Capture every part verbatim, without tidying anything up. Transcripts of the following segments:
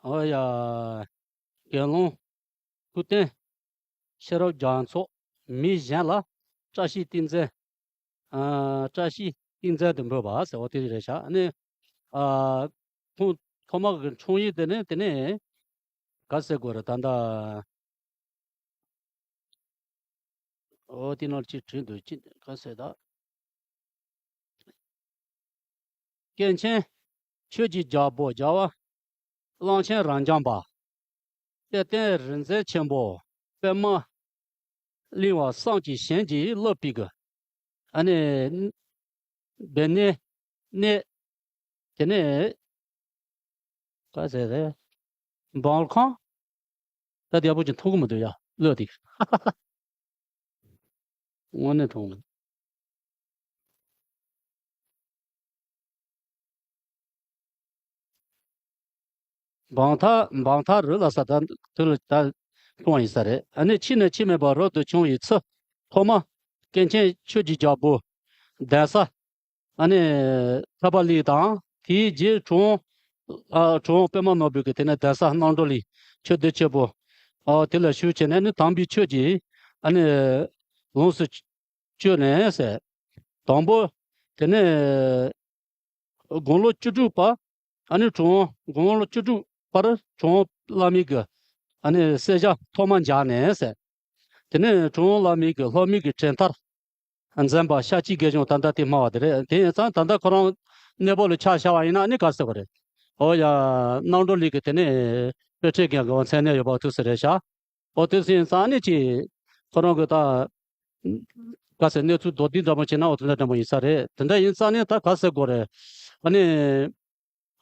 ཨོ་ཡ། དགེ་སློང་སྐུ་རྟེན་ཤེས་རབ་རྒྱ་མཚོ། མི་གཞན་ལ་བཀྲ་ཤིས་ཏིང་འཛིན། ཨ། བཀྲ་ཤིས་ཏིང་འཛིན་དུ་འབོད་པ་ཟེར་བ་དེ་རེད་ཤག་ཨ་ནི། ཨ། ཐོག་ཐོག་མ་གི་འཁྲུངས་ཡུལ་དེ་ནི་དེ་ནི་ག་ཟེར་དགོས་རེད་ད་ལྟ། ཨོ་དེ་ནང་ཅིག་བྲིས་འདུག་ཅི་ག་ཟེར་ད། སྐྱེས་ཆེན་ཆོས་ཀྱི་རྒྱལ་པོ་རྒྱལ་བ་གླང་ཆེན་རབ་འབྱམས་པ། གཏེར་སྟོན་རིག་འཛིན་ཆེན་པོ་པདྨ་གླིང་བ་བསམ་གྱིས་གཞན་གྱིས་བསླབ་པའི་གི། ཨ་ནི། སྦས་གནས་གནས། དེ་ནས། ག་ཟེར་རེད། འབངས་ཁང་། ད་དེ་ཡག་པོ་ཅིག་མཐོང་གི་མི་འདུག་ཡ། བློ་དེ། དངོས་གནས་མཐོང་མི་འདུག་འབངས་ཐ་འབངས་ཐ་རུ་ལ་ས་ད་དུ་ལ་ད་མཐོང་ཡིན་ས་རེད། ཨ་ནི་ཕྱི་ནས་ཕྱི་མེད་པ་རབ་ཏུ་བྱུང་བའི་ཚུལ། ཐོག་མ་སྐྱེས་ཆེན་ཆོས་ཀྱི་རྒྱལ་པོ་གདན་ས། ཨ་ནི་ཐར་པ་གླིང་དང་དེའི་རྗེས་གྲུབ་དབང་། ཨ། གྲུབ་དབང་པདྨ་ནོར་བུ་གི་དེ་ནས་གདན་ས་རྣམ་གྲོལ་གླིང་ཆོས་སྡེ་ཆེན་པོ། ཨ། དེ་ལ་བཞུགས་བྱས་ནས་ནི་དམ་པའི་ཆོས་ཀྱི་ཨ་ནི་ལོངས་སུ་སྤྱོད་ནས་ཟེར། དང་པོ་དེ་ནས་དགུང་ལོ་བཅུ་དྲུག་པ། ཨ་ནི་གྲུབ་དབང་དགུང་ལོ་བཅུ་དྲུག་པར་གྲུབ་དབང་བླ་མའི་གི་ཨ་ནི་གསལ་ཞྭ་ཐོག་མ་འཇགས་ནས་ཟེར། དེ་ནས་གྲུབ་དབང་བླ་མའི་གི་སློབ་མའི་གི་གྲལ་མཐར་འཛིན་པ་ཤཱཀྱའི་དགེ་སྦྱོང་ད་ལྟ་དེ་སྨྲ་བ་དེ་རེད། དེ་ཡིན་ཙང་ད་ལྟ་ཁོ་རང་གནས་བབ་ལ་ཆ་བཞག་པ་ཡིན་ན་ཨ་ནི་ག་ཟེར་བ་རེད། ཨོ་ཡ། རྣམ་གྲོལ་གླིང་གི་དེ་ནས་དཔེ་ཁྲིད་མཁན་གྱི་མཚན་གནས་ཡོད་པ་ཐུགས་སུ་རེད་ཤག་ཨོ་དེ་ཡིན་ཙང་ཨ་ནི་ཅི། ཁོ་རང་གི་ད། ག་ཟེར་གནས་ཚུལ་མདོར་བསྡུས་འདྲ་པོ་བྱས་ན་འོ་དེ་འདྲ་འདྲ་པོ་ཡིན་ས་རེད། དེ་འདྲ་ཡིན་ཙང་ནི་ད་ག་ཟེར་དགོས་རེད། ཨ་ནི།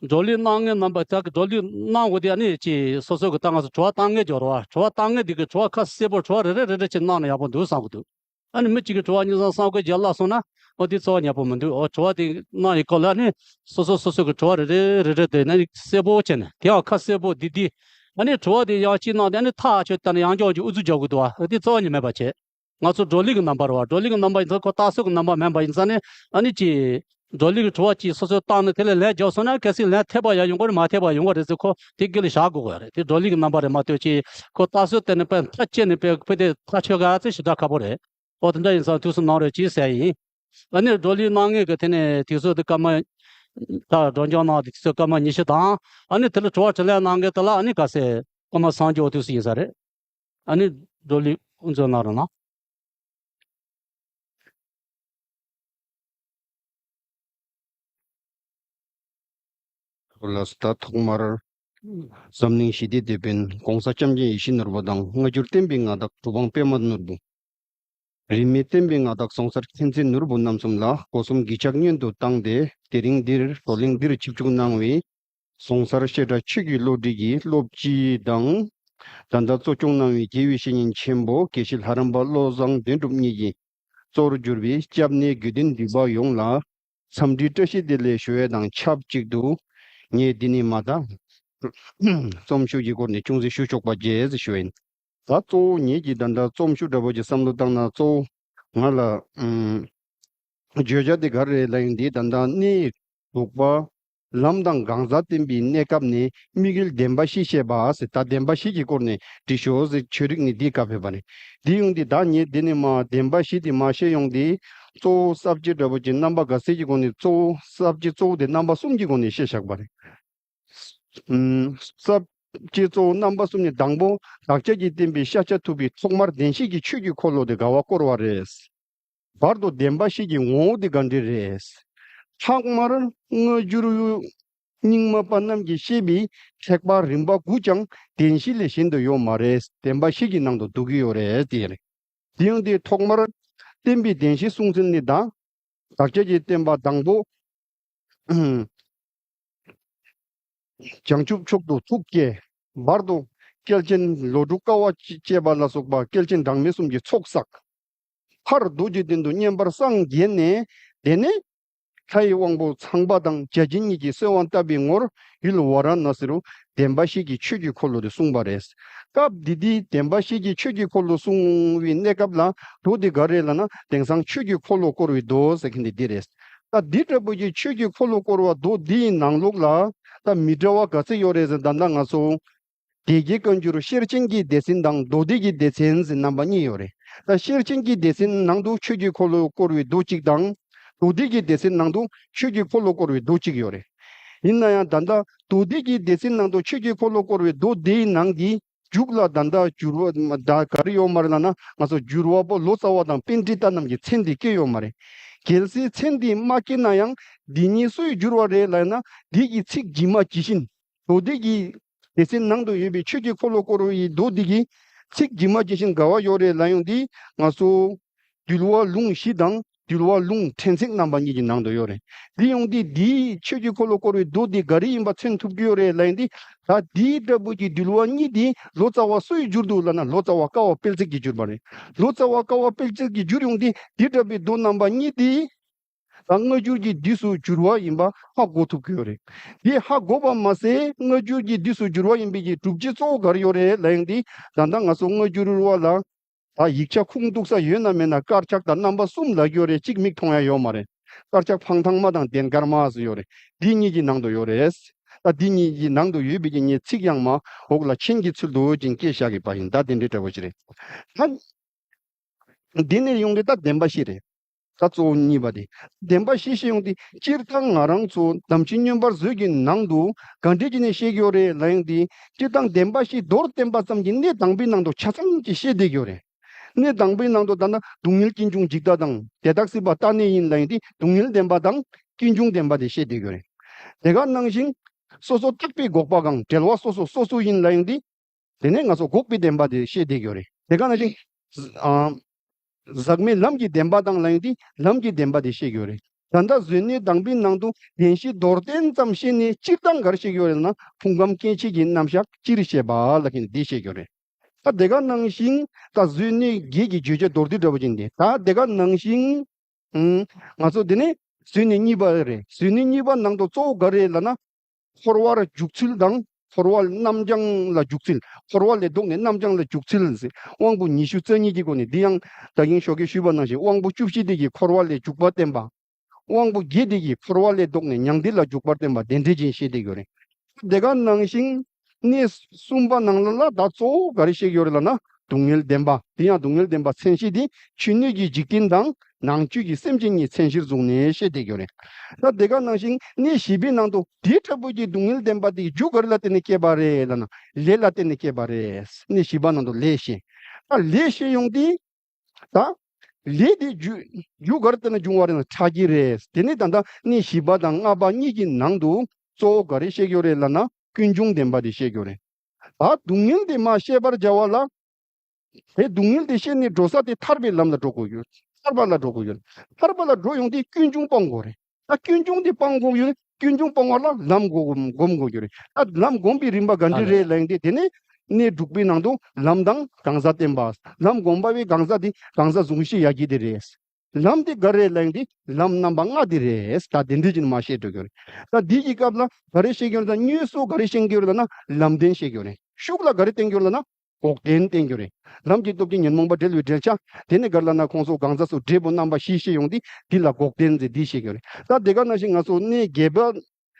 བགྲོ་གླེང་གནང་མཁན་རྣམ་པ་ད་གི་བགྲོ་གླེང་གནང་དགོས་དེ་ཨ་ནི་ཅི་སོ་སོ་གི་ད་ང་ཚོ་དྲི་བ་བཏང་མཁན་འབྱོར་བ་དྲི་བ་བཏང་མཁན་དེ་གི་དྲི་བ་ཁ་གསལ་པོ་དྲི་བ་རེ་རེ་རེ་རེ་ཅིག་གནང་ན་ཡག་པོ་འདུག་བསམ་གི་འདུག་ཨ་ནི་མི་གཅིག་གི་དྲི་བ་གཉིས་གསུམ་གསུམ་བརྒྱད་བརྒྱ་བརླག་སོང་ན་འོ་དེ་རྩ་བ་ཉེ་པོ་མི་འདུག་ཨོ་དྲི་བ་དེ་གནང་ཡི་སྐོར་ལ་ཨ་ནི་སོ་སོ་སོ་སོ་གི་དྲི་བ་རེ་རེ་རེ་རེ་དེ་ཨ་ནི་གསལ་པོ་བྱས་ནས་དེ་ཡང་ཁ་གསལ་པོ་འདི་འདི་ཨ་ནི་དྲི་བ་དེ་ཡང་གཅིག་གནང་དེ་ཨ་ནི་ཐག་ཆོད་ལྟ་ན་ཡང་འཇོག་གི་ཨུ་ཚུགས་རྒྱག་དགོས་འདུག་ཨ་དེ་རྩ་བ་ཉེ་མེད་པ་བྱས། ང་ཚོ་བགྲོ་གླེང་གི་རྣམ་པ་རེད་བ། བགྲོ་གླེང་གི་རྣམ་པ་ཡིན་ཙང་ཁོ་ལྟ་ཚུལ་གྱི་རྣམ་པ་མིན་པ་ཡིན་ཙང་ནི་ཨ་ནི་ཅི། བགྲོ་གླེང་གི་དྲི་བ་ཅིག་སོ་སོས་བཏང་ནས་དེ་ལ་ལན་རྒྱག་སོང་ན་གལ་སྲིད་ལན་ཐེབས་པ་ཡང་ཡོང་གི་རེད་མ་ཐེབས་པ་ཡོང་གི་རེད་ཟེར་ཁོ་དེ་དཀྱིལ་ལ་བཞག་དགོས་ཀྱི་རེད། དེ་བགྲོ་གླེང་གི་རྣམ་པ་རེད་མ་གཏོགས་ཅི། ཁོ་ལྟ་ཚུལ་དེ་ནི་དཔེ་མཐའ་དཔྱད་ནས་དཔེ་དཔེ་དེ་ཐག་ཆོད་ག་ཚོད་ཞེ་དྲག་ཁག་པོ་རེད། ཨོ་དེ་འདྲ་ཡིན་ཙང་དུས་སུ་གནང་རོགས་གྱིས་ཟེར་ཡིན། ཨ་ནི་བགྲོ་གླེང་གནང་མཁན་གྱི་དེ་ནས་དུས་ཚོད་དེ་སྐར་མ། ད་སྒྲོལ་སྦྱོང་གནང་དེ་དུས་ཚོད་སྐར་མ་ཉི་ཤུ་དང་ཨ་ནི་དེ་ལ་དྲི་བ་དྲིས་ལན་གནང་མཁན་དེ་ལ་ཨ་ནི་ག་ཟེར་སྐར་མ་སངས་རྒྱས་དུས་སུ་ཡིན་ས་རེད། ཨ་ནི་བགྲོ་གླེང་དབུ་འཛུལ་གནང་རོགས་གནང་། ལགས་སོ། ད་ཐོག་མར་འཛམ་གླིང་ཞི་བདེའི་དེད་དཔོན་༸གོང་ས་༸སྐྱབས་མགོན་ཡིད་བཞིན་ནོར་བུ་དང་སྔ་འགྱུར་བསྟན་པའི་མངའ་བདག་གྲུབ་དབང་པདྨ་ནོར་བུ། རིས་མེད་བསྟན་པའི་མངའ་བདག་ཟུང་གསལ་མཁྱེན་བརྩེ་ནོར་བུ་རྣམ་གསུམ་ལ་སྒོ་གསུམ་གུས་ཕྱག་སྔོན་དུ་བཏང་སྟེ་དེ་རིང་འདིར་བགྲོ་གླེང་འདིར་ཆིབས་བསྒྱུར་གནང་བའི་ཟུང་གསལ་བཤད་གྲྭ་ཆོས་ཀྱི་བློ་གྲོས་ཀྱི་སློབ་སྤྱི་དང་། ད་ལྟ་གཙོ་སྐྱོང་གནང་བའི་དགེ་བའི་བཤེས་གཉེན་ཆེན་པོ་དགེ་བཤེས་ལྷ་རམས་པ་བློ་བཟང་དོན་གྲུབ་གཉིས་ཀྱིས་གཙོར་གྱུར་པའི་སྐྱབས་གནས་དགེ་འདུན་འདུས་པ་ཡོངས་ལ་འཚམས་འདྲིའི་བཀྲ་ཤིས་བདེ་ལེགས་ཞུ་ཡས་དང་ཆབས་ཅིག་ཏུ། ངས་འདི་ནས་མར་ད་རྩོམ་ཤུགས་ཀྱི་སྐོར་ནས་ཅུང་ཟད་ཞུ་ཆོག་པ་བྱས་ཞུ་ཡིན། ད་གཙོ་བོ་ངེད་ཀྱིས་ད་ལྟ་རྩོམ་ཤུགས་འདྲ་པོ་ཅིག་བསམ་བློ་བཏང་ན་གཙོ་བོ་ང་ལ་ཨམ། བརྗོད་བྱ་དེ་ག་རེ་རེད་ལབ་ཡོང་དུས་ད་ལྟ་གནས་དྲུག་པ་ལམ་དང་གང་ཟག་བསྟན་པའི་གནས་སྐབས་ནས་དམིགས་ཡུལ་བདེན་པ་བཞི་བཤད་པ་ཟེར། ད་བདེན་པ་བཞི་གི་སྐོར་ནས་འབྲི་ཤོག་ཟེར། ཆོས་རིག་ནས་འདི་བཀའ་ཕེབས་པ་རེད། འདི་ཡོང་དུས་ད་ངས་འདི་ནས་མར་བདེན་པ་བཞི་དེ་མར་བཤད་ཡོང་དུས་གཙོ་བོ་ས་བཅད་འདྲ་པོ་ཅིག་རྣམ་པ་ག་ཚད་ཀྱི་སྒོ་ནས་གཙོ་བོ་ས་བཅད་གཙོ་བོ་དེ་རྣམ་པ་གསུམ་གྱི་སྒོ་ནས་བཤད་བཞག་པ་རེད། ཨུམ། ས་བཅད་གཙོ་བོ་རྣམ་པ་གསུམ་ནི་དང་པོ་བདག་ཅག་གིས་བསྟན་པའི་ཤཱཀྱ་ཐུབ་པའི་ཐོག་མར་བདེན་བཞི་གི་ཆོས་ཀྱི་འཁོར་ལོ་དེ་ག་བ་བསྐོར་བ་རེད། བར་དུ་བདེན་པ་བཞི་གི་ངོ་བོ་དེ་ག་འདྲ་རེད། ལྷག་མར་སྔ་འགྱུར་རྙིང་མ་པ་རྣམས་ཀྱིས་བཤད་པའི་ཐེག་པ་རིམ་པ་དགུ་ཀྱང་བདེན་བཞི་ལས་གཞན་དུ་ཡོད་མ་རེད། བདེན་པ་བཞི་གི་ནང་དུ་འདུ་གི་ཡོད་རེད་ཟེར། དེ་ཡང་དེ་ཐོག་མར་བསྟན་པའི་བདེན་བཞི་གསུངས་ཚུལ་ནི་དང་། བདག་ཅག་གི་བསྟན་པ་དང་པོ། བྱང་ཆུབ་མཆོག་ཏུ་ཐུགས་བསྐྱེད། བར་དུ་སྐལ་ཆེན་ལོ་དྲུག་དཀའ་བ་སྤྱད་པ་ལ་སོགས་པ་སྐལ་ཆེན་གྲངས་མེད་གསུམ་གྱི་ཚོགས་བསགས། མཐར་རྡོ་རྗེ་གདན་དུ་བསྙེན་པར་སངས་རྒྱས་ནས། དེ་ནས་ལྷའི་དབང་པོ་ཚངས་པ་དང་བརྒྱ་བྱིན་གཉིས་ཀྱིས་གསོལ་བ་བཏབ་པའི་ངོར་ཡུལ་ཝཱ་ར་ཎ་སི་རུ་བདེན་པ་བཞི་གི་ཆོས་ཀྱི་འཁོར་ལོ་དེ་གསུངས་པ་རེད། སྐབས་འདི་དུས་བདེན་པ་བཞི་གི་ཆོས་ཀྱི་འཁོར་ལོ་གསུང་བའི་གནས་སྐབས་ལ་རྡོ་དེ་ག་རེ་ལབ་ན་དེང་སང་ཆོས་ཀྱི་འཁོར་ལོ་བསྐོར་བའི་རྡོ་ཟེར་མཁན་དེ་འདི་རེད། ད་འདི་འདྲ་པོ་ཀྱི་ཆོས་ཀྱི་འཁོར་ལོ་བསྐོར་བ་རྡོ་འདི་ཡི་ནང་ལོགས་ལ་ ད་མི་འདྲ་བ་ག་ཚད་ཡོད་རེད་ཟེར། ད་ལྟ་ང་ཚོ་སྡེ་བརྒྱད་བཀའ་འགྱུར་ཤེར་ཕྱིན་གྱི་སྡེ་ཚན་དང་མདོ་སྡེ་གི་སྡེ་ཚན་ཟེར་རྣམ་པ་གཉིས་ཡོད་རེད། ད་ཤེར་ཕྱིན་གྱི་སྡེ་ཚན་ནང་དུ་ཆོས་ཀྱི་འཁོར་ལོ་བསྐོར་བའི་མདོ་གཅིག་དང་། མདོ་སྡེ་གི་སྡེ་ཚན་ནང་དུ་ཆོས་ཀྱི་འཁོར་ལོ་བསྐོར་བའི་མདོ་གཅིག་ཡོད་རེད། ཡིན་ན་ཡང་ད་ལྟ་མདོ་སྡེ་གི་སྡེ་ཚན་ནང་དུ་ཆོས་ཀྱི་འཁོར་ལོ་བསྐོར་བའི་མདོ་སྡེའི་ནང་གི་མཇུག་ལ་ད་ལྟ་འགྱུར་བ་ད་ག་རེ་ཡོད་མ་རེད་ལབ་ན། ང་ཚོ་འགྱུར་བ་པོ་ལོ་ཙཱ་བ་དང་པཎྜི་ཏ་རྣམས་ཀྱི་མཚན་དེ་སྐྱེ་ཡོད་མ་རེད། གལ་སྲིད་མཚན་དེ་མ་སྐྱེ་ན་ཡང་འདི་གཉིས་སུའི་འགྱུར་བ་རེད་ལབ་ན། འདི་གི་ཚིག་ཇི་མ་ཇི་བཞིན། མདོ་སྡེ་གི་སྡེ་ཚན་ནང་དུ་ཡོད་པའི་ཆོས་ཀྱི་འཁོར་ལོ་བསྐོར་བའི་མདོ་འདི་གི་ཚིག་ཇི་མ་ཇི་བཞིན་ག་བ་ཡོད་རེད་ལབ་ཡོང་དུས། ང་ཚོ་འདུལ་བ་ལུང་བཞི་དང་འདུལ་བ་ལུང་ཕྲན་ཚེགས་རྣམ་པ་གཉིས་ཀྱི་ནང་དུ་ཡོད་རེད། འདི་ཡོང་དུས་འདིའི་ཆོས་ཀྱི་འཁོར་ལོ་བསྐོར་བའི་མདོ་འདི་ག་རེ་ཡིན་པ་མཚོན་ཐུབ་ཀྱི་ཡོད་རེད་ལབ་ཡོང་དུས། ད་འདིའི་འདྲ་པོ་གི་འདུལ་བ་གཉིས་འདི་ལོ་ཙཱ་བ་སུའི་འགྱུར་འདུག་ལབ་ན། ལོ་ཙཱ་བ་ཀ་བ་དཔལ་བརྩེགས་ཀྱི་འགྱུར་བ་རེད། ལོ་ཙཱ་བ་ཀ་བ་དཔལ་བརྩེགས་ཀྱི་འགྱུར་ཡོང་དུས་འདི་འདྲ་པོའི་མདོ་རྣམ་པ་གཉིས་འདི་ད་སྔ་འགྱུར་གྱི་དུས་སུ་འགྱུར་བ་ཡིན་པ་ཧ་གོ་ཐུབ་ཀྱི་ཡོད་རེད། དེ་ཧ་གོ་བ་མ་ཟད་སྔ་འགྱུར་གྱི་དུས་སུ་འགྱུར་བ་ཡིན་པའི་གི་སྒྲུབ་བྱེད་གཙོ་བོ་ག་རེ་ཡོད་རེད་ལབ་ཡོང་དུས། ད་ལྟ་ང་ཚོ་སྔ་འགྱུར་བ་ལ་ད་ཡིག་ཆ་ཁུངས་གཏུགས་ས་ཡོད་ན་མེད་ན་དཀར་ཆག་དང་རྣམ་པ་གསུམ་ལབ་ཀྱི་ཡོད་རེད། གཅིག་མིག་མཐོང་ཡ་ཡོད་མ་རེད། དཀར་ཆག་འཕང་ཐང་མ་དང་ལྡན་དཀར་མ་ཟེར་ཡོད་རེད། འདི་གཉིས་ཀྱི་ནང་དུ་ཡོད་རེད། ད་འདི་གཉིས་ཀྱི་ནང་དུ་ཡོད་པའི་གི་ངས་ཚིག་ཡང་མ་འོག་ལ་མཆན་གྱི་ཚུལ་དུ་ཅིག་བཀོད་བཞག་གི་པ་ཡིན། ད་དེ་འདྲའི་འདྲ་པོ་ཞིག་རེད། ད་འདི་ནས་ཡོང་དུས་ད་བདེན་པ་བཞི་རེད། ད་གཙོ་བོ་གཉིས་པ་དེ། བདེན་པ་བཞི་བཤད་ཡོང་དུས་སྤྱིར་བཏང་ང་རང་ཚོ་དམ་ཆོས་མངོན་པར་བཟོས་ཀྱི་ནང་དུ་ག་འདྲས་ཀྱི་ནས་བཤད་ཀྱི་ཡོད་རེད་ལབ་ཡོང་དུས། སྤྱིར་བཏང་བདེན་པ་བཞི་མདོར་བསྟན་པ་ཙམ་གྱིས་གནས་དང་པོའི་ནང་དུ་ཆ་ཚང་ཅིག་བཤད་བསྡད་ཀྱི་ཡོད་རེད། གནས་དང་པོའི་ནང་དུ་ད་ལྟ་སྡུག་བསྔལ་ཀུན་འབྱུང་འཇིག་ལྟ་དང་དེ་དག་སྲིད་པ་རྟ་གནས་ཡིན་ལབ་ཡོང་དུས་སྡུག་བསྔལ་བདེན་པ་དང་ཀུན་འབྱུང་བདེན་པ་དེ་བཤད་བསྡད་ཀྱི་ཡོད་རེད། དེ་ག་ནང་བཞིན་སོ་སོ་བརྟགས་པའི་འགོག་པ་གང་འབྲེལ་བ་སོ་སོ་སོ་སོ་ཡིན་ལབ་ཡོང་དུས། དེ་ནས་ང་ཚོ་འགོག་པའི་བདེན་པ་དེ་བཤད་བསྡད་ཀྱི་ཡོད་རེད། དེ་ག་ནང་བཞིན་ཨ་ཟག་མེད་ལམ་གྱི་བདེན་པ་དང་ལབ་ཡོང་དུས་ལམ་གྱི་བདེན་པ་དེ་བཤད་ཀྱི་ཡོད་རེད། ད་ལྟ་བཟོད་གནས་དང་པོའི་ནང་དུ་བདེན་བཞི་མདོར་བསྟན་ཙམ་བཤད་ནས་སྤྱིར་བཏང་ག་རེ་བཤད་ཀྱི་ཡོད་རེད་ན། ཕུང་ཁམས་སྐྱེ་མཆེད་ཀྱི་རྣམ་གཞག་སྤྱིར་བཤད་པ་ལབ་མཁན་འདི་བཤད་ཀྱི་ཡོད་རེད། ད་དེ་ག་ནང་བཞིན་ད་བཟོད་གནས་བརྒྱད་ཀྱི་བརྗོད་བྱ་མདོར་བསྡུས་འདྲ་པོ་ཅིག་འདི། ད་དེ་ག་ནང་བཞིན་ཨུམ། ང་ཚོ་འདི་ནས་བཟོད་གནས་གཉིས་པ་རེད། བཟོད་གནས་གཉིས་པ་ནང་དུ་གཙོ་བོ་ག་རེ་ལབ་ན། འཁོར་བར་འཇུག་ཚུལ་དང་འཁོར་བ་རྣམ་བྱང་ལ་འཇུག་ཚུལ། འཁོར་བ་ལས་ལྡོག་ནས་རྣམ་བྱང་ལ་འཇུག་ཚུལ་ཟེར། དབང་པོ་ཉི་ཤུ་རྩ་གཉིས་ཀྱི་སྒོ་ནས། འདི་ཡང་ད་གིན་ཞོགས་ཀས་ཞུས་པ་ནང་བཞིན་དབང་པོ་བཅུ་བཞི་དེ་གིས་འཁོར་བ་ལས་འཇུག་པ་བསྟན་པ། དབང་པོ་བརྒྱད་དེ་གིས་འཁོར་བ་ལས་ལྡོག་ནས་མྱང་འདས་ལ་འཇུག་པར་བསྟན་པ་དེ་འདྲ་ཅིག་བཤད་བསྡད་ཡོད་རེད། དེ་ག་ནང་བཞིན་གནས་གསུམ་པ་ནང་ལ་ལ་ད་གཙོ་བོ་ག་རེ་བཤད་ཡོད་རེད་ལབ་ན། སྡུག་བསྔལ་བདེན་པ། དེ་ཡང་སྡུག་བསྔལ་བདེན་པ་མཚན་གཞི་དེ་ཕྱི་སྣོད་ཀྱི་འཇིག་རྟེན་དང་ནང་བཅུད་ཀྱི་སེམས་ཅན་གཉིས་མཚན་གཞིར་བཟུང་ནས་བཤད་བསྡད་ཡོད་རེད། ད་དེ་ག་ནང་བཞིན་གནས་བཞི་པའི་ནང་དུ་དེ་ལྟ་བུ་གི་སྡུག་བསྔལ་བདེན་པ་དེ་རྒྱུ་ག་རེ་ལ་བརྟེན་ནས་སྐྱེས་པ་རེད་ལབ་ན། ལས་ལ་བརྟེན་ནས་སྐྱེས་པ་རེད། གནས་བཞི་པ་ནང་དུ་ལས་བཤད། ད་ལས་བཤད་ཡོང་དུས། ད་ལས་དེ་རྒྱུ་རྒྱུ་ག་རེ་བརྟེན་ནས་འབྱུང་བ་རེད་ན། ཕྲ་རྒྱས་རེད། དེ་ནས་ད་ལྟ་གནས་བཞི་པ་དང་ལྔ་པ་གཉིས་ཀྱི་ནང་དུ་གཙོ་བོ་ག་རེ་བཤད་ཀྱི་ཡོད་རེད་ལབ་ན། ཀུན་འབྱུང་བདེན་པ་དེ་བཤད་ཀྱི་ཡོད་རེད། ད་སྡུག་བསྔལ་དེ་མར་བཤད་པར་བྱ་བ་ལ། དེ་སྡུག་བསྔལ་དེ་བཤད་ནས་འགྲོ་ས་དེ་ཐར་པའི་ལམ་ལ་འགྲོ་དགོས་ཡོད། ཐར་པ་ལ་འགྲོ་དགོས་ཡོད། ཐར་པ་ལ་འགྲོ་ཡོང་དུས་ཀུན་འབྱུང་སྤང་དགོས་རེད། ད་ཀུན་འབྱུང་དེ་སྤང་དགོས་ཡོད། ཀུན་འབྱུང་སྤང་བ་ལ་ལམ་སྒོམ་སྒོམ་དགོས་ཡོད་རེད། ད་ལམ་སྒོམ་པའི་རིམ་པ་ག་འདྲ་རེད་ལབ་ཡོང་དུས། དེ་ནས་གནས་དྲུག་པའི་ནང་དུ་ལམ་དང་གང་ཟག་བསྟན་པ། ལམ་སྒོམ་པ་བའི་གང་ཟག་དེ་གང་ཟག་གཟུགས་བཞི་ཡ་གྱལ་དེ་རེད། ལམ་དེ་ག་རེ་ལབ་ཡོང་དུས་ལམ་རྣམ་པ་ལྔ་དེ་རེད། ད་དེ་འདྲ་ཅིག་མར་བཤད་འགྲོ་གི་རེད། ད་འདི་གི་སྐབས་ལ་ག་རེ་བཤད་ཀྱི་ཡོད་རེད། ད་དངོས་སུ་ག་རེ་བཤད་ཀྱི་ཡོད་རེད་ལབ་ན་ལམ་བདེན་བཤད་ཀྱི་ཡོད་རེད། ཤུགས་ལ་ག་རེ་བསྟན་གྱི་ཡོད་རེད་ལབ་ན་འགོག་བདེན་བསྟན་གྱི་ཡོད་རེད། ལམ་གྱི་སྟོབས་ཀྱིས་ཉོན་མོངས་པ་བསྒྲལ་བའི་བསྒྲལ་བྱ། དེ་ནས་ག་རེ་ལབ་ན་ཁོང་ཚོ་གང་ཟག་སོགས་འབྲས་བུ་རྣམ་པ་བཞི་བཤད་ཡོང་དུས་འདི་ལ་འགོག་བདེན་ཟེར་འདི་བཤད་ཀྱི་ཡོད་རེད། ད་དེ་ག་ནང་བཞིན་ང་ཚོ་གནས་བརྒྱད་པ།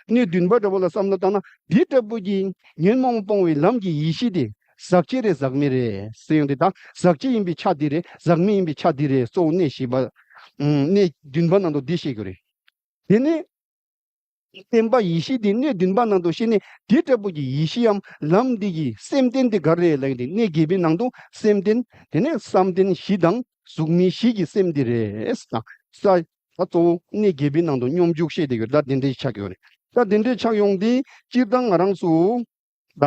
གནས་བདུན་པ་འདྲ་པོ་ལ་བསམ་བློ་བཏང་ན། འདི་ལྟ་བུ་གི་ཉོན་མོངས་སྤོང་བའི་ལམ་གྱི་ཡེ་ཤེས་དེ་ཟག་བཅས་རེད་ཟག་མེད་རེད་ཟེར་ཡོང་དུས། ད་ཟག་བཅས་ཡིན་པའི་ཆ་འདི་རེད། ཟག་མེད་ཡིན་པའི་ཆ་འདི་རེད། གཙོ་བོ་གནས་བཞི་པ། ཨུམ། གནས་བདུན་པ་ནང་དུ་འདི་བཤད་ཀྱི་རེད། དེ་ནས་བརྟེན་པ་ཡེ་ཤེས་དེ་གནས་བདུན་པ་ནང་དུ་བཤད་ནས་འདི་ལྟ་བུ་གི་ཡེ་ཤེས་འམ་ལམ་འདི་གི་སེམས་རྟེན་དེ་ག་རེ་རེད་ལབ་ཡོང་དུས། གནས་བརྒྱད་པའི་ནང་དུ་སེམས་རྟེན། དེ་ནས་བསམ་རྟེན་བཞི་དང་གཟུགས་མེད་བཞི་གི་སེམས་འདི་རེད། ད་ས། ད་གཙོ་བོ་གནས་བརྒྱད་པའི་ནང་དུ་སྙོམས་འཇུག་བཤད་བསྡད་ཡོད། ད་དེ་འདྲ་ཆགས་ཡོད་རེད། ད་དེ་འདྲ་ཆགས་ཡོང་དུས་སྤྱིར་བཏང་ང་རང་ཚོ་ད་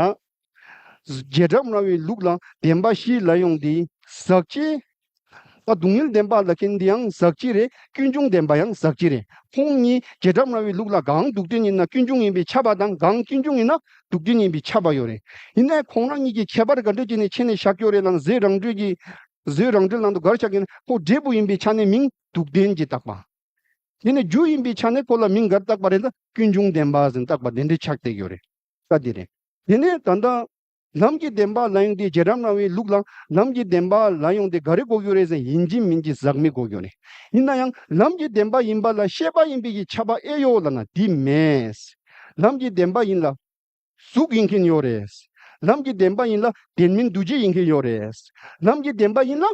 རྗེ་བྲམ་ར་བའི་ལུགས་ལ་བདེན་པ་བཞི་ལབ་ཡོང་དུས་ཟག་བཅས། ད་སྡུག་བསྔལ་བདེན་པ་ལབ་མཁན་འདི་ཡང་ཟག་བཅས་རེད། ཀུན་འབྱུང་བདེན་པ་ཡང་ཟག་བཅས་རེད། ཁོང་གཉིས་རྗེ་བྲམ་ར་བའི་ལུགས་ལ་གང་སྡུག་བདེན་ཡིན་ན་ཀུན་འབྱུང་ཡིན་པས་ཁྱབ་པ་དང་། གང་ཀུན་འབྱུང་ཡིན་ན་སྡུག་བདེན་ཡིན་པས་ཁྱབ་པ་ཡོད་རེད། ཡིན་ནའི་ཁོང་རང་གཉིས་ཀྱི་ཁྱད་པར་ག་འདྲ་བྱས་ནས་ཕྱེ་ནས་བཞག་ཡོད་རེད་ལབ་ན། ཟོལ་རང་གྲོལ་གྱི་ཟོལ་རང་གྲོལ་ནང་དུ་ག་རེ་ཆགས་ཀྱི་ན། ཁོ་འབྲས་བུ་ཡིན་པའི་ཆ་ནས་མིང་སྡུག་བདེན་གྱིས་བཏགས་པ། དེ་ནས་རྒྱུ་ཡིན་པའི་ཆ་ནས་ཁོ་ལ་མིང་ག་རེ་བཏགས་པ་རེད་ན། ཀུན་འབྱུང་བདེན་པ་ཟེར་བཏགས་པ་དེ་འདྲ་ཆགས་བསྡད་ཡོད་རེད། ད་དེ་རེད། དེ་ནས་ད་ལྟ་ལམ་གྱི་བདེན་པ་ལབ་ཡོང་དུས་རྗེ་བྲམ་ར་བའི་ལུགས་ལ་ལམ་གྱི་བདེན་པ་ལབ་ཡོང་དུས་ག་རེ་གོ་གི་ཡོད་རེད་ཟེར། ཡིན་གཅིག་མིན་གཅིག་ཟག་མེད་གོ་གི་ཡོད་རེད། ཡིན་ན་ཡང་ལམ་གྱི་བདེན་པ་ཡིན་པ་ལ་ཤེས་པ་ཡིན་པའི་གི་ཁྱབ་པ་ཨེ་ཡོད་ལབ་ན་འདི་མེད། ལམ་གྱི་བདེན་པ་ཡིན་ལ། གཟུགས་ཡིན་མཁན་ཡོད་རེད། ལམ་གྱི་བདེན་པ་ཡིན་ལ་ལྡན་མིན་འདུ་བྱེད་ཡིན་མཁན་ཡོད་རེད། ལམ་གྱི་བདེན་པ་ཡིན་ལ་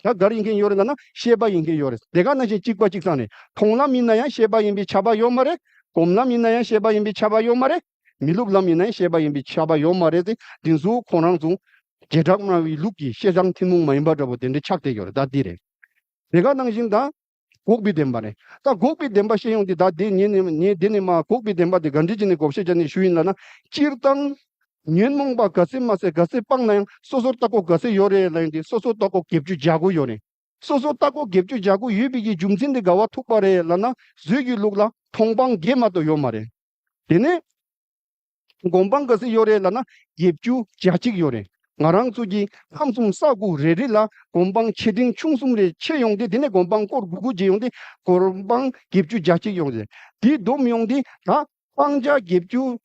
ད་ག་རེ་ཡིན་མཁན་ཡོད་རེད་ལབ་ན་ཤེས་པ་ཡིན་མཁན་ཡོད་རེད། དེ་ག་ནང་བཞིན་གཅིག་པ་གཅིག་རྐྱང་རེད། མཐོང་ལམ་ཡིན་ན་ཡང་ཤེས་པ་ཡིན་པས་ཁྱབ་པ་ཡོད་མ་རེད། སྒོམ་ལམ་ཡིན་ན་ཡང་ཤེས་པ་ཡིན་པས་ཁྱབ་པ་ཡོད་མ་རེད། མི་སློབ་ལམ་ཡིན་ན་ཡང་ཤེས་པ་ཡིན་པས་ཁྱབ་པ་ཡོད་མ་རེད་དེ། འདི་ཚོ་ཁོ་རང་ཚོ་བྱེ་བྲག་སྨྲ་བའི་ལུགས་ཀྱི་ཤེས་བྱ་ཐུན་མོང་མ་ཡིན་པ་འདྲ་པོ་དེ་འདྲ་ཆགས་བསྡད་ཡོད་རེད། ད་འདི་རེད། དེ་ག་ནང་བཞིན་ད་འགོག་པའི་བདེན་པ་རེད། ད་འགོག་པའི་བདེན་པ་བཤད་ཡོང་དུས་ད་དེ་ངས་ནི་ངས་དེ་ནས་མ་འགོག་པའི་བདེན་པ་དེ་ག་འདྲ་བྱས་ནས་བགོ་བཤའ་བྱས་ནས་ཞུ་ཡིན་ལབ་ན། སྤྱིར་བཏང་ཉོན་མོངས་པ་ག་ཚད་མ་ཟད་ག་ཚད་སྤངས་ན་ཡང་སོ་སོར་བརྟགས་པ་ག་ཚད་ཡོད་རེད་ལབ་ཡོང་དུས་སོ་སོར་བརྟགས་པ་བརྒྱད་ཅུ་གྱ་དགུ་ཡོད་རེད། སོ་སོར་བརྟགས་པ་བརྒྱད་ཅུ་གྱ་དགུ་ཡོད་པའི་གི་རྒྱུ་མཚན་དེ་ག་བ་ཐུག་པ་རེད་ལབ་ན། བཟོད་ཀྱི་ལུགས་ལ་མཐོང་སྤང་བརྒྱད་མ་གཏོགས་ཡོད་མ་རེད། དེ་ནས་སྒོམ་སྤང་ག་ཚད་ཡོད་རེད་ལབ་ན་བརྒྱད་ཅུ་གྱ་གཅིག་ཡོད་རེད། ང་རང་ཚོ་གི་ཁམས་གསུམ་ས་དགུ་རེ་རེ་ལ་སྒོམ་སྤང་ཆེ་འབྲིང་ཆུང་གསུམ་རེ་ཕྱེ་ཡོང་དུས། དེ་ནས་སྒོམ་སྤང་སྐོར་དགུ་དགུ་བྱས་ཡོང་དུས་སྒོམ་སྤང་བརྒྱད་ཅུ་གྱ་གཅིག་ཡོང་དུས། དེ་བསྡོམས་ཡོང་དུས་ད་སྤང་བྱ་བརྒྱད་ཅུ་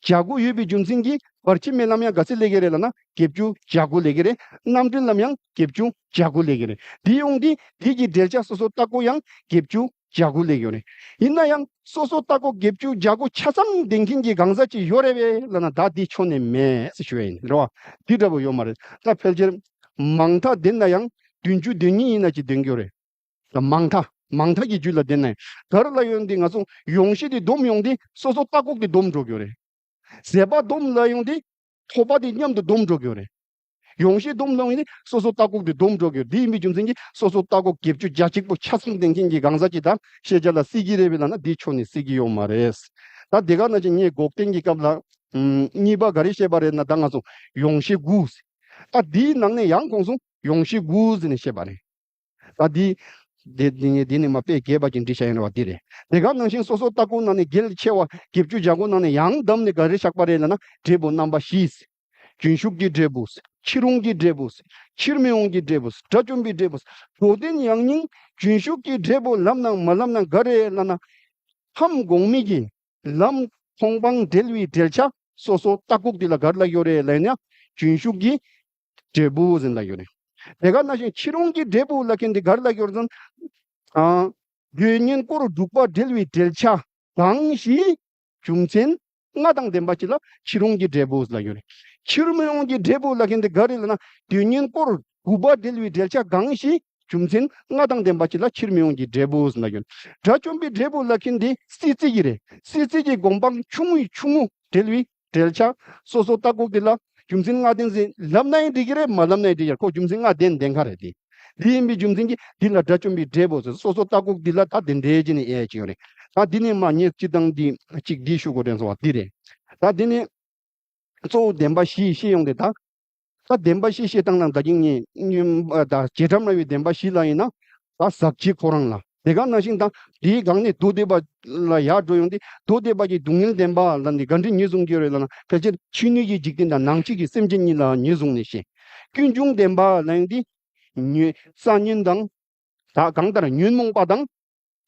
གྱ་དགུ་ཡོད་པའི་རྒྱུ་མཚན་གྱིས་བར་ཆད་མེད་ལམ་ཡང་ག་ཚད་སླེབས་ཀྱི་རེད་ལབ་ན་བརྒྱད་ཅུ་གྱ་དགུ་སླེབས་ཀྱི་རེད། རྣམ་འགྲེལ་ལམ་ཡང་བརྒྱད་ཅུ་གྱ་དགུ་སླེབས་ཀྱི་རེད། དེ་ཡོང་དུས་དེ་གི་འགྲེལ་བྱ་སོ་སོར་བརྟགས་པ་ཡང་བརྒྱད་ཅུ་གྱ་དགུ་སླེབས་ཡོད་རེད། ཡིན་ན་ཡང་སོ་སོར་བརྟགས་པ་བརྒྱད་ཅུ་གྱ་དགུ་ཆ་ཚང་ལྡན་མཁན་གྱི་གང་ཟག་ཅིག་ཡོད་རེད་པས་ལབ་ན་ད་དེ་ཕྱོགས་ནས་མེད་ཟེར་ཞུ་ཡ་ཡིན། རེད་བ། དེ་འདྲ་པོ་ཡོད་མ་རེད། ད་ཕལ་ཆེར་མང་མཐའ་བདེན་ན་ཡང་བདུན་ཅུ་དོན་གཉིས་ཡིན་ན་ཅིག་ལྡན་གྱི་ཡོད་རེད། ད་མང་མཐའ་མང་མཐའ་གི་རྒྱུད་ལ་བདེན་ན་ཡང་ག་རེ་ལབ་ཡོང་དུས་ང་ཚོ་ཡོངས་ཤེས་དེ་བསྡོམས་ཡོང་དུས་སོ་སོར་བརྟགས་པ་དེ་བསྡོམས་འགྲོ་གི་ཡོད་རེད། ཟད་པ་བསྡོམས་ལབ་ཡོང་དུས་ཐོབ་པ་དེ་མཉམ་དུ་བསྡོམས་འགྲོ་གི་ཡོད་རེད། ཡོངས་ཤེས་བསྡོམས་ལབ་ཡོང་དུས་སོ་སོར་བརྟགས་པ་དེ་བསྡོམས་འགྲོ་གི་ཡོད་རེད། དེ་ཡིན་པའི་རྒྱུ་མཚན་གྱིས་སོ་སོར་བརྟགས་པ་བརྒྱད་ཅུ་གྱ་གཅིག་པོ་ཆ་ཚང་ལྡན་མཁན་གྱི་གང་ཟག་ཅིག་ད་ཤེས་བྱ་ལ་སྲིད་ཀྱི་རེད་པས་ལབ་ན་དེ་ཕྱོགས་ནས་སྲིད་ཀྱི་ཡོད་མ་རེད། ད་དེ་ག་ནང་བཞིན་ངས་འགོག་བདེན་གྱི་སྐབས་ལ་ཨམ་གཉིས་པ་ག་རེ་བཤད་པ་རེད་ན། ད་ང་ཚོ་ཡོངས་ཤེས་དགུ། ད་དེའི་ནང་ནས་ཡང་ཁོང་ཚོ་ཡོངས་ཤེས་དགུ་ཟེར་ནས་བཤད་པ་རེད། ད་འདི། དེ་འདི་ནི་འདི་ནི་མ་དཔེ་རྒྱས་པ་ཅིག་འབྲི་བྱ་ཡིན་རེད་བ། འདི་རེད། དེ་ག་ནང་བཞིན་སོ་སོར་བརྟགས་པ་ནང་ནས་གལ་ཆེ་བ་བརྒྱད་ཅུ་གྱ་དགུ་ནང་ནས་ཡང་བསྡམས་ནས་ག་རེ་བཞག་པ་རེད་ལབ་ན་འབྲས་བུ་རྣམ་པ་བཞི། རྒྱུན་ཞུགས་ཀྱི་འབྲས་བུ། ཕྱིར་འོང་གི་འབྲས་བུ། ཕྱིར་མི་འོང་གི་འབྲས་བུ། དགྲ་བཅོམ་པའི་འབྲས་བུ། འགྲོ་དོན་ཡང་སྙིང་རྒྱུན་ཞུགས་ཀྱི་འབྲས་བུ་ལབ་ན་མ་ལབ་ན་ག་རེ་ལབ་ན། ལམ་གོང་མའི་གི་ལམ་མཐོང་སྤང་འབྲེལ་བའི་འབྲེལ་ཆ་སོ་སོར་བརྟགས་པ་འདི་ལ་ག་རེ་ལབ་ཡོད་རེད་ལབ་ན་རྒྱུན་ཞུགས་ཀྱི་འབྲས་བུ་ཟེར་ལབ་ཡོད་རེད། དེ་ག་ནང་བཞིན་ཕྱིར་འོང་གི་འབྲས་བུ་ལབ་མཁན་འདི་ག་རེ་ལབ་ཡོད་རེད་ཟེར་ན། ཨ། ཡོད་ཉན་སྐོར་དྲུག་པ་འབྲེལ་བའི་འབྲེལ་ཆ་གང་ཞིག་རྒྱུ་མཚན་ལྔ་དང་ལྡན་པ་ཅིག་ལ་ཕྱིར་འོང་གི་འབྲས་བུ་ལབ་ཡོད་རེད། ཕྱིར་མི་འོང་གི་འབྲས་བུ་ལབ་མཁན་འདི་ག་རེ་ལབ་ན། ཡོད་ཉན་སྐོར་དགུ་པ་འབྲེལ་བའི་འབྲེལ་ཆ་གང་ཞིག་རྒྱུ་མཚན་ལྔ་དང་ལྡན་པ་ཅིག་ལ་ཕྱིར་མི་འོང་གི་འབྲས་བུ་ལབ་ཡོད། དགྲ་བཅོམ་པའི་འབྲས་བུ་ལབ་མཁན་འདི་སྲིད་རྩེ་གི་རེད། སྲིད་རྩེ་གི་སྒོམ་སྤང་ཆུང་ངུའི་ཆུང་ངུ་འབྲེལ་བའི་འབྲེལ་ཆ་སོ་སོར་བརྟགས་པ་འདི་ལ་རྒྱུ་མཚན་ལྔ་ལྡན་ཟེར་ལབ་ན་ཡང་འགྲིག་གི་རེད། མ་ལབ་ན་ཡང་འགྲིག་གི་རེད། ཁོ་རྒྱུ་མཚན་ལྔ་ལྡན་ལྡན་ཁ་རེད་དེ། འདི་ཡིན་པའི་རྒྱུ་མཚན་གྱིས་འདི་ལ་དགྲ་བཅོམ་པའི་འབྲས་བུ་ཟེར། སོ་སོར་བརྟགས་པ་འདི་ལ་ད་དེ་འདྲའི་བྱས་ནས་དབྱེ་ཅིག་ཡོད་རེད། ད་འདི་ནས་མ་ངས་སྤྱིར་བཏང་འདི་གཅིག་འདི་ཞུ་དགོས་དྲན་སོང་བ་འདི་རེད། ད་འདི་ནས་གཙོ་བོ་བདེན་པ་བཞི་བཤད་ཡོང་དེ་ད། ད་བདེན་པ་བཞི་བཤད་སྟངས་ལ་ད་གིན་ངས་ད་བྱེ་བྲག་སྨྲ་བའི་བདེན་པ་བཞི་ལ་ཡིན་ན་ད་ཟག་བཅས་ཁོ་རང་ལ། དེ་ག་ནང་བཞིན་དང་དེའི་སྒང་ནས་མདོ་སྡེ་པ་ལ་ཡར་འགྲོ་ཡོང་དུས་མདོ་སྡེ་པ་གིས་སྡུག་བསྔལ་བདེན་པ་ལ་ནི་ག་འདྲ་ངོས་བཟུང་གི་ཡོད་རེད་ལབ་ན། ཕལ་ཆེར་ཕྱི་སྣོད་ཀྱི་འཇིག་རྟེན་དང་ནང་བཅུད་ཀྱི་སེམས་ཅན་གཉིས་ལ་ངོས་བཟུང་ནས་བཤད། ཀུན་འབྱུང་བདེན་པ་ལབ་ཡོང་དུས་ཉོན་ས་ཉོན་དང་། ད་གང་ལྟར་ཉོན་མོངས་པ་དང་།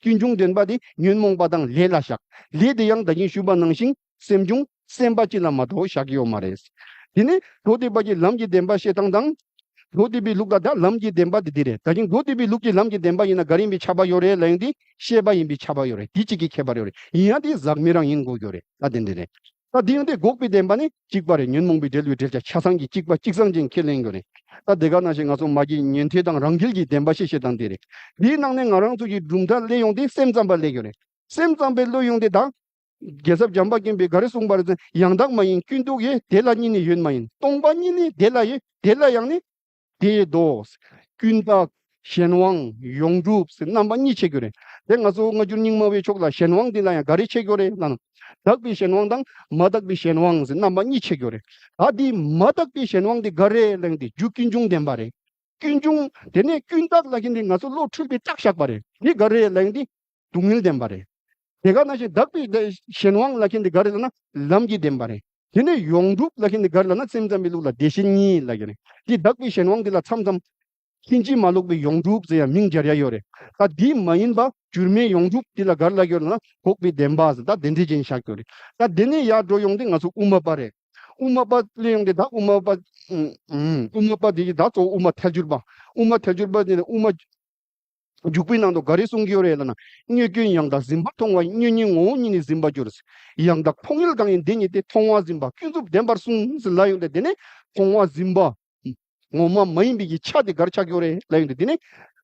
ཀུན་འབྱུང་བདེན་པ་དེ་ཉོན་མོངས་པ་དང་ལས་ལ་བཞག་ལས་དེ་ཡང་ད་གིན་ཞུས་པ་ནང་བཞིན་སེམས་བྱུང་སེམས་པ་གཅིག་ལ་མ་གཏོགས་བཞག་གི་ཡོད་མ་རེད། དེ་ནས་མདོ་སྡེ་པ་གི་ལམ་གྱི་བདེན་པ་བཤད་སྟངས་དང་། མདོ་སྡེ་པའི་ལུགས་ལ་ད་ལམ་གྱི་བདེན་པ་དེ་འདི་རེད། ད་གིན་མདོ་སྡེ་པའི་ལུགས་ཀྱི་ལམ་གྱི་བདེན་པ་ཡིན་ན་ག་རེ་ཡིན་པའི་ཁྱབ་པ་ཡོད་རེད་ལབ་ཡོང་དུས་ཤེས་པ་ཡིན་པའི་ཁྱབ་པ་ཡོད་རེད། དེ་གཅིག་གི་ཁྱད་པར་ཡོད་རེད། ཡིན་ཡང་དེ་ཟག་མེད་རང་ཡིན་དགོས་ཀྱི་ཡོད་རེད། ད་དེ་འདི་རེད། ད་དེ་ཡང་དེ་འགོག་པའི་བདེན་པ་ནི་གཅིག་པ་རེད། ཉོན་མོངས་པའི་འབྲེལ་བའི་འབྲེལ་ཆ་ཆ་ཚང་གི་གཅིག་པ་གཅིག་ཚང་ཅན་ཁས་ལེན་དགོས་རེད། ད་དེ་ག་ནང་བཞིན་ང་ཚོ་མ་གི་ཉན་ཐོས་དང་རང་རྒྱལ་གྱི་བདེན་པ་བཤད་བཤད་སྟངས་དེ་རེད། དེའི་ནང་ནས་ང་རང་ཚོ་གི་གྲུབ་མཐའ་སླེབས་ཡོང་དུས་སེམས་ཙམ་པ་སླེབས་ཡོད་རེད། སེམས་ཙམ་པའི་བློ་ཡོང་དུས་ད། རྒྱལ་ཚབ་བྱམས་པ་མཁྱེན་པས་ག་རེ་གསུངས་པ་རེད་ཟེར་ན། ཡང་དག་མ་ཡིན་ཀུན་རྟོག་ཡོད། དེ་ལ་གཉིས་ནི་ཡོད་མ་ཡིན། སྟོང་པ་ཉིད་ནི་དེ་ལ་ཡོད། དེ་ལ་ཡང་ནི་དེ་ཡོད་དོ། ཀུན་བཏགས་གཞན་དབང་ཡོངས་གྲུབ་ཟེར་རྣམ་པ་གཉིས་ཕྱེ་གི་ཡོད་རེད། དེ་ང་ཚོ་སྔ་འགྱུར་རྙིང་མ་བའི་ཕྱོགས་ལ་གཞན་དབང་འདི་ལ་ཡང་ག་རེ་ཕྱེ་གི་ཡོད་རེད་ལབ་ན། དག་པའི་གཞན་དབང་དང་མ་དག་པའི་གཞན་དབང་ཟེར་རྣམ་པ་གཉིས་ཕྱེ་གི་ཡོད་རེད། ད་འདི་མ་དག་པའི་གཞན་དབང་འདི་ག་རེ་ལབ་ན་འདི་རྒྱུ་ཀུན་འབྱུང་བདེན་པ་རེད། ཀུན་འབྱུང་དེ་ནས་ཀུན་བཏགས་ལབ་མཁན་འདི་ང་ཚོ་བློ་འཁྲུལ་པའི་བཏགས་བཞག་པ་རེད། འདི་ག་རེ་ལབ་ན་འདི་སྡུག་བསྔལ་བདེན་པ་རེད། དེ་ག་ནང་བཞིན་དག་པའི་གཞན་དབང་ལབ་མཁན་འདི་ག་རེ་ལབ་ན་ལམ་གྱི་བདེན་པ་རེད། དེ་ནས་ཡོངས་གྲུབ་ལབ་མཁན་འདི་ག་རེ་ལབ་ན་སེམས་ཙམ་པའི་ལུགས་ལ་བདེ་གཤེགས་གཉིས་ལབ་ཀྱི་རེད། འདི་དག་པའི་གཞན་དབང་འདི་ལ་མཚམས་མཚམས་ཕྱིན་ཅི་མ་ལོག་པའི་ཡོངས་གྲུབ་ཟེར་ཡང་མིང་སྦྱར་ཡ་ཡོད་རེད། ད་འདི་མ་ཡིན་པ་འགྱུར་མེད་ཡོངས་གྲུབ་འདི་ལ་ག་རེ་ལབ་ཀྱི་ཡོད་ལབ་ན་འགོག་པའི་བདེན་པ་ཟེར། ད་དེ་འདྲ་ཅན་བཞག་ཀྱི་ཡོད་རེད། ད་དེ་ནས་ཡར་འགྲོ་ཡོང་དུས་ང་ཚོ་དབུ་མ་པ་རེད། དབུ་མ་པ་སླེབས་ཡོང་དུས་ད་དབུ་མ་པ། ཨུམ། དབུ་མ་པ་འདི་ཡི་ད་གཙོ་བོ་དབུ་མ་ཐལ་འགྱུར་པ། དབུ་མ་ཐལ་འགྱུར་པ་འདི་ནི་དབུ་མ། འཇུག་པའི་ནང་དུ་ག་རེ་གསུང་གི་ཡོད་རེད་ལབ་ན། དངོས་ཀུན་ཡང་དག་འཛིན་པ་མཐོང་བ་ཡིས། དངོས་ཉིད་ངོ་བོ་ཉིད་ནི་འཛིན་པར་འགྱུར། ཡང་དག་མཐོང་ཡུལ་གང་ཡིན་དེ་ཉིད་དེ། མཐོང་བ་འཛིན་པ་ཀུན་རྫོབ་བདེན་པར་གསུངས་ཟེར་ལབ་ཡོང་དུས། དེ་ནས་མཐོང་བ་འཛིན་པ་ངོ་མ་མ་ཡིན་པའི་གི་ཆ་དེ་ག་རེ་ཆགས་ཀྱི་ཡོད་རེད་ལབ་ཡོང་དུས། དེ་ནས་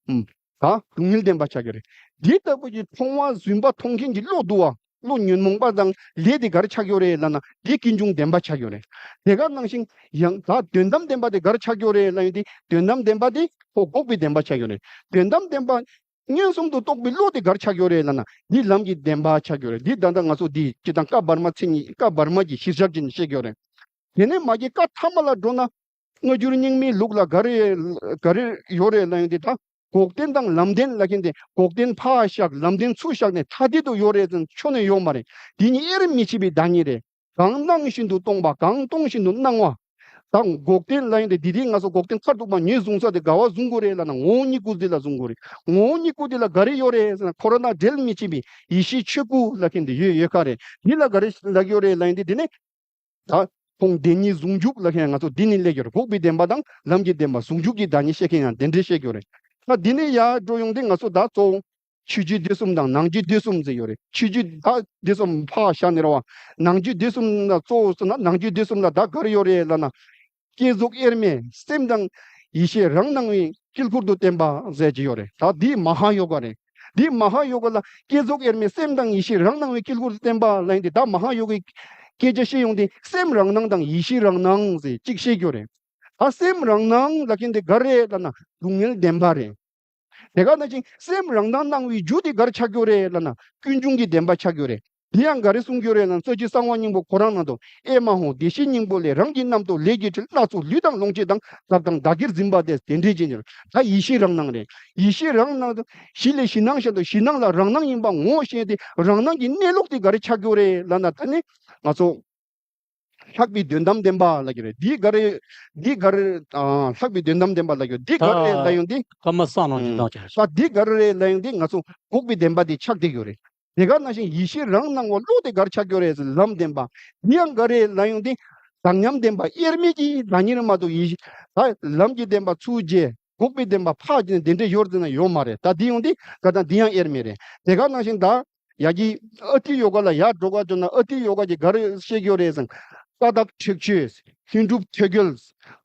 ཨུམ། ད་སྡུག་བསྔལ་བདེན་པ་ཆགས་ཀྱི་ཡོད་རེད། འདི་ལྟ་བུ་གི་མཐོང་བ་འཛིན་པ་མཐོང་མཁན་གྱི་བློ་འདུག་བ། བློ་ཉོན་མོངས་པ་དང་ལས་དེ་ག་རེ་ཆགས་ཀྱི་ཡོད་རེད་ལབ་ན། འདི་ཀུན་འབྱུང་བདེན་པ་ཆགས་ཀྱི་ཡོད་རེད། དེ་ག་ནང་བཞིན་ཡང་ད་དོན་དམ་བདེན་པ་དེ་ག་རེ་ཆགས་ཀྱི་ཡོད་རེད་ལབ་ཡོང་དུས། དོན་དམ་བདེན་པ་དེ་ཁོ་འགོག་པའི་བདེན་པ་ཆགས་ཀྱི་ཡོད་རེད། དོན་དམ་བདེན་པ་མངོན་སུམ་དུ་རྟོགས་པའི་བློ་དེ་ག་རེ་ཆགས་ཀྱི་ཡོད་རེད་ལབ་ན། འདི་ལམ་གྱི་བདེན་པ་ཆགས་ཀྱི་ཡོད་རེད། འདི་ད་ལྟ་ང་ཚོ་འདི་སྤྱིར་བཏང་བཀའ་བར་མ་མཚན་ཉིད། བཀའ་བར་མ་གི་གཞིར་བཞག་བྱས་ནས་བཤད་ཀྱི་ཡོད་རེད། དེ་ནས་མ་གི་བཀའ་ཐ་མ་ལ་འགྲོ་ན། སྔ་འགྱུར་རྙིང་མའི་ལུགས་ལ་ག་རེ་ག་རེ་ཡོད་རེད་ལབ་ཡོང་དུས། ད་འགོག་བདེན་དང་ལམ་བདེན་ལབ་མཁན་དེ། འགོག་བདེན་ཕར་བཞག་ལམ་བདེན་ཚུར་བཞག་ནས་ཐ་དད་དུ་ཡོད་རེད་ཟེར་ན་ཆོ་ནས་ཡོད་མ་རེད། དེ་གཉིས་དབྱེར་མི་ཕྱེད་པའི་བདག་ཉིད་རེད། གང་སྣང་བཞིན་དུ་སྟོང་པ། གང་སྟོང་བཞིན་དུ་སྣང་བ། ད་འགོག་བདེན་ལབ་ཡོང་དུས། འདི་དེ་ང་ཚོ་འགོག་བདེན་མཐར་ཐུག་པ་ངོས་བཟུང་ས་དེ་ག་བ་བཟུང་དགོས་རེད་ལབ་ན། ངོ་བོ་ཉིད་སྐུ་དེ་ལ་བཟུང་དགོས་རེད། ངོ་བོ་ཉིད་སྐུ་དེ་ལ་ག་རེ་ཡོད་རེད་ཟེར་ན། འཁོར་བ་ན་འབྲལ་མི་ཕྱེད་པའི་ཡེ་ཤེས་ཆོས་སྐུ་ལབ་མཁན་དེ་ཡོད་ཡོད་ཁ་རེད། འདི་ལ་ག་རེ་ལབ་ཀྱི་ཡོད་རེད་ལབ་ཡོང་དུས། དེ་ནས་ད་མཐོང་བདེན་གཉིས་ཟུང་འཇུག་ལབ་མཁན་ང་ཚོ་འདི་ནས་སླེབས་ཀྱི་ཡོད་རེད། འགོག་པའི་བདེན་པ་དང་ལམ་གྱི་བདེན་པ། ཟུང་འཇུག་གི་བདག་ཉིད་བཤད་མཁན་ཡང་དེ་འདྲས་བཤད་ཀྱི་ཡོད་རེད། ད་འདི་ནས་ཡར་འགྲོ་ཡོང་དུས་ང་ཚོ་ད་གཙོ་བོ་ཕྱི་རྒྱུད་སྡེ་གསུམ་དང་ནང་རྒྱུད་སྡེ་གསུམ་ཟེར་ཡོད་རེད། ཕྱི་རྒྱུད་ད་སྡེ་གསུམ་ཕར་བཞག་ནས་རེད་བ། ནང་རྒྱུད་སྡེ་གསུམ་ལ་གཙོ་བོ་ཟེར་ན། ནང་རྒྱུད་སྡེ་གསུམ་ལ་ད་ག་རེ་ཡོད་རེད་ལབ་ན། བསྐྱེད་རྫོགས་དབྱེར་མེད་སེམས་དང་ཡེ་ཤེས་རང་སྣང་བའི་དཀྱིལ་འཁོར་དུ་བསྟན་པ་ཟེར་གྱི་ཡོད་རེད། ད་འདི་མ་ཧཱ་ཡོ་ག་རེད། འདི་མ་ཧཱ་ཡོ་ག་ལ་བསྐྱེད་རྫོགས་དབྱེར་མེད་སེམས་དང་ཡེ་ཤེས་རང་སྣང་བའི་དཀྱིལ་འཁོར་དུ་བསྟན་པ་ལབ་ཡོང་དུས། ད་མ་ཧཱ་ཡོ་གའི་སྐད་ཆ་བཤད་ཡོང་དུས། སེམས་རང་སྣང་དང་ཡེ་ཤེས་རང་སྣང་ཟེར་གཅིག་བཤད་ཀྱི་ཡོད་རེད། ད་སེམས་རང་སྣང་ལབ་མཁན་དེ་ག་རེད་ལབ་ན། སྡུག་བསྔལ་བདེན་པ་རེད། དེ་ག་ནང་བཞིན་སེམས་རང་སྣང་སྣང་བའི་རྒྱུ་དེ་ག་རེ་ཆགས་ཀྱི་ཡོད་རེད་ལབ་ན། ཀུན་འབྱུང་གི་བདེན་པ་ཆགས་ཀྱི་ཡོད་རེད། དེ་ཡང་ག་རེ་གསུང་གི་ཡོད་རེད་ལབ་ན། རྩ་རྒྱུད་གསང་བ་སྙིང་པོ་ཁོ་རང་ནང་དུ། ཨེ་མ་ཧོ། བདེ་གཤེགས་སྙིང་པོ་ལས། རང་གི་རྣམ་རྟོག་ལས་ཀྱི་སྤྲུལ། སྣ་ཚོགས་ལུས་དང་ལོངས་སྤྱོད་དང་། བདག་དང་བདག་གིར་འཛིན་པ་དེས། དེ་འདྲས་བྱས་ནས། ད་ཡེ་ཤེས་རང་སྣང་རེད། ཡེ་ཤེས་རང་སྣང་དུ། གཞི་ལས་གཞི་སྣང་གཞན་དུ། གཞི་སྣང་ལ་རང་སྣང་ཡིན་པ་ངོ་ཤེས་ཏེ། རང་སྣང་གི་གནས་ལུགས་དེ་ག་རེ་ཆགས་ཀྱི་ཡོད་རེད་ལབ་ན། ད་ནི་ང་ཚོ་ལྷག་པའི་དོན་དམ་བདེན་པ་ལབ་ཀྱི་རེད། འདི་ག་རེ། འདི་ག་རེ། ཨ། ལྷག་པའི་དོན་དམ་བདེན་པ་ལབ་ཀྱི་ཡོད། འདི་ག་རེ་ལབ་ཡོང་དུས། ཀ་མ་སང་ལོང་ཅི་དང་ཅི། ད་འདི་ག་རེ་ལབ་ཡོང་དུས། ང་ཚོ་འགོག་པའི་བདེན་པ་དེ་ཆགས་བསྡད་ཡོད་རེད། དེ་ག་ནང་བཞིན་ཡེ་ཤེས་རང་སྣང་བ་བློ་དེ་ག་རེ་ཆགས་ཀྱི་ཡོད་རེད་ཟེར། ལམ་བདེན་པ། འདི་ཡང་ག་རེ་ལབ་ཡོང་དུས། དག་མཉམ་བདེན་པ་དབྱེར་མེད་ཀྱི་བདག་ཉིད་མ་གཏོགས་ཡེ་ཤེས། ད་ལམ་གྱི་བདེན་པ་ཚུར་རྒྱས། འགོག་པའི་བདེན་པ་ཕར་རྒྱས་ནས་དེ་འདྲས་ཡོད་ཟེར་ན་ཡོད་མ་རེད། ད་འདི་ཡོང་དུས་ག་ད་འདི་ཡང་དབྱེར་མེད་རེད། དེ་ག་ནང་བཞིན་ད་ཡ་གི་ཨ་ཏི་ཡོ་ག་ལ་ཡར་འགྲོ་ག་འགྲོ་ན། ཨ་ཏི་ཡོ་ག་གིས་ག་རེ་བཤད་ཀྱི་ཡོད་རེད་ཟེར་ན། ཀ་དག་ཁྲེགས་ཆོད། ལྷུན་གྲུབ་ཐོད་རྒལ།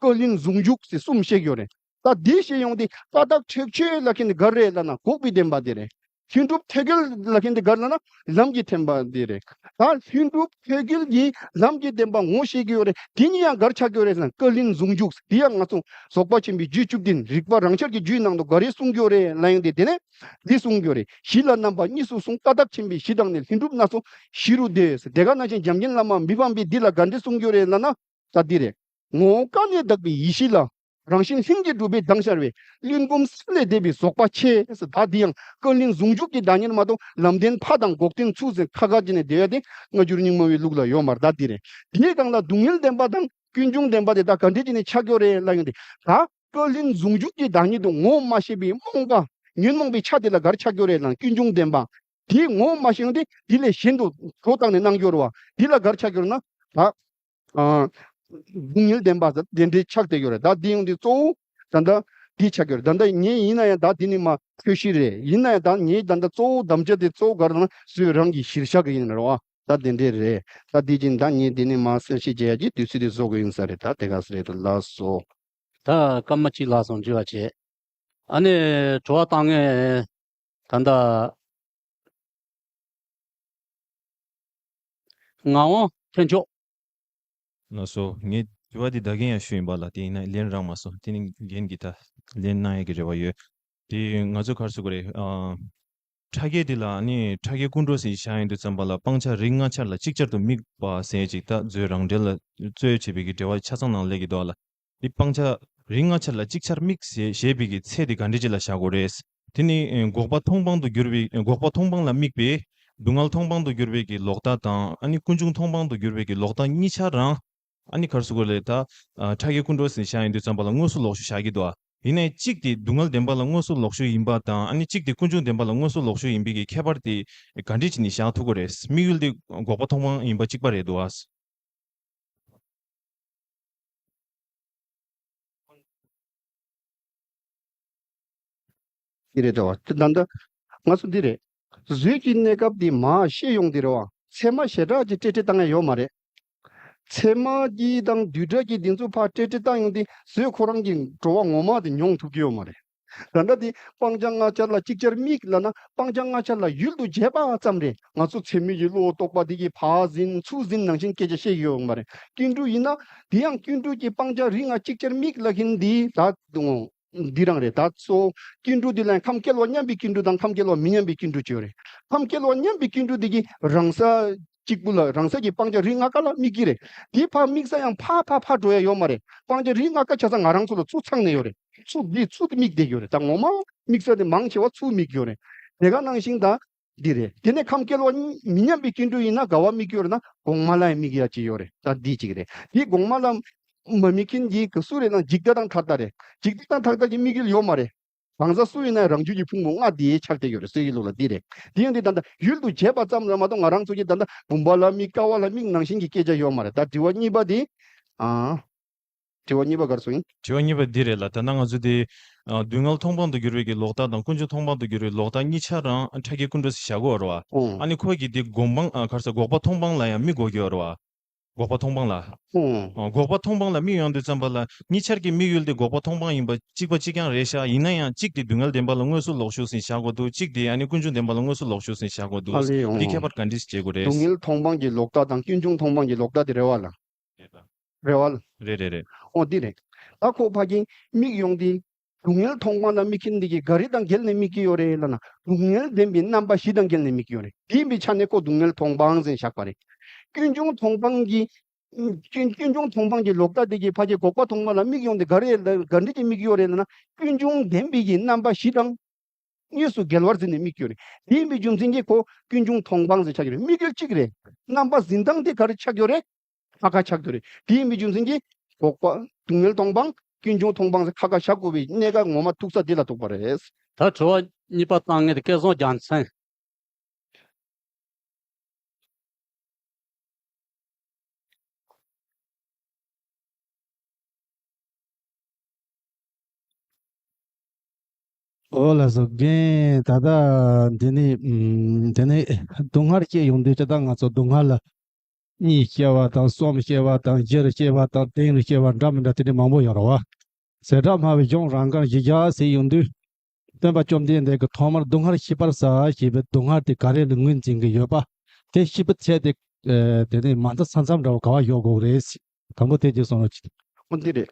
བཀའ་ལན་ཟུང་འཇུག་ཟེར་གསུམ་བཤད་ཀྱི་ཡོད་རེད། ད་འདི་བཤད་ཡོང་དུས་ཀ་དག་ཁྲེགས་ཆོད་ལབ་མཁན་དེ་ག་རེ་རེད་ལབ་ན། འགོག་པའི་བདེན་པ་དེ་རེད། ལྷུན་གྲུབ་ཐོད་རྒལ་ལབ་མཁན་དེ་ག་རེ་ལབ་ན། ལམ་གྱི་བདེན་པ་དེ་རེད། ད་ལྷུན་གྲུབ་ཐོད་རྒལ་གྱིས་ལམ་གྱི་བདེན་པ་ངོ་ཤེས་ཀྱི་ཡོད་རེད། དེ་གཉིས་ཡང་ག་རེ་ཆགས་ཀྱི་ཡོད་རེད་ཟེར་ན། བཀའ་ལན་ཟུང་འཇུག། དེ་ཡང་ང་ཚོ་རྫོགས་པ་ཆེན་པོའི་རྒྱུད་བཅུ་བདུན་རིགས་པ་རང་ཤར་གྱི་རྒྱུད་ནང་དུ་ག་རེ་གསུང་གི་ཡོད་རེད་ལབ་ཡོང་དུས། དེ་ནས་འདི་གསུང་གི་ཡོད་རེད། གཞི་ལ་རྣམ་པ་གཉིས་སུ་གསུངས། ཀ་དག་ཆེན་པོའི་གཞི་དང་ནི། ལྷུན་གྲུབ་སྣ་ཚོགས་གཞི་རུ་འདོད། དེ་ག་ནང་བཞིན་འཇམ་མགོན་བླ་མ་མི་ཕམ་པས་འདི་ལ་ག་འདྲ་གསུང་གི་ཡོད་རེད་ལབ་ན། ད་འདི་རེད། ངོ་བོ་ཀ་ནས་དག་པའི་ཡེ་ཤེས་ལ། རང་བཞིན་ལྷུན་གྱིས་གྲུབ་པའི་གདངས་ཤར་བའི། གླིང་བུམ་སེམས་ལས་འདས་པའི་རྫོགས་པ་ཆེ། ད་འདི་ཡང་བཀའ་ལན་ཟུང་འཇུག་གི་བདག་ཉིད་མ་གཏོགས་ལམ་བདེན་ཕར་དང་འགོག་བདེན་ཚུར་ཟེར་ཁ་ཁ་བྱས་ནས་བསྡད་ཡ་དེ་སྔ་འགྱུར་རྙིང་མ་བའི་ལུགས་ལ་ཡོད་མ་རེད། ད་འདི་རེད། དེའི་སྒང་ལ་སྡུག་བསྔལ་བདེན་པ་དང་ཀུན་འབྱུང་བདེན་པ་དེ་ད་ག་འདྲ་བྱས་ནས་ཆགས་ཀྱི་ཡོད་རེད་ལབ་ཡོང་དུས། ད་བཀའ་ལན་ཟུང་འཇུག་གི་བདག་ཉིད་དུ་ངོ་བོ་མ་ཤེས་པའི་རྨོངས་པ། ཉོན་མོངས་པའི་ཆ་དེ་ལ་ག་རེ་ཆགས་ཀྱི་ཡོད་རེད་ལབ་ན། ཀུན་འབྱུང་བདེན་པ། དེ་ངོ་བོ་མ་ཤེས་ཡོང་དུས་དེ་ལས་གཞན་དུ་སྒྲོ་བཏགས་ནས་སྣང་གི་ཡོད་རེད་བ། དེ་ལ་ག་རེ་ཆགས་ཀྱི་ཡོད་རེད་ན། ད། ཨ། སྡུག་བསྔལ་བདེན་པ་ཟེར་དེ་འདྲའི་ཆགས་བསྡད་ཡོད་རེད། ད་འདི་ཡོང་དུས་གཙོ་བོ་ད་ལྟ་འདི་ཆགས་ཀྱི་ཡོད་རེད། ད་ལྟ་ངས་ཡིན་ན་ཡང་ད་འདི་ནི་མ་འཁྱོལ་ཤི་རེད། ཡིན་ན་ཡང་ད་ངས་ད་ལྟ་གཙོ་བོ་དམ་བཅའ་དེ་གཙོ་བོ་ག་རེ་ལབ་ན། སུས་རང་གི་གཞིར་བཞག་གི་ཡིན་རེད་བ། ད་དེ་འདྲའི་རེད། ད་འདི་བཞིན་ད་ངས་འདི་ནི་མ་གསལ་བཤད་བྱེད་ཡ་གི་དུས་ཚོད་དེ་བཟོ་དགོས་ཡིན་ས་རེད། ད་དེ་ག་ས་རེད་དོ། ལགས་སོ། ད་སྐར་མ་གཅིག་ལྷག་སོང་། འཇུ་བ་བྱེད། ཨ་ནི་དྲི་བ་བཏང་མཁན་ད་ལྟ་ངག་དབང་ཐེག་མཆོག། ལགས་སོ། ངས་དྲི་བ་འདི་ད་གིན་ཡང་ཞུས་ཡིན་པ་ལ། དེ་ཡིན་ན་ལན་རག་མ་སོང་། དེ་ནི་རྒན་གྱིས་ད་ལན་གནང་ཡག་གི་རེ་བ་ཡོད། དེ་ང་ཚོ་ག་རེ་ཟེར་དགོས་རེད། ཨ། ཕྲ་རྒྱས་འདི་ལ་ནི་ཕྲ་རྒྱས་ཀུན་འགྲོ་ཟེར་བཞག་ཡོང་དུས་ཙམ་པ་ལ་སྤང་བྱ་རིགས་ལྔ་ཆར་ལ་ཅིག་ཅར་དུ་དམིགས་པ་ཟེར་ཅིག་ད་མཛོད་རང་འགྲེལ་ལ་རྩོད་བྱེད་པའི་གི་འགྲེལ་བ་ཆ་ཚང་ནང་སླེབས་ཀྱི་འདུག་ལ། འདི་སྤང་བྱ་རིགས་ལྔ་ཆར་ལ་ཅིག་ཅར་དམིགས་ཟེར་ཞེས་པའི་གི་ཚད་དེ་ག་འདྲ་ཅིག་ལ་བཞག་དགོས་རེད། དེ་ནི་འགོག་པ་མཐོང་སྤང་དུ་གྱུར་པའི། འགོག་པ་མཐོང་སྤང་ལ་དམིགས་པའི་སྡུག་བསྔལ་མཐོང་སྤང་དུ་གྱུར་པའི་གི་ལོག་ལྟ་དང་། ཨ་ནི་ཀུན་འབྱུང་མཐོང་སྤང་དུ་གྱུར་པའི་གི་ལོག་ལྟ་གཉིས་ཆ་རང་། ཨ་ནི་ག་རེ་ཟེར་དགོས་རེད། ད་ཨ་ཕྲ་རྒྱས་ཀུན་འགྲོ་ཟེར་བཞག་ཡོང་དུས་ཙམ་པ་ལ་དངོས་སུ་ལོག་ཤུགས་བཞག་གི་འདུག་ཨ། ཡིན་ནའི་གཅིག་དེ་སྡུག་བསྔལ་བདེན་པ་ལ་དངོས་སུ་ལོག་ཤུགས་ཡིན་པ་དང་། ཨ་ནི་གཅིག་དེ་ཀུན་འབྱུང་བདེན་པ་ལ་དངོས་སུ་ལོག་ཤུགས་ཡིན་པའི་གི་ཁྱད་པར་དེ་ག་འདྲ་ཅིག་ནས་བཞག་ཐུབ་ཀྱི་རེད། དམིགས་ཡུལ་དེ་འགོག་པ་མཐོང་སྤང་ཡིན་པ་གཅིག་པ་རེད་འདུག་ཨ། འདི་རེད་དོ། ད་ལྟ་ང་ཚོ་འདི་རེད། གཟུགས་ཀྱི་གནས་སྐབས་འདི་མར་ཤེས་ཡོང་འདི་རེད་བ། ཚད་མ་ཞེ་དྲག་ཅིག་སྤྲེལ་སྤྲེལ་བཏང་ཡ་ཡོད་མ་རེད། ཚད་མ་གི་དང་རྡུལ་ཕྲན་གྱི་འདི་ཚོ་ཕར་སྤྲེལ་སྤྲེལ་བཏང་ཡོང་དུས་གཟུགས་ཁོ་རང་གི་བྲོ་བ་ངོ་མ་དེ་མྱོང་ཐུབ་ཀྱི་ཡོད་མ་རེད། ད་ལྟ་དེ་སྤང་བྱ་ལྔ་ཆར་ལ་ཅིག་ཅར་དམིགས་ལབ་ན། སྤང་བྱ་ལྔ་ཆར་ལ་ཡུལ་དུ་བྱེད་པ་ཙམ་རེད། ང་ཚོ་ཚད་མའི་གི་བློ་རྟོག་པ་དེ་གིས་ཕར་ཟིན་ཚུར་ཟིན་ནང་བཞིན་སྐད་ཆ་བཤད་ཀྱི་ཡོད་མ་རེད། ཀུན་འགྲོ་ཡིན་ན་དེ་ཡང་ཀུན་འགྲོ་གི་སྤང་བྱ་རིགས་ལྔ་ཅིག་ཅར་དམིགས་ལབ་མཁན་འདི་ད་འདི་རང་རེད། ད་གཙོ་བོ་ཀུན་འགྲོ་འདི་ལ་ཡང་ཁམས་སྐལ་བ་མཉམ་པའི་ཀུན་འགྲོ་དང་ཁམས་སྐལ་བ་མི་མཉམ་པའི་ཀུན་འགྲོ་བཅས་ཡོད་རེད། ཁམས་སྐལ་བ་མཉམ་པའི་ཀུན་འགྲོ་འདི་གིས་རང་ས་གཅིག་པུ་ལ་རང་ས་ཀྱི་སྤང་བྱ་རིགས་ལྔ་ཀ་ལ་དམིགས་ཀྱི་རེད། དེ་ཕར་དམིགས་ས་ཡང་ཕར་ཕར་ཕར་འགྲོ་ཡ་ཡོད་མ་རེད། སྤང་བྱ་རིགས་ལྔ་ཀ་ཆ་ཚང་ང་རང་ཚོ་ལ་ཚུར་ཚང་ནས་ཡོད་རེད། ཚུར་འདི་ཚུར་དེ་དམིགས་བསྡད་ཡོད་རེད། ད་ངོ་མ་དམིགས་ས་དེ་མང་ཆེ་བ་ཚུར་དམིགས་ཡོད་རེད། དེ་ག་ནང་བཞིན་ད་འདི་རེད། དེ་ནས་ཁམས་སྐལ་བ་མི་མཉམ་པའི་ཀུན་འགྲོ་ཡིན་ན་ག་བ་དམིགས་ཡོད་རེད་ན་གོང་མ་ལ་ཡང་དམིགས་ཡ་ཅིག་ཡོད་རེད། ད་འདི་གཅིག་རེད། དེ་གོང་མ་ལ་མ་དམིགས་མཁན་གྱི་ག་སུ་རེད་ན་འཇིག་ལྟ་དང་ཐར་ལྟ་རེད། འཇིག་ལྟ་དང་ཐར་ལྟ་གྱི་དམིགས་ཡུལ་ཡོད་མ་རེད། གང་ཟག་སུ་ཡིན་ན་རང་རྒྱུད་ཀྱི་ཕུང་པོ་ལྔ་དེ་ཆགས་བསྡད་ཡོད་རེད། སྲོལ་ཡིག་ལུགས་ལ་འདི་རེད། དེ་ཡང་དེ་ད་ལྟ་ཡུལ་དུ་བྱེད་པ་ཙམ་ལ་མ་གཏོགས་ང་རང་ཚོ་གྱི་ད་ལྟ་བུམ་པ་ལ་དམིགས། ཀ་བ་ལ་དམིགས་ནང་བཞིན་གྱི་སྐད་ཆ་ཡོད་མ་རེད། ད་དྲི་བ་གཉིས་པ་དེ། ཨ། དྲི་བ་གཉིས་པ་ག་རེ་སོང་ཡིན། དྲི་བ་གཉིས་པ་འདི་རེད་ལ། ད་ནང་ང་ཚོ་དེ་ཨ་སྡུག་བསྔལ་མཐོང་སྤང་དུ་གྱུར་པའི་གི་ལོག་ལྟ་དང་ཀུན་འབྱུང་མཐོང་སྤང་དུ་གྱུར་པའི་ལོག་ལྟ་གཉིས་ཆ་རང་ཕྲ་རྒྱས་ཀུན་འགྲོ་ཟེར་བཞག་གི་ཡོད་རེད་བ། ཨོ། ཨ་ནི་ཁོ་གི་དེ་སྒོམ་སྤང་ཨ་ག་རེ་ཟེར་འགོག་པ་མཐོང་སྤང་ལ་ཡང་དམིགས་དགོས་ཀྱི་ཡོད་རེད་བ། འགོག་པ་མཐོང་སྤང་ལ། ཨོ། ཨ་འགོག་པ་མཐོང་སྤང་ལ་དམིགས་ཡོང་དུས་ཙམ་པ་ལ་གཉིས་ཆར་གྱི་དམིགས་ཡུལ་དེ་འགོག་པ་མཐོང་སྤང་ཡིན་པ་གཅིག་པ་གཅིག་རྐྱང་རེད་ཤག་ཡིན་ན་ཡང་གཅིག་དེ་སྡུག་བསྔལ་བདེན་པ་ལ་དངོས་སུ་ལོག་ཞུགས་ཟིན་བཞག་དགོས་འདུག་གཅིག་དེ་ཨ་ནི་ཀུན་འབྱུང་བདེན་པ་ལ་དངོས་སུ་ལོག་ཞུགས་ཟིན་བཞག་དགོས་འདུག་ཨ་ལེ། འོང་། འདི་ཁྱད་པར་ག་འདྲས་བྱེད་དགོས་རེད། སྡུག་བསྔལ་མཐོང་སྤང་གི་ལོག་ལྟ་དང་ཀུན་འབྱུང་མཐོང་སྤང་གི་ལོག་ལྟ་དེ་རེད་བ་ལ། རེད་བ། རེད་རེད་རེད། ཨོ་འདི་རེད། ད་ཁོ་ཕ་གིན་དམིགས་ཡོང་དེ། སྡུག་བསྔལ་མཐོང་སྤང་ལ་དམིགས་མཁན་འདི་གིས་ག་རེ་དང་འགལ་ནས་དམིགས་ཀྱི་ཡོད་རེད་ལབ་ན། སྡུག་བསྔལ་བདེན་པའི་རྣམ་པ་བཞི་དང་འགལ་ནས་དམིགས་ཀྱི་ཡོད་རེད། དེ་ཡིན་པའི་ཆ་ནས་ཁོ་སྡུག་བསྔལ་མཐོང་སྤང་ཟེར་བཞག་པ་རེད། ཀུན་འབྱུང་མཐོང་སྤང་གི། ཀུན་ཀུན་འབྱུང་མཐོང་སྤང་གི་ལོག་ལྟ་དེ་གིས་ཕ་གིའི་འགོག་པ་མཐོང་སྤང་ལ་དམིགས་ཡོང་དེ་ག་རེ་ལ་ག་འདྲ་ཅིག་དམིགས་ཀྱི་ཡོད་རེད་ལབ་ན། ཀུན་འབྱུང་བདེན་པའི་གི་རྣམ་པ་བཞི་དང་དངོས་སུ་འགལ་བར་འཛིན་ནས་དམིགས་ཀྱི་ཡོད་རེད། དེ་ཡིན་པའི་རྒྱུ་མཚན་གྱིས་ཁོ་ཀུན་འབྱུང་མཐོང་སྤང་ཟེར་ཆགས་ཀྱི་རེད། དམིགས་ཡུལ་གཅིག་རེད། རྣམ་པ་འཛིན་སྟངས་དེ་ག་རེ་ཆགས་ཀྱི་ཡོད་རེད། ཁ་ཁ་ཆགས་ཀྱི་རེད། དེ་ཡིན་པའི་རྒྱུ་མཚན་གྱིས་འགོག་པ་སྡུག་བསྔལ་མཐོང་སྤང་ཀུན་འབྱུང་མཐོང་སྤང་ཟེར་ཁ་ཁ་བཞག་དགོས་པའི་གནད་འགག་ངོ་མ་ཐུག་ས་འདི་ལ་ཐུག་པ་རེད། ད་དྲི་བ་གཉིས་པ་བཏང་མཁན་དེ་སྐལ་བཟང་རྒྱལ་མཚན། འོ་ལགས་སོ། རྒན་ད་ལྟ་འདི་ནི་ཨམ་དེ་ནི་སྡུག་བསྔལ་སྐྱེ་ཡོང་དུས་ཅི་ལྟར་ང་ཚོ་སྡུག་བསྔལ་ལ་གཉིས་སྐྱེ་བ་དང་གསུམ་སྐྱེ་བ་དང་བཞིར་སྐྱེ་བ་དང་བདུན་ལ་སྐྱེ་བ་འདྲ་མི་འདྲ་དེ་འདྲ་མང་པོ་ཡོད་རེད་བ། ཟད་འགྲོ་སྨྲ་བའི་གཞུང་རང་དགར་བཞི་བརྒྱ་ཟེར་ཡོང་དུས། སྟོན་པ་བཅོམ་ལྡན་འདས་ཀྱིས་ཐོག་མར་སྡུག་བསྔལ་ཤེས་པར་བྱ་ཞེས་པའི་སྡུག་བསྔལ་དེ་ག་རེ་ལ་ངོས་འཛིན་གྱི་ཡོད་པ། དེ་ཤེས་པའི་ཚད་དེ་ཨ་དེ་ནི་མ་མཐའ་ས་མཚམས་འདྲ་བ་ག་བ་ཡོད་དགོས་རེད། དང་པོ་དེ་གཅིག་གསུང་རོགས་གྱིས། འོ་འདི་རེད།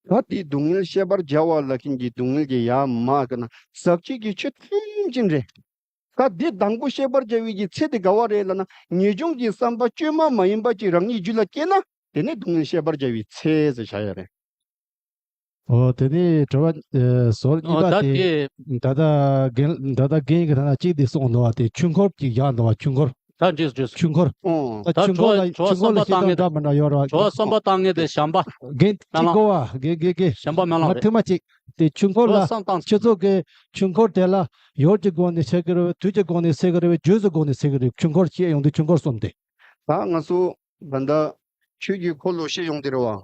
ད་དེ་སྡུག་བསྔལ་ཤེས་པར་བྱ་བ་ལ་མཁན་གྱི་སྡུག་བསྔལ་གྱི་ཡ་མ་ག་ན་ཟག་བཅས་ཀྱི་ཆོས་ཐམས་ཅད་རེད། ད་འདི་དང་པོ་ཤེས་པར་བྱ་བའི་གི་ཚེ་དེ་ག་བ་རེད་ལབ་ན། ངེས་འབྱུང་གི་བསམ་པ་བཅོས་མ་མ་ཡིན་པ་ཅིག་རང་ཉིད་རྒྱུད་ལ་སྐྱེས་ན་དེ་ནི་སྡུག་བསྔལ་ཤེས་པར་བྱ་བའི་ཚེ་ཟེར་བྱ་ཡ་རེད། ཨོ་དེ་ནི་དྲི་བ་ཨེ་ཟུར་གཉིས་པ་ཨོ་ད་དེ་དེ་ད་ལྟ་རྒན་ད་ལྟ་རྒན་གྱི་ཐ་ན་གཅིག་དེ་གསུངས་འདུག་བ། དེ་ཆོས་འཁོར་གྱི་ཡག་འདུག་བ། ཆོས་འཁོར། ད་འདྲིས་འདྲིས། ཆོས་འཁོར། ཨོ། ད་ད་ཆོས་འཁོར་ལ་ཆོས་འཁོར་ལ་ཤེས་སྟངས་འདྲ་མི་འདྲ་ཡོད་རེད་བ། ཆོས་བསམ་པ་བཏང་ངེས་དེ་བྱམས་པ། རྒན་གཅིག་གོ་བ་རྒན་རྒན་རྒན། བྱམས་པ་མེ་ལོང་རེད། ང་ཐུག་མ་གཅིག་དེ་ཆོས་འཁོར་ལ་ཆོས་བསམ་བཏང་ཆོས་ཚོགས་ཀྱི་ཆོས་འཁོར་དེ་ལ་ཡུལ་གྱི་སྒོ་ནས་ཤེས་ཀྱི་རེད། དུས་ཀྱི་སྒོ་ནས་ཤེས་ཀྱི་རེད། རྗེས་སུ་སྒོ་ནས་ཤེས་ཀྱི་རེད། ཆོས་འཁོར་ཤེས་ཡོང་དུས་ཆོས་འཁོར་གསུམ་དེ། ད་ང་ཚོ་ད་ལྟ་ཆོས་ཀྱི་འཁོར་ལོ་ཤེས་ཡོང་དེ་རེད་བ།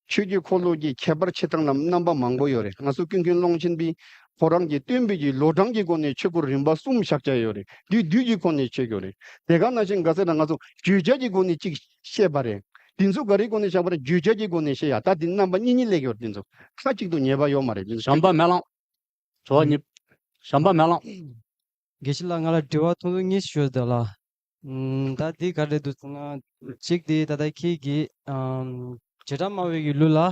ཆོས་ཀྱི་འཁོར་ལོ་གི་ཁྱད་པར་ཕྱེ་སྟངས་ལ་རྣམ་པ་མང་པོ་ཡོད་རེད། ང་ཚོ་ཀུན་མཁྱེན་ཀློང་ཆེན་པའི་ཁོ་རང་གི་སྟོན་པའི་གི་ལོ་གྲངས་ཀྱི་སྒོ་ནས་ཆོས་སྐོར་རིམ་པ་གསུམ་བཞག་བྱ་ཡོད་རེད། དུས་དུས་ཀྱི་སྒོ་ནས་ཆོས་ཡོད་རེད། དེ་ག་ནང་བཞིན་ག་ཟེར་ན་ང་ཚོ་བརྗོད་བྱ་གྱི་སྒོ་ནས་གཅིག་བཤད་པ་རེད། དེ་ཚོ་ག་རེའི་སྒོ་ནས་བཞག་པ་རེད། བརྗོད་བྱ་གྱི་སྒོ་ནས་བཤད་ཡ། ད་དེ་རྣམ་པ་གཉིས་གཉིས་སླེབས་ཡོད་རེད། དེ་ཚོ་མཐའ་གཅིག་ཏུ་ཉེས་པ་ཡོད་མ་རེད། དེ་ཚོ་བྱམས་པ་མེ་ལོང་། དྲི་བ་གཉིས། བྱམས་པ་མེ་ལོང་། དགེ་བཤེས་ལགས་ང་ལ་དྲི་བ་ཐུང་ཐུང་གཉིས་ཤིག་ཞུ་ད་ལ། ཨམ། ད་འདི་ག་རེ་འདུག་ཟེར་ན། གཅིག་དེ་ད་ལྟ་ཁྱེད་ཀྱིས་ཨམ། བྱེ་བྲག་སྨྲ་བའི་གི་ལུགས་ལ།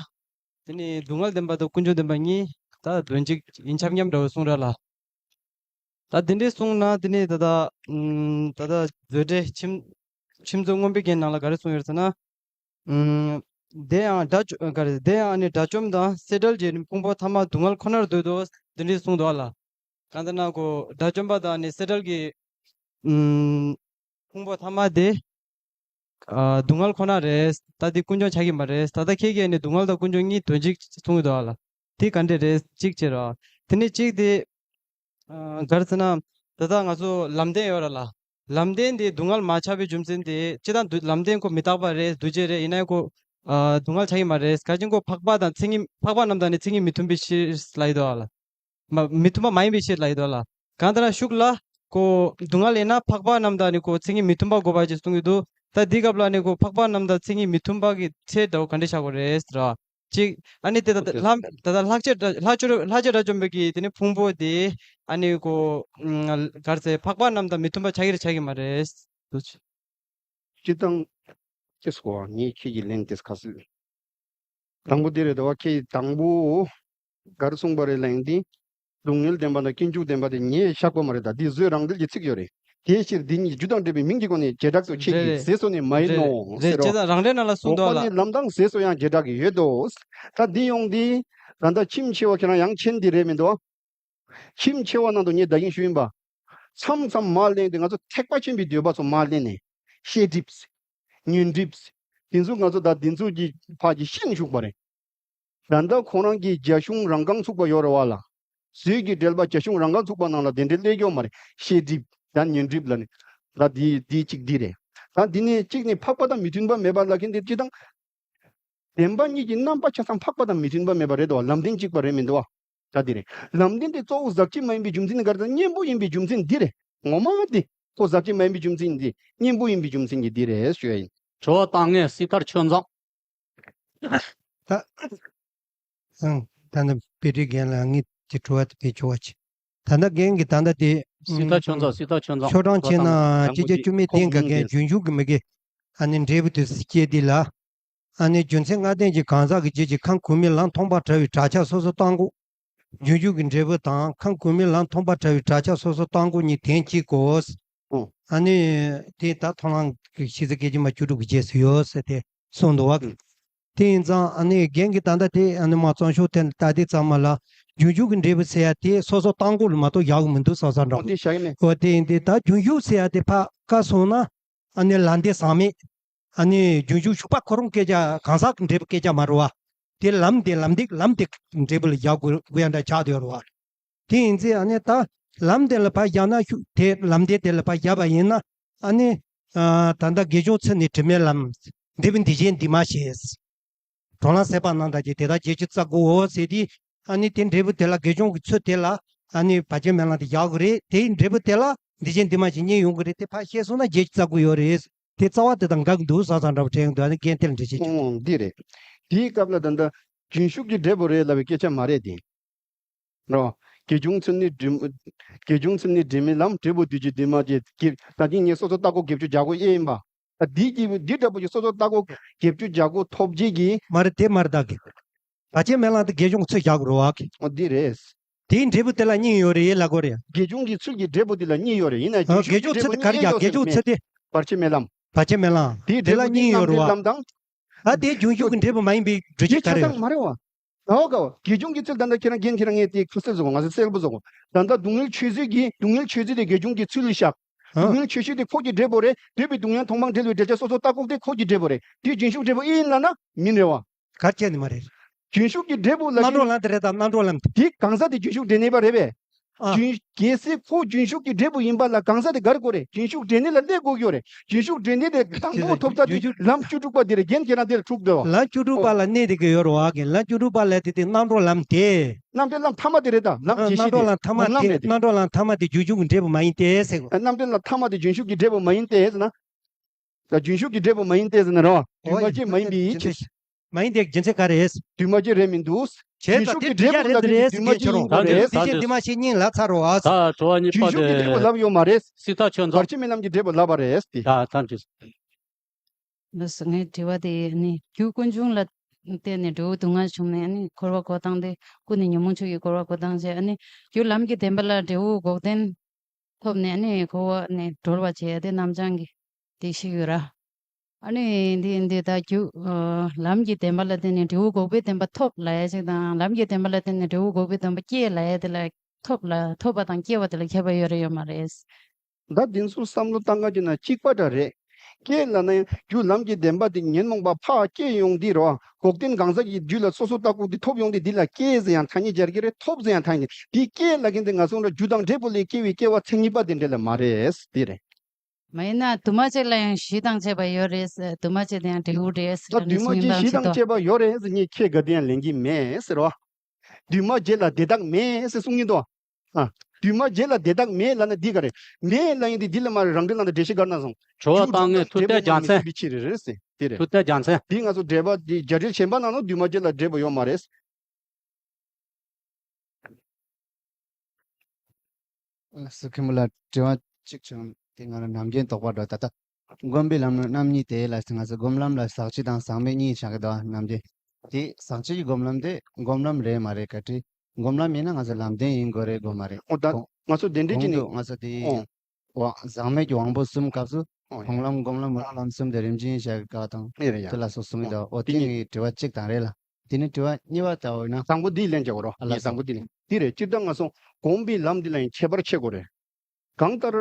དེ་ནི་སྡུག་བསྔལ་བདེན་པ་དང་ཀུན་འབྱུང་བདེན་པ་གཉིས་ད་དོན་གཅིག་ཡིན་ཁྱབ་མཉམ་འདྲ་བོ་གསུངས་ར་ལ། ད་དེ་འདྲའི་གསུངས་ན་དེ་ནི་ད་ལྟ་ཨམ། ད་ལྟ་མཛོད་འགྲེལ་ཁྱིམ་ཁྱིམ་མཚེས་མངོན་པའི་རྒྱན་ནང་ལ་ག་རེ་གསུངས་ཡོད་ཟེར་ན། ཨམ། དེ་ཡང་དགྲ་བཅོམ་ག་རེ་དེ་ཡང་ནི་དགྲ་བཅོམ་དང་སེ་བྲལ་གྱི་ཕུང་པོ་ཐ་མ་སྡུག་བསྔལ་ཁོ་ནར་འདོད་དོ། དེ་འདྲའི་གསུངས་འདུག་ལ། གང་ལྟར་ན་ཁོ་དགྲ་བཅོམ་པ་དང་ནི་སེ་བྲལ་གྱི་ཨམ། ཕུང་པོ་ཐ་མ་དེ་ཨ། སྡུག་བསྔལ་ཁོ་ན་རེད། ད་དེ་ཀུན་འབྱུང་ཆགས་ཀྱི་མ་རེད། ད་ལྟ་ཁྱེད་ཀྱིས་ནི་སྡུག་བསྔལ་དང་ཀུན་འབྱུང་གཉིས་དོན་གཅིག་གསུངས་ཡོད་དོ་ལ། དེ་ག་འདྲ་རེད། གཅིག་བྱེད་རོགས། དེ་ནས་གཅིག་དེ། ཨ། ག་རེ་ཟེར་ན། ད་ལྟ་ང་ཚོ་ལམ་བདེན་ཡོད་ར་ལ། ལམ་བདེན་དེ་སྡུག་བསྔལ་མ་ཆགས་པའི་རྒྱུ་མཚན་དེ་སྤྱིར་བཏང་དུ་ལམ་བདེན་ཁོ་མི་རྟག་པ་རེད། འདུ་བྱེད་རེད། ཡིན་ན་ཡང་ཁོ། ཨ། སྡུག་བསྔལ་ཆགས་ཀྱི་མ་རེད། ག་ཅིན་ཁོ་འཕགས་པ་དང་མཚན་ཉིད་འཕགས་པ་རྣམས་དང་ནི་མཚན་ཉིད་མི་མཐུན་པའི་ཕྱིར་ལ་ཡོད་དོ་ལ། མ་མི་མཐུན་པ་མ་ཡིན་པའི་ཕྱིར་ལ་ཡོད་དོ་ལ། གང་ལྟར་ན་ཤུགས་ལ་ཀོ་སྡུག་བསྔལ་ཡིན་ན་འཕགས་པ་རྣམས་དང་ནི་ཀོ་མཚན་ཉིད་མི་མཐུན་པ་དགོས་པ་ཅེས་གསུང་གི་འདུག་ད་འདི་སྐབས་ལ་ནི་ཀོ་འཕགས་པ་རྣམས་དང་མཚན་ཉིད་མི་མཐུན་པ་གི་ཚེ་འདྲ་བོ་ག་འདྲ་བྱ་དགོས་རེད་ཟེར་བ། གཅིག་ཨ་ནི་དེ་ད་ལྟ་ལྷ་ད་ལྟ་ལྷག་བཅས་ལྷག་བཅས་ལྷག་བཅས་དགྲ་བཅོམ་པའི་གི་དེ་ནི་ཕུང་པོ་དེ་ཨ་ནི་ཀོ་ག་རེ་ཟེར་འཕགས་པ་རྣམས་དང་མི་མཐུན་པ་ཆགས་ཀྱི་རེད་ཆགས་ཀྱི་མ་རེད་འདུག་སྤྱིར་བཏང་ཅེས་གོ་ངས་ཁྱེད་ཀྱི་ལན་དེ་ཁ་སིལ། དང་པོ་འདི་རེད་དོ། ཁྱེད་དང་པོ་ག་རེ་གསུངས་པ་རེད་ལབ་ཡིན་ཏེ། སྡུག་བསྔལ་བདེན་པ་དང་ཀུན་འབྱུང་བདེན་པ་དེ་ངས་བཞག་པ་མ་རེད་ད། འདི་བཟོད་རང་འགྲེལ་གྱི་ཚིག་ཡོད་རེད། དེའི་ཕྱིར་འདི་གཉིས་རྒྱུ་དང་འབྲས་བུའི་མིང་གི་སྒོ་ནས་བྱེ་བྲག་ཏུ་ཁྱེད་ཀྱིས་རེད། ཟེར་སོ་ནས་མ་ཡིན་རེད་ནོ་རེད། ཟེར་རོ། བྱས་ཙང་རང་འགྲེལ་ནང་ལ་གསུངས་འདུག་ལ། འོག་པ་ནི་ལམ་དང་ཟེར་སོ་ཡང་བྱེ་བྲག་གི་ཡོད་དོ། ད་འདི་ཡོང་འདི་ད་ལྟ་ཁྱིམ་ཆེ་བ་ཁྱེད་རང་ཡང་མཁྱེན་འདི་རེད་མི་འདུག་ཁྱིམ་ཆེ་བ་ནང་དུ་ངས་ད་གིན་ཞུས་ཡིན་པ། མཚམས་མཚམས་མར་ལེན་ཏེ་ང་ཚོ་ཐེག་པ་ཆེན་པོའི་འདོད་པ་ཚོ་མར་ལེན་ནས་ཤེས་སྒྲིབ། ཉོན་སྒྲིབ། དེ་ཚོ་ང་ཚོ་ད་དེ་ཚོ་གི་ཕར་གྱི་ཤེས་ནས་བཞུགས་པ་རེད། ད་ལྟ་ཁོ་རང་གི་རྒྱ་གཞུང་རང་རྐང་ཚུགས་པ་ཡོད་རེད་བ་ལ། བཟོད་ཀྱི་འགྲེལ་པ་རྒྱ་གཞུང་རང་རྐང་ཚུགས་པ་ནང་ལ་དེ་འདྲའི་སླེབས་ཀྱི་ཡོད་མ་རེད། ཤེས་སྒྲིབ་ད་ཉོན་སྒྲིབ་ལ་ནི། ད་འདི་འདི་གཅིག་འདི་རེད། ད་འདི་ནས་གཅིག་ནི་འཕགས་པ་དང་མི་མཐུན་པ་མེད་པ་ལབ་མཁན་དེ་སྤྱིར་བཏང་བདེན་པ་གཉིས་ཀྱི་རྣམ་པ་ཆ་ཚང་འཕགས་པ་དང་མི་མཐུན་པ་མེད་པ་རེད་དོ། ལམ་བདེན་གཅིག་པ་རེད་མི་འདུག་བ། ད་འདི་རེད། ལམ་བདེན་དེ་གཙོ་བོ་ཟག་བཅས་མ་ཡིན་པའི་རྒྱུ་མཚན་ནི་ག་རེ་ཟེར་ན་གཉེན་པོ་ཡིན་པའི་རྒྱུ་མཚན་འདི་རེད། ངོ་མ་དེ་ཁོ་ཟག་བཅས་མ་ཡིན་པའི་རྒྱུ་མཚན་འདི་གཉེན་པོ་ཡིན་པའི་རྒྱུ་མཚན་གྱིས་འདི་རེད་ཞུ་ཡ་ཡིན། དྲི་བ་བཏང་མཁན་སྲི་ཐར་ཆོས་འཛོམས། ད་ཨང་ད་ནི་དཔེ་ཁྲིད་རྒན་ལགས་ངས་ཀྱི་དྲི་བ་དེ་དཔེ་ཆོག་པ་ཆེ། ད་ལྟ་རྒན་གྱི་ད་ལྟ་དེ་སྲི་ཐར་ཆོས་འཛོམས། སྲི་ཐར་ཆོས་འཛོམས། ཤོག་གྲངས་བྱས་ན་གཅིག་བརྒྱ་བཅུ་མེད་བདུན་ག་རྒན་རྒྱུན་ཞུགས་ཀྱི་མི་དགེ་ཨ་ནི་འབྲས་བུ་དུས་སུ་སྐྱེས་དེ་ལ། ཨ་ནི་རྒྱུ་མཚན་ལྔ་ལྡན་གྱི་གང་ཟག་གི་རྗེས་ཀྱི་ཁམས་གོང་མའི་ལམ་མཐོང་བར་བྱ་བའི་བྲག་ཆ་སོ་སོ་བཏང་གོ། རྒྱུན་ཞུགས་ཀྱི་འབྲས་བུ་དང་ཁམས་གོང་མའི་ལམ་མཐོང་བར་བྱ་བའི་བྲག་ཆ་སོ་སོ་བཏང་གོ་གཉིས་དོན་གཅིག་གོ། ཨོ། ཨ་ནི་དེ་ད་མཐོང་ལམ་གྱི་ཤེས་ཚད་སྐད་ཅིག་མ་བཅུ་དྲུག་གི་རྗེས་སུ་ཡོད་ཟེར་ཏེ་གསུངས་འདུག་བ། ཨུ། དེ་ཡིན་ཙང་ཨ་ནི་རྒན་གྱི་ད་ལྟ་དེ་ཨ་ནི་མ་རྩོམ་ཤོག་དེ་ལ་ལྟ་དུས་ཙམ་མ་ལ་རྒྱུན་ཞུགས་ཀྱི་འབྲས་བུ་ཟེར་ཡ་དེ་སོ་སོ་བཏང་གོ་ལ་མ་གཏོགས་ཡག་གི་མི་འདུག་བསམ་བསམ་འདྲ་ཨོ་དེ་བཞག་ཡིན་མེད། ཨོ་དེ་ཡིན་དེ་ད་རྒྱུན་ཞུགས་ཟེར་ཡ་དེ་ཕ་ཀ་སོང་ན། ཨ་ནི་ལམ་བདེན་ཟག་མེད། ཨ་ནི་རྒྱུན་ཞུགས་ཞུགས་པ་ཁོ་རང་སྐད་ཆ་གང་ཟག་གི་འབྲས་བུ་སྐད་ཆ་མ་རེད་བ། དེ་ལམ་བདེན་ལམ་བདེན་ལམ་བདེན་འབྲས་བུ་ལ་བཞག་དགོས་དགོས་ཡ་འདྲ་ཆགས་བསྡད་ཡོད་རེད་བ། དེ་ཡིན་ཚེ་ཨ་ནི་ད་ལམ་བདེན་ལ་ཕར་བཞག་ན་ཤུགས་དེ་ལམ་བདེན་དེ་ལ་ཕར་བཞག་པ་ཡིན་ན་ཨ་ནི་ད་ལྟ་དགེ་སྦྱོང་ཚུལ་ནི་དྲི་མེད་ལམ། འབྲས་བུ་འདི་བཞིན་འདི་མ་ཤེས། གྲོང་ལ་སྲེད་པ་རྣམས་དང་བཅས་དེ་དག་བྱེད་ཕྱིར་བཙལ་དགོའོ་ཟེར་དུས། ཨ་ནི་དེ་འབྲས་བུ་དེ་ལ་དགེ་སྦྱོང་གི་ཚུལ་དེ་ལ་ཨ་ནི་བར་ཆད་མེད་ལམ་དེ་བཞག་དགོས་རེད། དེའི་འབྲས་བུ་དེ་ལ་འདི་བཞིན་འདི་མ་ཞིག་རྙེད་ཡོང་གི་རེད། དེ་ཕར་ཤེས་སོང་ན་བྱེད་ཕྱིར་བཙལ་དགོས་ཡོད་རེད། དེ་རྩ་བ་དེ་དང་འགལ་གྱི་འདུག་བསམ་བསམ་འདྲ་བོ་དྲན་གྱི་འདུག་ཨ་ནི་རྒན་དེ་ལ་འགྲེལ་བཤད་ཅིག་དེའི་སྐབས་ལ་ད་ལྟ་རྒྱུན་ཞུགས་ཀྱི་འབྲས་བུ་རེད་ལབ་པའི་སྐད་ཆ་མ་རེད་དེ། རོ། དགེ་སྦྱོང་ཚུལ་ནི་དྲི་དགེ་སྦྱོང་ཚུལ་ནི་དྲི་མེད་ལམ། འབྲས་བུ་དུས་ཀྱི་དྲི་མ་བཅས་ཀྱི་ད་ཅི་ངས་སོ་སོ་ལྟ་སྐོར་བརྒྱད་ཅུ་བརྒྱ་དགུ་ཨེ་ཡིན་པ། ད་འདི་གི་འདི་འདྲ་པོ་ཞིག་སོ་སོ་ལྟ་སྐོར་བརྒྱད་ཅུ་བརྒྱ་དགུ་ཐོབ་རྗེས་ཀྱི། མ་རེད་དེ་མ་རེད་ད་གི། བར་ཆད་མེད་ལམ་དེ་དགེ་སྦྱོང་ཚུལ་བཞག་དགོས་རེད་བ་གི། ཨོ་འདི་རེད། དེའི་འབྲས་བུ་དེ་ལ་སྙིང་ཡོད་རེད་ལབ་དགོས་རེད། དགེ་སྦྱོང་གི་ཚུལ་གྱི་འབྲས་བུ་དེ་ལ་སྙིང་ཡོད་རེད། ཡིན་ན་ཨ་དགེ་སྦྱོང་ཚུལ་དེ་ག་རེ་ཡ་དགེ་སྦྱོང་ཚུལ་དེ། བར་ཆད་མེད་ལམ། བར་ཆད་མེད་ལམ། དེའི་དེ་འབྲས་ལ་བུ་སྙིང་ཡོད་རེད་བ། ལམ་དང་། ད་དེ་རྒྱུན་ཞུགས་ཀྱི་འབྲས་བུ་མ་ཡིན་པའི་འགྲོ་དེ་བྱེད་ག་ཆ་རེད། ཚང་མ་རེད་བ། ཨོ་ག་བ། དགེ་སྦྱོང་གི་ཚུལ་ད་ལྟ་ཁྱེད་རང་རྒན་ཁྱེད་རང་ངས་དེ་ཁ་གསལ་བཟོ་གོ་ང་ཚོ་གསལ་པོ་བཟོ་གོ་ད་ལྟ་སྡུག་བསྔལ་ཆོས་ཚུལ་གྱི་སྡུག་བསྔལ་ཆོས་ཚུལ་དེ་དགེ་སྦྱོང་གི་ཚུལ་ལ་བཞག་ཨ། སྡུག་བསྔལ་ཆོས་ཚུལ་དེ་ཁོ་གི་འབྲས་བུ་རེད། འདོད་པའི་སྡུག་བསྔལ་མཐོང་སྤང་འབྲེལ་བའི་འབྲེལ་ཆ་སོ་སོ་ལྟ་སྐོར་དེ་ཁོ་གི་འབྲས་བུ་རེད། དེ་རྒྱུན་ཞུགས་འབྲས་བུ་ཨེ་ཡིན་ལབ་ན་མིན་རེད་བ། ག་རེ་བྱས་ནས་མ་རེད། རྒྱུན་ཞུགས་ཀྱི་འབྲས་བུ་ལ་རྣམ་གྲོལ་ལམ་དེ་རེད་དམ་རྣམ་གྲོལ་ལམ་དེ། དེ་གང་ཟག་དེ་རྒྱུན་ཞུགས་འབྲས་གནས་པ་རེད་པས། ཨ། རྒྱུན་གལ་སྲིད་ཁོ་རྒྱུན་ཞུགས་ཀྱི་འབྲས་བུ་ཡིན་པ་ལ་གང་ཟག་དེ་ག་རེ་དགོས་རེད། རྒྱུན་ཞུགས་འབྲས་གནས་ལ་སླེབས་དགོས་ཀྱི་ཡོད་རེད། རྒྱུན་ཞུགས་འབྲས་གནས་དེ་དང་པོ་ཐོབ་ས་དེ་རྒྱུན་ཞུགས་ལམ་བཅུ་དྲུག་པ་དེ་རེད། རྒན་ཁྱེད་རང་དེ་ལ་འཁྲུག་འདོད་བ། ལམ་བཅུ་དྲུག་པ་ལ་གནས་བསྡད་ཀྱི་ཡོད་རེད་བ་གི། ལམ་བཅུ་དྲུག་པ་ལ་དེ་དེ་རྣམ་གྲོལ་ལམ་དེ། རྣམ་གྲོལ་ལམ་ཐ་མ་དེ་རེད་ད། ལམ་ཨ་རྣམ་གྲོལ་ལམ་ཐ་མ་དེ་སྒོམ་ལམ་དེ་རེད་དེ། རྣམ་གྲོལ་ལམ་ཐ་མ་དེ་རྒྱུན་ཞུགས་ཀྱི་འབྲས་བུ་མ་ཡིན་ཏེ་ཟེར་གོ། རྣམ་གྲོལ་ལམ་ཐ་མ་དེ་རྒྱུན་ཞུགས་ཀྱི་འབྲས་བུ་མ་ཡིན་ཏེ་ཟེར་ན། ད་རྒྱུན་ཞུགས་ཀྱི་འབྲས་བུ་མ་ཡིན་ཏེ་ཟེར་ན་རོ། འོ་འདུས་མ་བྱས་མ་ཡིན་པའི་ཕྱིར། མ་ཡིན་ཏེ་རྒྱུ་མཚན་ག་རེ་རེད། འདུས་མ་བྱས་རེད་མི་འདུག་བྱས་ཙང་དེ་འདུས་མ་བྱས་རེད་དེ་རེད་ཟེར་གྱི་ཡོད་རེད། འདུས་མ་བྱས་སྙིང་ལ་ཚར་རོ་ཨ། ད་དྲི་བ་གཉིས་པ་རྒྱུན་ཞུགས་ཀྱི་འབྲས་བུ་ལབ་ཡོད་མ་རེད། སྲིད་ཐར་ཆོས་འཛོམས། བར་ཆད་མེད་ལམ་གྱི་འབྲས་བུ་ལབ་པ་རེད་དེ། ད་ཐམས་ཅད། ལགས་སོ། ངའི་དྲི་བ་དེ་ནི་རྒྱུ་ཀུན་འབྱུང་ལ་བརྟེན་ནས་འབྲས་བུ་སྡུག་བསྔལ་བྱུང་ནས་ནི་འཁོར་བ་འགོག་སྟངས་དེ་ཀུན་ནས་ཉོན་མོངས་ཆོས་ཀྱི་འཁོར་བ་འགོག་སྟངས་བྱས་ནི་རྒྱུ་ལམ་གྱི་བདེན་པ་ལ་འབྲས་བུ་འགོག་བདེན། ཐོབ་ནས་ནི་འཁོར་བ་ནས་གྲོལ་བར་བྱེད་ཡ་དེ་རྣམ་བྱང་གི་དེ་ཞིག་ཡོད་ར། ཨ་ནི་འདི་འདི་ད་རྒྱུ་ལམ་གྱི་བདེན་པ་ལ་བརྟེན་ནས་འབྲས་བུ་འགོག་པའི་བདེན་པ་ཐོབ་ལབ་ཡ་ཅིག་དང་། ལམ་གྱི་བདེན་པ་ལ་བརྟེན་ནས་འབྲས་བུ་འགོག་པའི་བདེན་པ་སྐྱེ་ལབ་ཡ་དེ་ལ་ཐོབ་ལ་ཐོབ་པ་དང་སྐྱེ་བ་དེ་ལ་ཁྱད་པར་ཡོད་རེད་ཡོད་མ་རེད། ད་འདི་ཚོ་བསམ་བློ་བཏང་ག་བྱས་ན་གཅིག་པ་འདྲ་རེད། སྐྱེ་ལབ་ན་ཡང་རྒྱུ་ལམ་གྱི་བདེན་པ་དེ་ཉོན་མོངས་པ་ཕར་སྐྱེ་ཡོང་དུས་རོ། འགོག་བདེན་གང་ཟག་གི་རྒྱུད་ལ་སོ་སོ་ལྟ་ཀུན་དེ་ཐོབ་ཡོང་དུས་འདི་ལ་སྐྱེ་ཟེར་ཡང་ཐ་སྙད་སྦྱར་གྱི་རེད། ཐོབ་ཟེར་ཡང་ཐ་སྙད། འདི་སྐྱེ་ལབ་མཁན་དེ་ང་ཚོ་ལ་རྒྱུ་དང་འབྲས་བུ་ལས་སྐྱེ་བའི་སྐྱེ་བ་མཚན་ཉིད་པ་དེ་འདྲ་ལ་མ་རེད་དེ་རེད། མ་ཡིན་ན་འདུས་མ་བྱས་ལ་ཡང་གཞི་དང་བཅས་པ་ཡོད་རེད་ཟེར། འདུས་མ་བྱས་དེ་ཡང་འབྲས་བུ་རེད་ཟེར། ད་འདུས་མ་བྱས་གཞི་དང་བཅས་པ་ཡོད་རེད་ཟེར་ངས་ཁྱེད་དགའ་བདེ་ཡང་ལེན་གྱི་མེད་ཟེར་བ། འདུས་མ་བྱས་ལ་དེ་དག་མེད་ཟེར་གསུང་གིན་འདུག་ཨ། འདུས་མ་བྱས་ལ་དེ་དག་མེད་ལབ་ན་འདི་ག་རེད། མེད་ལབ་ཡིན་དེ་འདི་ལ་མ་རེད། རང་འགྲེལ་ནང་དུ་འགྲེལ་བཤད་ག་རེ་གནང་སོང་། ཇོ་བོ་རྟག་གནས་ཐུབ་བསྟན་རྒྱལ་མཚན། འབྲས་བུ་ཡོད་མ་རེད་ཟེར་ཕྱིར་རེད་ཟེར་དེ་རེད། ཐུབ་བསྟན་རྒྱལ་མཚན། འདི་ང་ཚོ་འགྲེལ་པ་འདི་རྒྱ་འགྲེལ་གཞན་པ་ནང་ལ་འདུས་མ་བྱས་ལ་འབྲས་བུ་ཡོད་མ་རེད། ལགས་སོ། མཁན་པོ་ལ་དྲི་བ་གཅིག་བྱུང་། དེ་ང་རང་ནམ་རྒྱུན་དོགས་པ་འགྲོ། ད་ལྟ་སྒོམ་པའི་ལམ་ནི་རྣམ་གཉིས་ཏེ་ལ་ང་ཚོ་སྒོམ་ལམ་ལ་ཟག་བཅས་དང་ཟག་མེད་གཉིས་བཞག་གི་འདུག་ནམ་རྒྱུན་དེ་ཟག་བཅས་ཀྱི་སྒོམ་ལམ་དེ་སྒོམ་ལམ་རེད་མ་རེད་ག་དྲིས། སྒོམ་ལམ་ཡིན་ན་ང་ཚོ་ལམ་བདེན་ཡིན་དགོས་རེད་དགོས་མ་རེད། ཨོ་ད་གོང་ང་ཚོ་དེ་འདྲས་ཀྱི་གོང་ནས་དུ་ང་ཚོ་དེ་ཨོ་ཨོ་ཟག་མེད་ཀྱི་དབང་པོ་གསུམ་སྐབས་སུ་ཨོ་མཐོང་ལམ་སྒོམ་ལམ་སྨོན་ལམ་གསུམ་དེ་རིམ་བཞིན་བཞག་གི་སྐབས་དང་ཨེ་རེད་ཡ། དེ་ལ་སོགས་གསུང་གི་འདུག་ཨོ་དེ་དེ་ངའི་དྲི་བ་གཅིག་དང་རེད་ལ། དེ་ནས་དྲི་བ་གཉིས་པ་ལྟ་བུ་ཡིན་ན། དང་པོ་འདི་ལན་རྒྱག་དགོས་རོ། ཨ་ལ་ངས་དང་པོ་འདི་ལན། འདི་རེད། སྤྱིར་བཏང་ང་ཚོ་སྒོམ་པའི་ལམ་འདི་ལ་ཡང་ཁྱད་པར་ཕྱེ་དགོས་རེད། གང་ལྟར།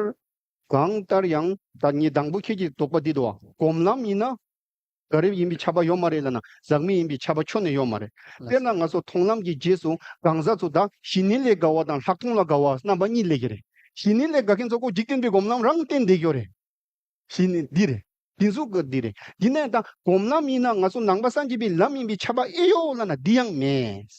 གང་ལྟར་ཡང་ད་ངས་དང་པོ་ཁྱེད་ཀྱི་དོགས་པ་འདི་འདུག་བ། སྒོམ་ལམ་ཡིན་ན། ག་རེ་ཡིན་པའི་ཁྱབ་པ་ཡོད་མ་རེད་ལབ་ན་ཟག་མེད་ཡིན་པའི་ཁྱབ་པ་ཁྱོན་ནས་ཡོད་མ་རེད། དཔེར་ན་ང་ཚོ་མཐོང་ལམ་གྱི་རྗེས་སུ་གང་ཟག་ཚོ་ད་ཞི་གནས་ལས་དགའ་བ་དང་ལྷག་མཐོང་ལ་དགའ་བ་རྣམ་པ་གཉིས་སླེབས་ཀྱི་རེད། ཞི་གནས་ལས་དགའ་མཁན་ཚོ་ཁོ་འཇིག་རྟེན་པའི་སྒོམ་ལམ་རང་བསྟེན་བསྡད་ཀྱི་ཡོད་རེད། ཞི་གནས་འདི་རེད། དེ་ཚོ་གི་འདི་རེད། ཡིན་ནའི་ད་སྒོམ་ལམ་ཡིན་ན་ང་ཚོ་ནང་པ་སངས་རྒྱས་པའི་ལམ་ཡིན་པའི་ཁྱབ་པ་ཨེ་ཡོད་ལབ་ན་འདི་ཡང་མེད།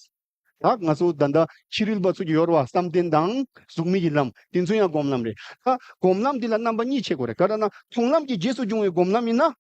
ད་ང་ཚོ་ད་ལྟ་ཕྱི་རོལ་པ་ཚོ་གི་ཡོད་རེད་བ། བསམ་གཏན་དང་གཟུགས་མེད་ཀྱི་ལམ་དེ་ཚོ་ཡང་སྒོམ་ལམ་རེད། ད་སྒོམ་ལམ་འདི་ལ་རྣམ་པ་གཉིས་ཕྱེ་དགོས་རེད། ག་རེ་ན་མཐོང་ལམ་གྱི་རྗེས་སུ་འབྱུང་བའི་སྒོམ་ལམ་ཡིན་ན།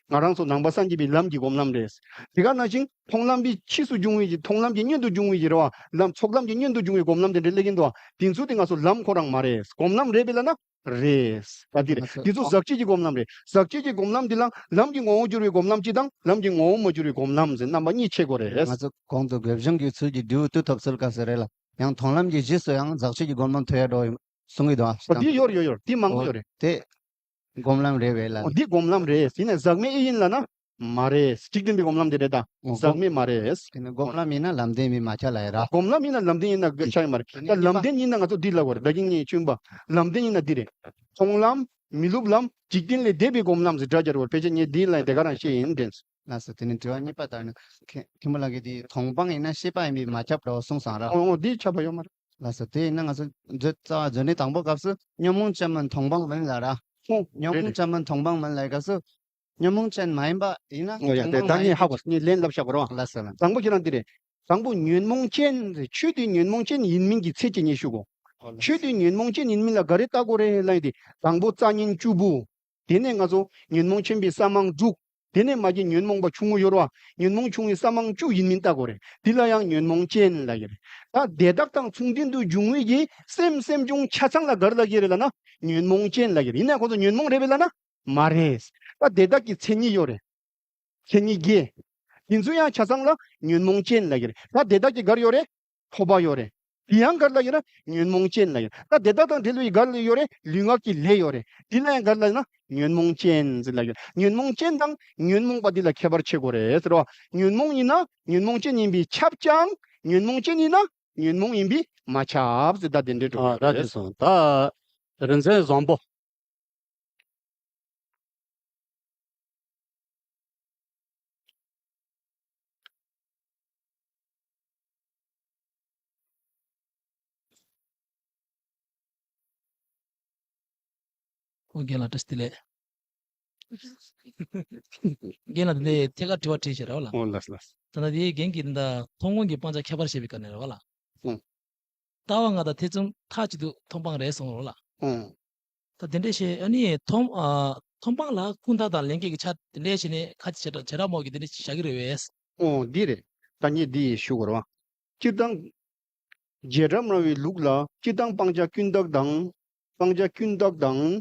ང་རང་ཚོ་ནང་པ་སངས་རྒྱས་པའི་ལམ་གྱི་སྒོམ་ལམ་རེད། དེ་ག་ནང་བཞིན་མཐོང་ལམ་པའི་ཕྱིས་སུ་འབྱུང་བའི་གི་མཐོང་ལམ་གྱི་སྔོན་དུ་འབྱུང་བའི་གི་རེད་བ། ལམ་ཚོགས་ལམ་གྱི་སྔོན་དུ་འབྱུང་བའི་སྒོམ་ལམ་དེ་འདྲ་སླེབས་ཀྱིན་འདུག་བ། དེ་ཚོ་དེ་ང་ཚོ་ལམ་ཁོ་རང་མ་རེད། སྒོམ་ལམ་རེད་པས་ལབ་ན། རེད། ད་འདི་རེད། ང་ཚོ་འདི་ཚོ་ཟག་བཅས་ཀྱི་སྒོམ་ལམ་རེད། ཟག་བཅས་ཀྱི་སྒོམ་ལམ་འདི་ལ་ལམ་གྱི་ངོ་བོ་འགྱུར་བའི་སྒོམ་ལམ་གཅིག་དང་ལམ་གྱི་ངོ་བོ་མ་འགྱུར་བའི་སྒོམ་ལམ་ཟེར་རྣམ་པ་གཉིས་ཕྱེ་དགོས་རེད། ང་ཚོ་གོང་དུ་དགོས་འབྱུང་གི་ཚུལ་གྱི་འབྲས་བུ་དུ་ཐོབ་ཚུལ་སྐབས་སུ་རེད་ལ། ཡང་མཐོང་ལམ་གྱི་རྗེས་སུ་ཡང་ཟག་བཅས་ཀྱི་སྒོམ་ལམ་ཐོབ་ཡ་འགྲོ་གསུང་གི་འདུག་ཨ། ཨོ་འདི་ཡོད་རེད་ཡོད་རེད། འདི་མང་པོ་ཡོད་རེད། དེ་སྒོམ་ལམ་རེད་བས་ལ། ཨོ་འདི་སྒོམ་ལམ་རེད། ཡིན་ནའི་ཟག་མེད་ཨེ་ཡིན་ལབ་ན། མ་རེད། འཇིག་རྟེན་པའི་སྒོམ་ལམ་དེ་རེད་ད། ཨོ་ཟག་མེད་མ་རེད། དེ་ནི་སྒོམ་ལམ་ཡིན་ན་ལམ་བདེན་མིན་མ་ཁྱབ་ལ་ཡ་ར། སྒོམ་ལམ་ཡིན་ན་ལམ་བདེན་ཡིན་ན་དགོས་ཆ་ཡོད་མ་རེད། ད་ལམ་བདེན་ཡིན་ན་ང་ཚོ་འདི་ལབ་དགོས་རེད། ད་གིན་ངས་ཆུན་པ། ལམ་བདེན་ཡིན་ན་འདི་རེད། མཐོང་ལམ། མི་སློབ་ལམ། འཇིག་རྟེན་ལས་འདས་པའི་སྒོམ་ལམ་ཟེར་སྒྲ་སྦྱར་བར་ཕལ་ཆེར་ངས་འདི་ལ་དེ་ག་རང་བཤད་ཡིན་དྲན། ལགས་སོ། དེ་ནས་དྲི་བ་གཉིས་པ་ལྟར་ན། མཁན་མཁན་པོ་ལགས་ཀྱིས་དེ་མཐོང་སྤང་ཡིན་ན་ཤེས་པ་ཡིན་པས་མ་ཁྱབ་འགྲོ་གསུངས་སོང་ར། ཨོ་ཨོ་འདི་ཁྱབ་པ་ཡོད་མ་རེད། ལགས་སོ། དེ་ཡིན་ན་ང་ཚོ་མཛོད་རྩ་བ་མཛོད་གནས་དང་པོ་སྐབས་སུ་ཉོན་མོངས་ཅན་མིན་མཐོང་སྤང་མིན་ལ་ར། ཨོ་ཉོན་རེད་མོངས་རེད། ཅན་མིན་མཐོང་སྤང་མིན་ལ་སྐབས་སུ། ཉོན་མོངས་ཅན་མ་ཡིན་པ་ཡིན་ན་ཨོ་ཡ་མཐོང་དེ་སྤང་ད་མ་ངས་ཡིན་ཧ་གོ་ངས་ལན་ལབ་བཞག་གོ་ར། ལགས་སོ་ལགས། དང་པོ་ཁྱེད་རང་འདི་རེད། དང་པོ་ཉོན་མོངས་ཅན་རེད། ཆོས་དེ་ཉོན་མོངས་ཅན་ཡིན་མིན་གྱི་ཚད་ཀྱི་ངས་ཞུ་གོ། ཨོ་ལགས་ཆོས་དེ་ཉོན་མོངས་ཅན་ཡིན་མིན་ལ་ག་རེ་ལྟ་དགོས་རེད་ལབ་ཡིན་ཏེ། དང་པོ་རྩ་ཉོན་བཅུ་པོ། དེ་ནས་ང་ཚོ་ཉོན་མོངས་ཆེན་པོའི་ས་མང་དྲུག་དེ་ནས་མ་གི་ཉོན་མོངས་པ་ཆུང་ངུ་ཡོད་རེད་བ། ཉོན་མོངས་ཆུང་ངུའི་ས་མང་བཅུ་ཡིན་མིན་ལྟ་དགོས་རེད། དེ་ལ་ཡང་ཉོན་མོངས་ཅན་ལབ་ཀྱི་རེད། ད་དེ་དག་དང་མཚུངས་ལྡན་དུ་འབྱུང་བའི་གི་སེམས་སེམས་བྱུང་ཆ་ཚང་ལ་ག་རེ་ལབ་ཀྱི་རེད་ལབ་ན་ཉོན་མོངས་ཅན་ལབ་ཀྱི་རེད། ཡིན་ནའི་ཁོང་ཚོ་ཉོན་མོངས་རེད་པས་ལབ་ན་མ་རེད། ད་དེ་དག་གི་མཚན་ཉིད་ཡོད་རེད། མཚན་ཉིད་བརྒྱད། དེ་ཚོ་ཡང་ཆ་ཚང་ལ་ཉོན་མོངས་ཅན་ལབ་ཀྱི་རེད། ད་དེ་དག་གི་ག་རེ་ཡོད་རེད། ཐོབ་པ་ཡོད་རེད། དེ་ཡང་ག་རེ་ལབ་ཡོད་ན་ཉོན་མོངས་ཅན་ལབ་ཡོད། ད་དེ་དག་དང་འབྲེལ་བའི་ག་རེ་ཡོད་རེད། ལུས་ངག་གི་ལས་ཡོད་རེད། དེ་ལ་ཡང་ག་རེ་ལབ་ཡོད་ན་ཉོན་མོངས་ཅན་ཟེར་ལབ་ཡོད། ཉོན་མོངས་ཅན་དང་ཉོན་མོངས་པ་འདི་ལ་ཁྱད་པར་ཕྱེ་དགོས་རེད་ཟེར་བ། ཉོན་མོངས་ཡིན་ན་ཉོན་མོངས་ཅན་ཡིན་པས་ཁྱབ་ཀྱང་ཉོན་མོངས་ཅན་ཡིན་ན་ཉོན་མོངས་ཡིན་པས་མ་ཁྱབ་ཟེར། ད་དེ་འདྲའི་འགྲོ་ཨ་གི་ད་རེད། དེ་སོང་ད་རིན་ཆེན་བཟང་པོ། ཨོ་རྒན་ལགས་བཀྲ་ཤིས་བདེ་ལེགས། རྒན་ལགས་འདི་ཐད་ཀར་དྲི་བ་དྲིས་ཤིག་རེད་བ་ལ། ཨོ་ལགས་ལགས། ད་ལྟ་དེའི་རྒན་གྱིས་འདི་མཐོང་སྤང་གི་སྤང་བྱ་ཁྱད་པར་བཤད་པའི་སྐབས་ནས་རེད་བ་ལ། ཨོ། ལྟ་བ་ལྔ་དང་ཐེ་ཚོམ་མཐའ་གཅིག་ཏུ་མཐོང་སྤང་རེད་གསུངས་རེད་བ་ལ། ཨོ། ད་དེ་འདྲས་བྱས་ཨ་ནི་མཐོང་ཨ་མཐོང་སྤང་ལ་ཀུན་བཏགས་དང་ལྷན་སྐྱེས་ཀྱི་ཆ་དེ་འདྲས་བྱས་ནས་ཁ་ཅིག་བྱེ་བྲག་བྱེ་བྲག་སྨྲ་བ་གིས་དེ་འདྲས་བཞག་གི་རེད་བས། ཨོ་འདི་རེད། ད་ངས་འདི་ཞུ་དགོས་རེད་བ། སྤྱིར་བཏང་། རྗེས་འབྲང་སྨྲ་བའི་ལུགས་ལ་སྤྱིར་བཏང་སྤང་བྱ་ཀུན་བཏགས་དང་། སྤང་བྱ་ཀུན་བཏགས་དང་།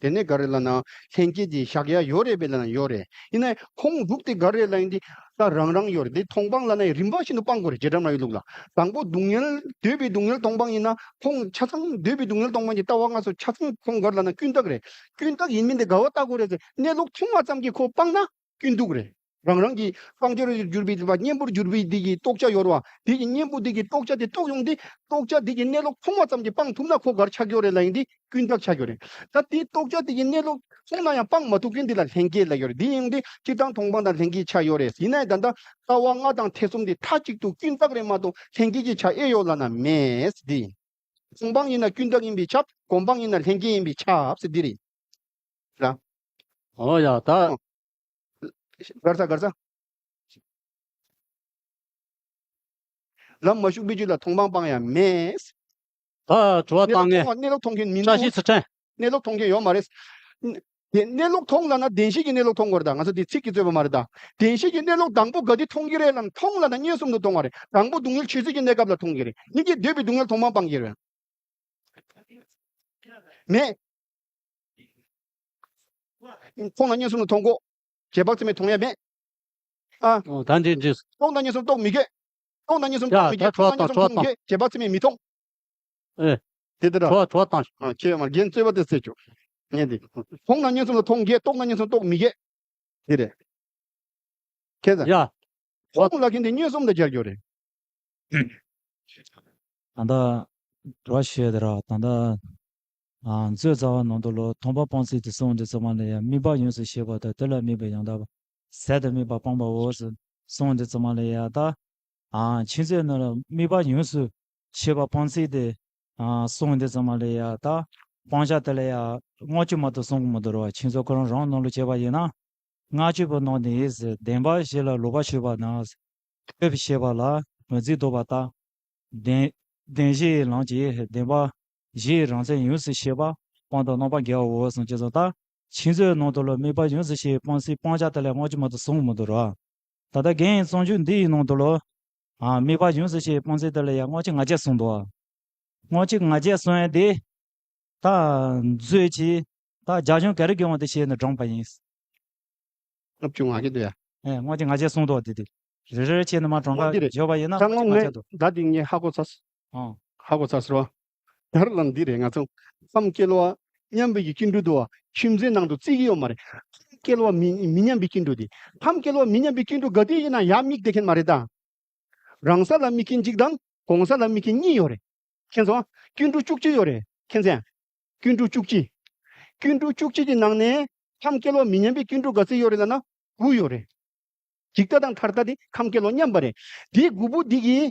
དེ་ནས་ག་རེ་ལབ་ན་ལྷན་སྐྱེས་ཀྱི་བཞག་ཡ་ཡོད་རེད་པས་ལབ་ན་ཡོད་རེད། ཡིན་ནའི་ཁོང་ལུགས་དེ་ག་རེ་ལབ་ཡིན་དེ་ད་རང་རང་ཡོད་རེད། དེ་མཐོང་སྤང་ལབ་ན་ཡང་རིམ་པ་བཞིན་དུ་སྤང་དགོས་རེད། རྗེས་འབྲང་སྨྲ་བའི་ལུགས་ལ། དང་པོ་སྡུག་བསྔལ་འདོད་པའི་སྡུག་བསྔལ་མཐོང་སྤང་ཡིན་ན་ཁོང་ཆ་ཚང་འདོད་པའི་སྡུག་བསྔལ་མཐོང་སྤང་གི་ལྟ་བ་ལྔ་སོགས་ཆ་ཚང་ཁོང་ག་རེ་ལབ་ན་ཀུན་བཏགས་རེད། ཀུན་བཏགས་ཡིན་མིན་དེ་ག་བ་བལྟ་དགོས་རེད་ཟེར། གནས་ལུགས་མཐོང་བ་ཙམ་གྱིས་ཁོ་སྤངས་ན། ཀུན་བཏགས་རེད། རང་རང་གི་སྤང་བྱར་གྱུར་པའི་གཉེན་པོར་གྱུར་པའི་དེ་གི་རྟོགས་བྱ་ཡོད་རེད་བ། དེ་གི་གཉེན་པོ་དེ་གི་རྟོགས་བྱ་དེ་རྟོགས་ཡོང་དུས་རྟོགས་བྱ་དེ་གི་གནས་ལུགས་མཐོང་བ་ཙམ་གྱིས་སྤང་ཐུབ་ན་ཁོ་ག་རེ་ཆགས་ཀྱི་ཡོད་རེད་ལབ་ཡིན་དུས་ཀུན་བཏགས་ཆགས་ཀྱི་ཡོད་རེད། ད་དེ་རྟོགས་བྱ་དེ་གི་གནས་ལུགས་མཐོང་ན་ཡང་སྤང་མ་ཐུབ་མཁན་དེ་ལ་ལྷན་སྐྱེས་ལབ་ཀྱི་ཡོད་རེད། དེ་ཡིན་དུས་སྤྱིར་བཏང་མཐོང་སྤང་དང་ལྷན་སྐྱེས་ཆགས་ཡོད་རེད། ཡིན་ནའི་ད་ལྟ་ལྟ་བ་ལྔ་དང་ཐེ་ཚོམ་དེ་མཐའ་གཅིག་ཏུ་ཀུན་བཏགས་རེད་མ་གཏོགས་ལྷན་སྐྱེས་ཀྱི་ཆ་ཨེ་ཡོད་ལབ་ན་མེད་དེ། མཐོང་སྤང་ཡིན་ན་ཀུན་བཏགས་ཡིན་པས་ཁྱབ། སྒོམ་སྤང་ཡིན་ན་ལྷན་སྐྱེས་ཡིན་པས་ཁྱབ་ཟེར་འདི་རེད། ར། ཨོ་ཡ་ད། གར་ས་གར་ས། ལམ་མ་ཞུགས་པའི་རྒྱུད་ལ་མཐོང་སྤང་སྤང་ཡ་མེད། ད་དྲི་བ་གནས་ལུགས་བཏང་ནས་མཐོང་བ། གནས་ལུགས་མཐོང་མཁན་མི་བཀྲ་འདུག་ཤིས་ཚུལ་ཁྲིམས། གནས་ལུགས་མཐོང་མཁན་ཡོད་མ་རེད། དེ་གནས་ལུགས་མཐོང་ལབ་ན་བདེན་བཞི་གི་གནས་ལུགས་མཐོང་དགོས་རེད། ད་ང་ཚོ་དེ་ཚིག་གིས་རྩོད་པ་མ་རེད། ད་བདེན་བཞི་གི་གནས་ལུགས་དང་པོ་ག་དུས་མཐོང་གི་རེད་ལབ་ན། མཐོང་ལབ་ན་མངོན་སུམ་དུ་མཐོང་བ་རེད། དང་པོ་སྡུག་བསྔལ་ཆོས་ཅན་གྱི་གནས་སྐབས་ལ་མཐོང་གི་རེད། སྙིང་རྗེ་འདོད་པའི་སྡུག་བསྔལ་མཐོང་སྤང་སྤང་གི་རེད། མེད། མཐོང་ལ་མངོན་སུམ་དུ་མཐོང་དགོས། རྗེས་དཔག་ཚད་མས་མཐོང་ཡ་མེད། ཨ། ཨོ། ད་འདི་འདི། རྟོགས་ན་མངོན་སུམ་རྟོགས་མི་དགོས། རྟོགས་ན་མངོན་སུམ་ཡ། རྟོགས་མི་ད་དགོས། དྲི་བ་རྟོགས་ན་མངོན་སུམ་དྲི་བ་མཐོང་དགོས། རྗེས་དཔག་ཚད་མས་མི་མཐོང་། ཨེ། དེ་ལྟར། དྲི་བ་དྲི་བ་བཏང་། ཨ། ཁྱེད་མ་རྒན་རྩོད་པ་དེ་རྩོད་ཆོག་ངས་འདི། མཐོང་ན་མངོན་སུམ་ལ་མཐོང་དགོས། རྟོགས་ན་མངོན་སུམ་རྟོགས་མི་དགོས། དེ་རེད། ཁྱེད་ཚོ། ཡ། མཐོང་ལབ་མཁན་དེ་མངོན་སུམ་དང་སྦྱར་རྒྱུ་རེད། ད་ལྟ་དྲི་བ་ཞུས་དེ་ར། ད་ལྟ་ཨ། མཛོད་རྩ་བ་ནང་དུ་ལོ། མཐོང་སྤང་སྤང་ཚུལ་དེ་གསུངས་དུས་ཙམ་པ་ལ་ཡ། དམིགས་པ་ཡོངས་སུ་ཤེས་པ་དང་། དེ་ལ་དམིགས་པའི་ཡང་དག་པ། ཟད་དང་དམིགས་པ་སྤངས་པའོ་ཟེར་གསུངས་དུས་ཙམ་པ་ལ་ཡ། ད་ཨ། ཁྱེད་ཚོས་ནི་དམིགས་པ་ཡོངས་སུ་ཤེས་པ་སྤང་ཚུལ་དེ། ཨ། གསུངས་དུས་ཙམ་པ་ལ་ཡ། ད་སྤང་བྱ་དེ་ལ་ཡ་ལྔ་བཅུ་མ་གཏོགས་གསུང་གི་མི་འདུག་ར་བ། ཁྱེད་ཚོ་ཁོ་རང་རང་ནང་ལ་བྱས་པ་ཡིན་ན། ལྔ་བཅུ་པོ་ནང་ནས་ཟེར། བདེན་པ་བཞི་ལ་ལོག་པར་ཞུགས་པ་དང་། ཐོས་པའི་ཤེས་པ་ལ་ངོས་འཛིན་ལྡོག་པ་དང་། བདེན། བདེན་བཞིའི་ལམ་གྱིས་བདེན་པ་བཞིའི་རང་མཚན་ཡོངས་སུ་ཤེས་པ་སྤངས་དང་རྣམ་པར་འགལ་བའོ་གསུངས་ཀྱི་སོང་། ད་ཁྱེད་ཚོའི་ནང་དུ་ལ་དམིགས་པ་ཡོངས་སུ་ཤེས་པའི་སྤང་ཚུལ་སྤང་བྱ་དེ་ལ་ལྔ་བཅུ་མ་གཏོགས་གསུང་མི་འདུག་ར། ད་ལྟ་རྒན་གསུང་རྒྱུ་འདི་ཡི་ནང་དུ་ལ། ཨ། དམིགས་པ་ཡོངས་སུ་ཤེས་པའི་སྤང་ཚུལ་དེ་ལ་ཡ་ལྔ་བཅུ་ང་བརྒྱད་གསུངས་འདུག་ཨ། ལྔ་བཅུ་ང་བརྒྱད་གསུངས་ཡ་དེ། ད་མཛོད་ཀྱིས་ད་རྒྱ་གཞུང་ག་རེ་གི་དབང་དུ་བྱས་ནས་བགྲངས་པ་ཡིན། ལྔ་བཅུ་ང་བརྒྱད་དེ་ཡ། ཨེ། ལྔ་བཅུ་ང་བརྒྱད་གསུངས་འདུག་དེ་དེ། རེ་རེ་བྱས་ནས་མར་གྲངས་ཀ་འདི་རེད། བརྗོད་པ་ཡིན་ན་ད་ལྔ་བཅུ་ང་བརྒྱད་འདུག་ད་འདི་ངས་ཧ་གོ་ཚར། ཨང་། ཧ་གོ་ཚར་ཟེར་བ། ད་ར་ལ་འདི་རེད། ང་ཚོ་ཁམས་བསྐལ་བ་མཉམ་པའི་གི་སྐྱེ་འགྲོ་འདུག་བ། ཁྱིམ་མཚེས་ནང་དུ་བརྩི་གི་ཡོད་མ་རེད། ཁམས་བསྐལ་བ་མི་མི་མཉམ་པའི་སྐྱེ་འགྲོ་དེ། ཁམས་བསྐལ་བ་མི་མཉམ་པའི་སྐྱེ་འགྲོ་ག་དུས་ཡིན་ན་ཡར་དམིགས་བསྡད་མཁན་མ་རེད་ད། རང་ས་ལ་དམིགས་མཁན་གཅིག་དང་གོང་ས་ལ་དམིགས་མཁན་གཉིས་ཡོད་རེད། མཁྱེན་སོང་། སྐྱེ་འགྲོ་བཅུ་གཅིག་ཡོད་རེད། མཁྱེན་སོང་། སྐྱེ་འགྲོ་བཅུ་གཅིག་སྐྱེ་འགྲོ་བཅུ་གཅིག་གི་ནང་ནས་ཁམས་བསྐལ་བ་མི་མཉམ་པའི་སྐྱེ་འགྲོ་ག་ཚོད་ཡོད་རེད་ལབ་ན་དགུ་ཡོད་རེད། འཇིག་ལྟ་དང་མཐར་ལྟ་དེ་ཁམས་བསྐལ་བ་མཉམ་པ་རེད། དེ་དགུ་པོ་འདི་གིས།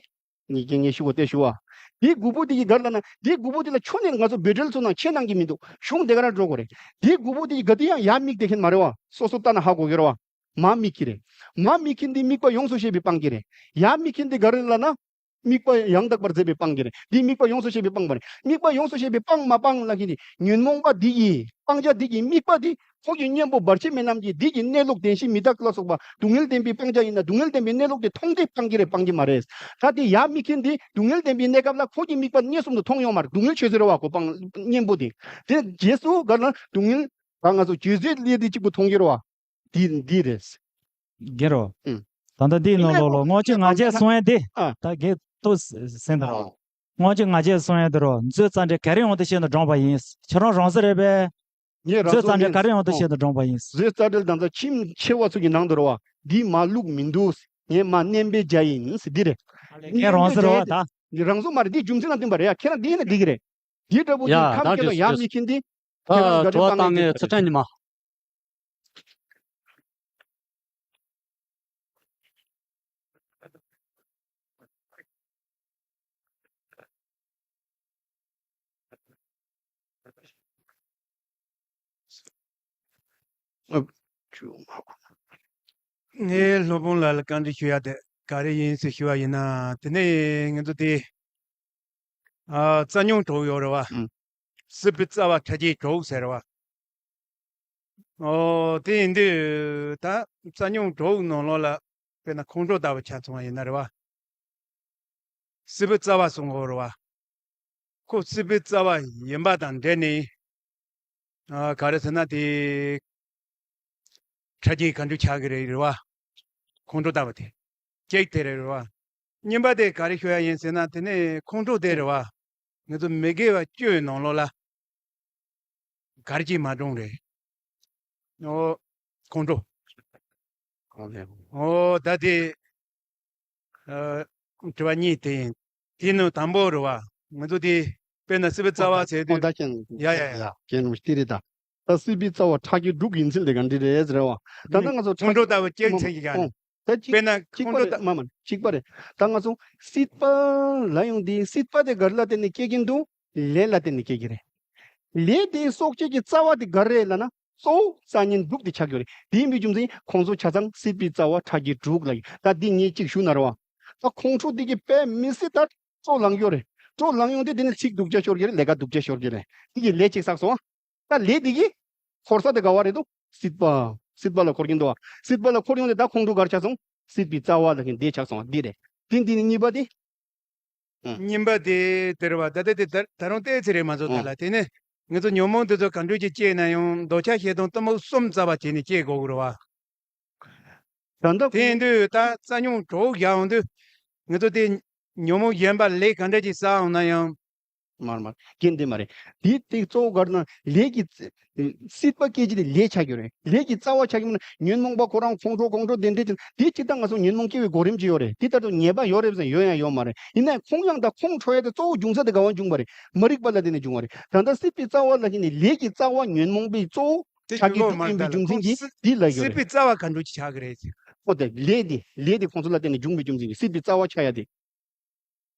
ངས་ངས་ཞུ་བ་དེ་ཞུ་བ། དེ་དགུ་པོ་འདི་གིས་ག་རེ་ལབ་ན། དེ་དགུ་པོ་འདི་ལ་ཁྱོན་ནས་ང་ཚོ་འབོད་སྒྲིལ་ཚོ་ནང་ཁྱེད་ནང་གི་མི་འདུག་གཞུང་དེ་ག་རང་འགྲོ་དགོས་རེད། དེ་དགུ་པོ་འདི་གིས་ག་དུས་ཡང་ཡར་དམིགས་བསྡད་མཁན་མ་རེད་བ། སོ་སོ་ལྟ་ན་ཧ་གོ་གི་རེད་བ། མར་དམིགས་ཀྱི་རེད། མར་དམིགས་མཁན་འདི་དམིགས་པ་ཡོངས་སུ་ཤེས་པའི་སྤང་གི་རེད། ཡར་དམིགས་མཁན་འདི་ག་རེ་ལབ་ན། དམིགས་པ་ཡང་དག་པར་མཛད་པའི་སྤང་གི་རེད། འདི་དམིགས་པ་ཡོངས་སུ་ཤེས་པའི་སྤང་བ་རེད། དམིགས་པ་ཡོངས་སུ་ཤེས་པའི་སྤང་མ་སྤང་ལབ་མཁན་འདི་ཉོན་མོངས་པ་འདི་ཡིས། སྤང་བྱ་འདི་ཡི་དམིགས་པ་འདི་ཁོ་གི་གཉེན་པོ་བར་ཆད་མེད་རྣམས་ཀྱིས་འདི་ཡི་གནས་ལུགས་བདེན་བཞི་མི་རྟག་ལ་སོགས་པ་སྡུག་བསྔལ་བདེན་པའི་སྤང་བྱ་ཡིན་ན། སྡུག་བསྔལ་བདེན་པའི་གནས་ལུགས་དེ་མཐོང་སྟེ་སྤང་གི་རེད། སྤང་གི་མ་རེད། ད་དེ་ཡར་དམིགས་མཁན་འདི་སྡུག་བསྔལ་བདེན་པའི་གནས་སྐབས་ལ་ཁོ་གི་དམིགས་པ་མངོན་སུམ་དུ་མཐོང་ཡོང་མ་རེད། སྡུག་བསྔལ་ཆོས་ཟེར་བ་གོ་སྤང་གཉེན་པོ་དེ། དེ་རྗེས་སུ་ག་ལ་སྡུག་བསྔལ། ད་ང་ཚོ་བརྗོད་བྱེད་ལས་དེ་གཅིག་པུ་མཐོང་གི་རེད་བ། འདི་འདི་རེད། རྒན་རོ། ཨུ། ད་ལྟ་འདིའི་ནང་ལོགས་ལ་ལྔ་བཅུ་ང་བརྒྱད་གསུང་ཡ་འདི། ཨ། ད་རྒན་ཏོ་སེང་ད་རོ། ཨ། ལྔ་བཅུ་ང་བརྒྱད་གསུང་ཡ་འདི་རོ། མཛོད་རྩ་འགྲེལ་ག་རེ་ཡོང་དུ་བཤད་ན་བགྲངས་པ་ཡིན། ཁྱེད་རང་རང་ས་རེད་པས། ངས་རང་མཛོད་རྩ་འགྲེལ་ག་རེ་ཡོང་དུ་བཤད་ན་བགྲངས་པ་ཡིན། མཛོད་རྩ་འགྲེལ་དང་ཚ་ཁྱིམ་ཆེ་བ་ཚོ་གི་ནང་དུ་རོ་བ། འདི་མ་ལུགས་མི་འདུག་ངས་མ་བསྣན་པའི་རྒྱ་ཡིན་ཟེར་འདི་རེད། ངས་རང་ས་རོ་བ་ད། འདི་རང་བཟོ་མ་རེད། འདི་རྒྱུ་མཚན་ལ་བསྟུན་པ་རེད་ཡ། ཁྱེད་རང་འདི་ཡིན་ན་འགྲིག་གི་རེད། འདི་འདྲ་པོ་ཡ་འདི་ད་ཁམས་སྐད་ལ་འདྲི་ཡ་མི་མཁྱེན་འདི། ད་ཁྱེད་རང་དྲི་བ་བཏང་ངས་ཚུལ་ཁྲིམས་ཉི་མ། ངས་སློབ་དཔོན་ལ་ལ་བཀའ་འདྲི་ཞུ་ཡ་དེ་ག་རེ་ཡིན་ཟེར་ཞུ་བ་ཡིན་ན། དེ་ནས་ང་ཚོ་དེ། ཨ། རྩ་རྙིང་དྲུག་ཡོད་རེད་བ། ཨང་། སྲིད་པའི་རྩ་བ་ཕྲ་རྒྱས་དྲུག་ཟེར་བ། ཨོ། དེ་ཡིན་དུས་ད་རྩ་རྙིང་དྲུག་ནང་ལོགས་ལ་དཔེར་ན་ཁོང་ཁྲོ་ལྟ་བུ་ཆ་མཚོན་པ་ཡིན་ན་རེད་བ། སྲིད་པའི་རྩ་བ་གསུང་གི་ཡོད་རེད་བ། ཁོ་སྲིད་པའི་རྩ་བ་ཡིན་པ་དང་འབྲེལ་ནས། ཨ། ག་རེ་ཟེར་ན་དེ། ཕྲ་རྒྱས་ག་འདྲ་ཆགས་ཀྱི་རེད་རེད་བ། ཁོང་ཁྲོ་ལྟ་བུ་དེ། གཅིག་དེ་རེད་རེད་བ། གཉིས་པ་དེ་ག་རེ་ཤོད་ཡ་ཡིན་ཟེར་ན། དེ་ནས་ཁོང་ཁྲོ་དེ་རེད་བ། ང་ཚོ་མི་དགེ་བ་བཅུའི་ནང་ལོགས་ལ་ག་རེ་གཅིག་མ་གྲོངས་རེད། ཨོ། ཁོང་ཁྲོ། ཨོ་ད་དེ། ཨ། དྲི་བ་གཉིས་དེ་ཡིན། དེ་ནི་དང་པོ་རེད་བ། ང་ཚོ་དེ་དཔེར་ན་སྲིད་པའི་རྩ་བ་ཟེར་དུས། ཨོ་ད་ཁྱེད། ཡ་ཡ་ཡ། ཁྱེད་ནམ་ཞིག་དེ་རེད་ད། ད་སྲིད་པའི་རྩ་བ་ཕྲ་རྒྱས་དྲུག་ཡིན་ཚུལ་དེ་ག་འདྲ་རེད་ཟེར་བ། ད་ལྟ་ང་ཚོ་ཁོང་ཁྲོ་ལྟ་བུ་སྐྱེ་ཚེ་གི་ག་ནས། ད་གཅིག་དཔེར་ན་གཅིག་ཁོང་པ་ཁྲོ་རེད། ལྟ། མ་མ་གཅིག་པ་རེད། ད་ང་ཚོ་སྲིད་པ་ལབ་ཡོང་དུས་སྲིད་པ་དེ་ག་རེ་ལ་བརྟེན་ནས་སྐྱེ་གིན་འདུག་ལས་ལ་བརྟེན་ནས་སྐྱེ་གི་རེད། ལས་དེའི་སྲོག་གཅོད་ཀྱི་རྩ་བ་དེ་ག་རེ་རེད་ལབ་ན། གཙོ་བོ་རྩ་རྙིང་དྲུག་དེ་ཆགས་ཀྱི་རེད། དེ་ཡིན་པའི་རྒྱུ་མཚན་ཁོང་ཚོ་ཆ་ཚང་སྲིད་པའི་རྩ་བ་ཕྲ་རྒྱས་དྲུག་ལ་ཡིན། ད་འདི་ངས་གཅིག་ཞུ་ན་རེད་བ། ད་ཁོང་ཁྲོ་འདི་གི་དཔེ་མི་སྲིད་ད་སྤྲོ་ལངས་ཡོད་རེད། སྤྲོ་ལངས་ཡོང་དུས་དེ་ནི་ཚིག་སྡུག་ཅག་ཤོར་གྱི་རེད། ལས་ཀ་སྡུག་ཅག་ཤོར་གྱི་རེད། འདི་གི་ལས་ཅིག་བསགས་སོང་། ད་ལས་འདི་གི་འཁོར་ས་དེ་ག་བ་རེད་འདུག་སྲིད་པ། སྲིད་པ་ལ་འཁོར་གྱིན་འདུག་བ། སྲིད་པ་ལ་འཁོར་ཡོང་དུས་ད་ཁོང་ཁྲོ་ག་རེ་ཆགས་སོང་། སྲིད་པའི་རྩ་བ་ལ་ཁྱེད་འདི་ཆགས་སོང་བ། འདི་རེད། དེ་འདི་ནི་གཉིས་པ་དེ། ཨང་། གཉིས་པ་དེ་དེ་རེད་བ། ད་ལྟ་དེ་ད་ད་རུང་ཏོག་ཙམ་རེད་མ་གཏོགས། ད་ལ་དེ་ནི་ང་ཚོ་ཉོན་མོངས་དེ་ཚོ་ག་འདྲ་ཅིག་སྐྱེས་ན་ཡང་འདོད་ཆགས་ཞེ་སྡང་གཏི་མུག་གསུམ་རྩ་བ་བྱས་ནས་སྐྱེ་དགོས་ཀྱི་རེད་བ། ད་ལྟ་དེ་ཡིན་དུས་ད་རྩ་རྙོག་གྲོགས་བཞག་ཡོང་དུས་ང་ཚོ་དེ་ཉོན་མོངས་གཞན་པ་ལས་ག་འདྲ་ཅིག་བསགས་འོང་ན་ཡང་། མར་མར་རྐྱེན་དེ་མ་རེད། དེ་དེ་གཙོ་བོ་ག་རེ་ན་ལས་ཀྱི་རྩ་སྲིད་པ་སྐད་ཅིག་དེ་ལས་ཆགས་ཡོད་རེད། ལས་ཀྱི་རྩ་བ་ཆགས་ཀྱི་མིན་ན་ཉོན་མོངས་པ་ཁོ་རང་ཁོང་ཁྲོ་ཁོང་ཁྲོ་དེ་འདྲས་ཀྱི་དེ་ཅིག་ད་ང་ཚོ་ཉོན་མོངས་སྐྱེ་བའི་གོ་རིམ་ཅིག་ཡོད་རེད། དེ་ལྟར་དུ་ཉེས་པ་ཡོད་རེད་ཟེར་ཡོད་ཡང་ཡོད་མ་རེད། ཡིན་ན་ཡང་ཁོང་ཡང་ད་ཁོང་ཁྲོ་ཡ་དེ་གཙོ་བོ་འབྱུང་ས་དེ་ག་བ་འབྱུང་བ་རེད། མ་རིག་པ་ལ་བརྟེན་ནས་འབྱུང་བ་རེད། ད་ལྟ་སྲིད་པའི་རྩ་བ་ལ་བརྟེན་ནས་ལས་ཀྱི་རྩ་བ་ཉོན་མོངས་པའི་གཙོ་བོ་དེ་ཆགས་ཀྱི་འདུག་པའི་རྒྱུ་མཚན་གྱིས་དེ་ལ་ཡོད་རེད། སྲིད་པའི་རྩ་བ་ག་འདྲ་ཅིག་ཆགས་ཀྱི་རེད་ཟེར། ཨོ་དེ་ལས་དེ་ལས་དེ་ཁོང་ཚོ་ལ་བརྟེན་ནས་འབྱུང་བའི་རྒྱུ་མཚན་གྱིས་སྲིད་པའི་རྩ་བ་ཆགས་ཡ་དེ།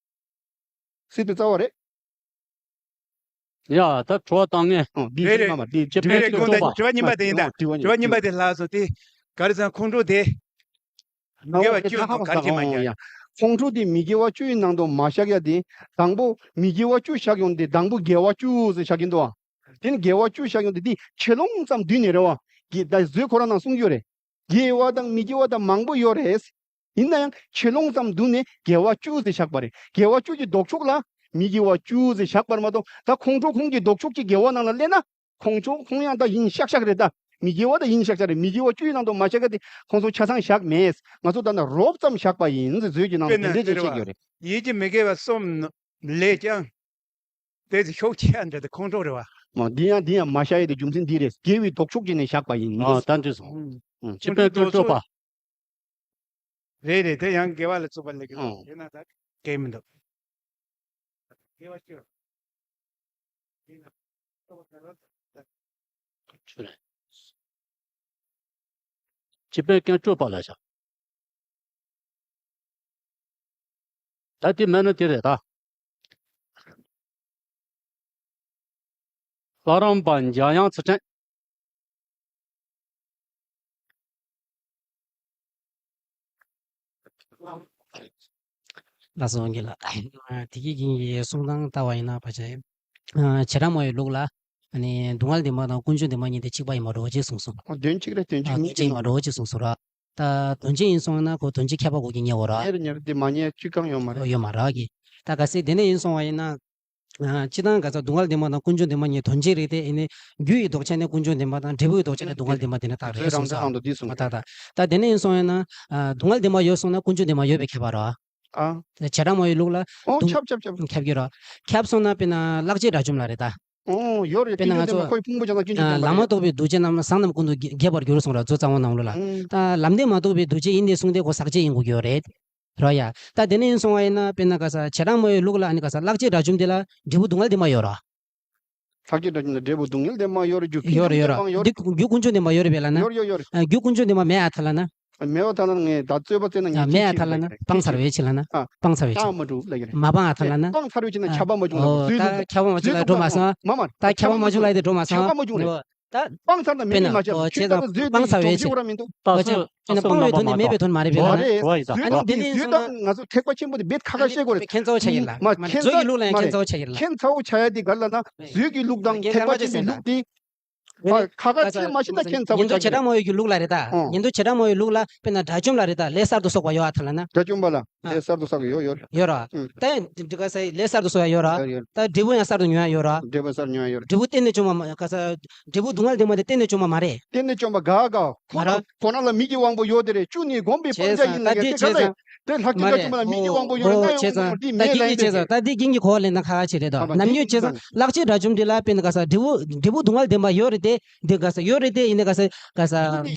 སྲིད་པའི་རྩ་བ་རེད། ཡ་ད་དྲི་བ་བཏང་ངས། ཨོ་འདི་རེད། རེད་མ་མ་འདི་ཅེ་དྲི་བ་པེ་རེད། དྲི་བ་དྲི་བ་གཉིས་པ་དེ་ཡིན་ད། ཨོ་དྲི་བ་དྲི་བ་གཉིས་པ་དེ་ལྷག་སོང་སྟེ། ག་རེ་ཟེར་ན་ཁོང་ཁྲོ་དེ་མི་དགེ་བ་བཅུ་ཡིན་ནོ་ག་རེ་བྱེད་མ་ཡ། ཁོང་ཁྲོ་དེ་མི་དགེ་བ་བཅུ་ཡི་ནང་དུ་མ་བཞག་ཡ་དེ། དང་པོ་མི་དགེ་བ་བཅུ་བཞག་ཡོང་དེ་དང་པོ་དགེ་བ་བཅུ་ཟེར་བཞག་གིན་འདུག་ཨ། དེ་ནི་དགེ་བ་བཅུ་བཞག་ཡོང་དེ་དེ་ཆེ་ལོང་ཙམ་བསྡུས་ནས་རེད་བ། དགེ་ད་བཟོད་ཁོ་རང་ནང་གསུངས་ཡོད་རེད། དགེ་བ་དང་མི་དགེ་བ་དང་མང་པོ་ཡོད་རེད། ཡིན་ན་ཡང་ཆེ་ལོང་ཙམ་བསྡུས་ནས་དགེ་བ་བཅུ་ཟེར་བཞག་པ་རེད། དགེ་བ་བཅུ་གི་ལྡོག་ཕྱོགས་ལ་མི་དགེ་བ་བཅུ་ཟེར་བཞག་པར་མ་གཏོགས། ད་ཁོང་ཁྲོ་ཁོང་གི་ལྡོག་ཕྱོགས་ཀྱི་དགེ་བ་ནང་ལ་སླེབས་ན། ཁོང་ཁྲོ་ཁོང་ཡང་ད་ཡིན་ཤག་ཤག་རེད་ད། མི་དགེ་བ་ད་ཡིན་ཤག་ཤག་རེད། མི་དགེ་བ་བཅུའི་ནང་དུ་མ་བཞག་ག་དེ་ཁོང་ཚོ་ཆ་ཚང་བཞག་མེད། ང་ཚོ་ད་ནི་རོབ་ཙམ་བཞག་པ་ཡིན་ཟེར་བཟོད་ཀྱི་ནང་དུ་དེ་འདྲས་ཅིག་བཤད་ཀྱི་ཡོད་རེད། ཡིད་ཀྱི་མི་དགེ་བ་གསུམ་ལས་ཀྱང་། དེ་ཚོ་ཤུགས་ཆེ་འདྲ་དེ་ཁོང་ཁྲོ་རེད་བ། མ་འདི་ཡང་འདི་ཡང་མ་བཤད་ཡ་དེ་རྒྱུ་མཚན་འདི་རེད། དགེ་བའི་ལྡོག་ཕྱོགས་ཀྱི་ནས་བཞག་པ་ཡིན། ཨ་ད་འདྲས་སོང་། ཨུ། ཨུ། སྤྱི་པའི་ཀྱང་སྤྱོད་པ། རེད་རེད། དེ་ཡང་དགེ་བ་ལ་བཙུགས་པ་ལས་ཀྱི་ཨོ་ཡིན་ན་ད་དགེ་མི་འདུག་དགེ་བ་སྤྱོད། ཡིན་ན་སྤྱོད་པ་ག་རེ་ད། ཆུ་རེད། སྤྱི་པའི་ཀྱང་སྤྱོད་པ་ལ་བཞག་ད་དེ་མེད་ན་དེ་རེད་ད། ལྷ་རམས་པ་འཇམ་དབྱངས་ཚུལ་ཁྲིམས། ལགས་སོ་དགེ་ལགས། དེ་གི་རྒན་གྱི་གསུང་སྟངས་ལྟ་བ་ཡིན་ན་ཕལ་ཆེར། བྱེ་བྲག་སྨྲ་བའི་ལུགས་ལ། ཨ་ནི་སྡུག་བསྔལ་བདེན་པ་དང་ཀུན་འབྱུང་བདེན་པ་གཉིས་དེ་གཅིག་པ་ཡིན་པ་འདྲ་བོ་ཅིག་གསུངས་སོང་། ཨོ་དོན་གཅིག་རེད། དོན་གཅིག་ཨ་དོན་གཅིག་ཡིན་པ་འདྲ་བོ་ཅིག་གསུངས་སོང་ར། ད་དོན་གཅིག་ཡིན་སོང་ན་ཁོ་དོན་གཅིག་ཁྱད་པར་གོ་གི་ཉེ་བོ་ར། ཉེ་རེད་ཉེ་རེད། དེ་མ་ཉེ་གཅིག་གང་ཡོད་མ་རེད། ཡོད་མ་རེད་གི། ད་གལ་སྲིད་དེ་ནས་ཡིན་སོང་བ་ཡིན་ན། ཨ་སྤྱི་བཏང་ག་ཚོད་སྡུག་བསྔལ་བདེན་པ་དང་ཀུན་འབྱུང་བདེན་པ་གཉིས་དོན་གཅིག་རེད་དེ། ཡིན་ནའི་རྒྱུ་ཡི་ལྡོག་ཆ་ནས་ཀུན་འབྱུང་བདེན་པ་དང་འབྲས་བུ་ཡི་ལྡོག་ཆ་ནས་སྡུག་བསྔལ་བདེན་པ་དེ་འདྲ་རྟགས་རེད་གསུངས་སོང་། ཨ་ད་ད་དེ་ནས་ཡིན་སོང་ཡིན་ན། ཨ་སྡུག་བསྔལ་བདེན་པ་ཡོད་སོང་ན་ཀུན་འབྱུང་བདེན་པ་ཡོད་པའི་ཁྱད་པར་རོ། ཨ། བྱེ་བྲག་སྨྲ་བའི་ལུགས་ལ། ཨོ་སྡུག་ཁྱབ་ཁྱབ་ཁྱབ། ཁྱབ་ཀྱི་རོ། ཁྱབ་སོང་ན་དཔེར་ན་བརླག་བྱའི་དགྲ་བཅོམ་ལ་རེད་ད། ཨོ་ཡོད་རེད། དཔེར་ན་ང་ཚོ་ཀུན་འབྱུང་བདེན་པ་ཁོའི་ཕུང་པོ་ཅན་ལ་ཀུན་འབྱུང་བདེན་པ་རེད། ལམ་མ་རྟོགས་པའི་གདུལ་བྱ་རྣམས་ལ་ཟང་ལམ་ཀུན་ཏུ་རྒྱས་པར་འགྱུར་གསུངས་ར། མཛོད་གཙང་པོ་ནང་ལོགས་ལ། ཨང་། ད་ལམ་བདེན་མ་རྟོགས་པའི་གདུལ་བྱ་ཡིན་ཏེ་གསུངས་ཏེ་ཁོ་ཟག་བཅས་ཡིན་དགོས་ཀྱི་ཡོད་རེད། རོ་ཡ། ད་དེ་ནས་ཡིན་སོང་བ་ཡིན་ན་དཔེར་ན་ག་ས་བྱེ་བྲག་སྨྲ་བའི་ལུགས་ལ་ཨ་ནི་ག་ས་བརླག་བྱའི་དགྲ་བཅོམ་དེ་ལ་འབྲས་བུ་སྡུག་བསྔལ་བདེན་པ་ཡོད་ར། བརླག་བྱའི་དགྲ་བཅོམ་ལ་འབྲས་བུ་སྡུག་བསྔལ་བདེན་པ་ཡོད་རེད། རྒྱུ་ཡོད་རེད་ཡོད་རེད། ཀུན་འབྱུང་བདེན་པ་ཡོད་རེད། འདི་རྒྱུ་ཀུན་འབྱུང་བདེན་པ་ཡོད་རེད་པས་ལ་ན། ཡོད་རེད་ཡོད་རེད། རྒྱུ་ཀུན་འབྱུང་བདེན་པ་མེད་ཨ་ཐ་ལ་ན། མེད་པ་ཐ་ན་ངས་ད་རྩོད་པ་རྩོད་ན་ངས་མེད་ཨ་ཐ་ལ་ན་སྤང་ཚར་བའི་ཕྱིར་ལ་ན། ཨ། སྤང་ཚར་བའི་ཕྱིར། སྤང་མ་འགྲུབ་ལ་ཡོད་རེད། མ་སྤང་ཨ་ཐ་ལ་ན། སྤང་ཚར་བའི་ཕྱིར་ན་ཆགས་པ་མ་བྱུང་ལ། ཨོ་ད་ཆགས་པ་མ་བྱུང་ལ་འགྲོ་མ་སོང་། མ་མ་ད་ཆགས་པ་མ་བྱུང་ལ་དེ་འགྲོ་མ་སོང་། ཆགས་པ་མ་བྱུང་རེད། ད་སྤང་ཚར་ན་མི་མི་མ་ཆགས། ཁྱོད་ད་བཟོས་ཏེ་སྤང་ཚར་བའི་ཕྱིར། སྤང་ཚར་བའི་དོན་དེ་མེད་པའི་དོན་མ་རེད་པས་ལ། མ་རེད། ཨ་ནི་འདི་ནི་སོང་ན། ང་ཚོ་ཐེག་པ་ཆེན་པོ་དེ་རྦད་ཁ་ཁ་བཤད་དགོས་རེད། མཁྱེན་ཚ་བོ་ཆགས་ཡིན་ལ། མ་མཁྱེན་ཚ་ལུགས་ལ་ཡང་མཁྱེན་ཚ་བོ་ཆགས་ཡིན་ལ། མཁྱེན་ཚ་བོ་ཆགས་ཡ་དེ་ག་རེ་ལབ་ན། བཟོས་ཀྱི་ལུགས་དང་ཐེག་པ་ཆེན་པོའི་ལུགས་དེ། ཁ་ཁ་ཆེ་མ་ཤི་ན་མཁྱེན་ཚ་བོ་ཆགས་ཡིན། ཉན་ཐོས་བྱེ་བྲག་སྨྲ་བའི་གི་ལུགས་ལ་རེད་ད། ཉན་ཐོས་བྱེ་བྲག་སྨྲ་བའི་ལུགས་ལ་དཔེར་ན་དགྲ་བཅོམ་ལ་རེད་ད། ལས་གསར་དུ་གསོག་པ་ཡོད་ཨ་ཐ་ལ་ན། དགྲ་བཅོམ་པ་ལ་ལས་གསར་དུ་གསོག་ཡོད་ཡོད། ཡོད་ར། ད་ཡང་འདི་ག་ས་ལས་གསར་དུ་གསོག་ཡ་ཡོད་ར། ཡོད་ཡོད། ད་འབྲས་བུ་ཡང་གསར་དུ་ཉོ་ཡ་ཡོད་ར། འབྲས་བུ་གསར་ཉོ་ཡ་ཡོད་ར། འབྲས་བུ་གཏན་ནས་བཅོམ་པ་མ་ག་ས། འབྲས་བུ་སྡུག་བསྔལ་བདེན་པ་དེ་གཏན་ནས་བཅོམ་པ་མ་རེད། གཏན་ནས་བཅོམ་པ་ག་ག་ཁོ་རང་ཁོ་རང་ལ་མིག་གི་དབང་པོ་ཡོད་དེ་རེད། བཅུ་ནི་བསྒོམས་པའི་སྤང་བྱ་ཡིན་ལ་ཡ་དེ་ག་རེད། དེ་ལྷག་ཅིག་མ་རེད། ལ་མིག་གི་དབང་པོ་ཡོད་ན་ཡོང་གི་མ་རེད། དེ་མེད་ལ་ཡིན་ད་དེ་རྒྱན་གྱི་གོ་བ་ལེན་ན་ཁ་ཁ་ཆེ་རེད་དོ། ནམ་རྒྱུན་བྱས་ཙང་བརླག་བྱའི་དགྲ་བཅོམ་དེ་ལ་དཔེར་ན་ག་ས་འབྲས་བུ་འབྲས་བུ་སྡུག་བསྔལ་བདེན་པ་ཡོད་རེད་དེ། འདི་ག་ས་ཡོད་རེད་དེ། ཡིན་ན་ག་ས་ག་ས་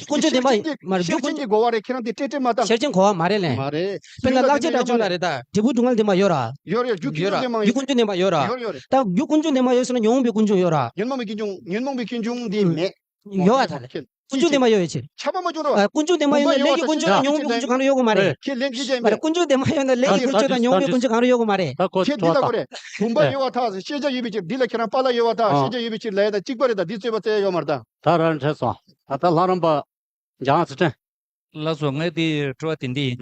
ཀུན་འབྱུང་བདེན་པ་མ་རེད། རྒྱུ་ཀུན་འབྱུང་གོ་བ་རེད། ཁྱེད་རང་དེ་ཏྲེ་ཏྲེ་མ་བཏང་། ཤེར་ཕྱིན་གོ་བ་མ་རེད་ལེ། མ་རེད། དཔེར་ན་བརླག་བྱའི་དགྲ་བཅོམ་ལ་རེད་ད། འབྲས་བུ་སྡུག་བསྔལ་བདེན་པ་ཡོད་ར། ཡོད་རེད། རྒྱུ་ཀུན་འབྱུང་བདེན་པ་ཡོད་ར། ཡོད་རེད་ཡོད་རེད། ད་རྒྱུ་ཀུན་འབྱུང་བདེན་པ་ཡོད་ཟེར་ན་ཉོན་མོངས་པའི་ཀུན་འབྱུང་ཡོད་ར། ཉོན་མོངས་པའི་ཀུན་འབྱུང་ཉོན་མོངས་པའི་ཀུན་འབྱུང་འདི་མེད། ཡོད་ཨ་ཐ་ལ། ཀུན་འབྱུང་བདེན་པ་ཡོད་ཡོད་ཕྱིར། ཆགས་པ་མ་བྱུང་རོགས། ཨ་ཀུན་འབྱུང་བདེན་པ་ཡོད་ན་ལས་ཀྱི་ཀུན་འབྱུང་དང་ཉོན་མོངས་པའི་ཀུན་འབྱུང་གང་རུང་ཡོད་དགོས་མ་རེད། ཁྱེད་ལན་ཅི་བྱས་མ་རེད། ཀུན་འབྱུང་བདེན་པ་ཡོད་ན་ལས་ཀྱི་ཀུན་འབྱུང་དང་ཉོན་མོངས་པའི་ཀུན་འབྱུང་གང་རུང་ཡོད་དགོས་མ་རེད། ཁྱེད་འདི་ལ་གོ་རེད། བུམ་པ་ཡོད་པ་ཐག་ཤེས་བྱ་ཡོད་པའི་ཕྱིར། འདི་ལ་ཁྱེད་རང་པཱ་ལགས་ཡོད་པ་ཐག་ཤེས་བྱ་ཡོད་པའི་ཕྱིར་ལབ་ཡ་དང་གཅིག་པ་རེད། ད་འདི་རྩོད་པ་རྩོད་ཡ་ཡོད་མ་རེད་ད། ད་རང་འཕྲད་སོང་། ད་ལྟ་ལྷ་རམས་པ་འཇམ་དབྱངས་ཚུལ་ཁྲིམས། ལགས་སོ། ངས་འདི་དྲི་བ་དེ་འདི་ཡིན།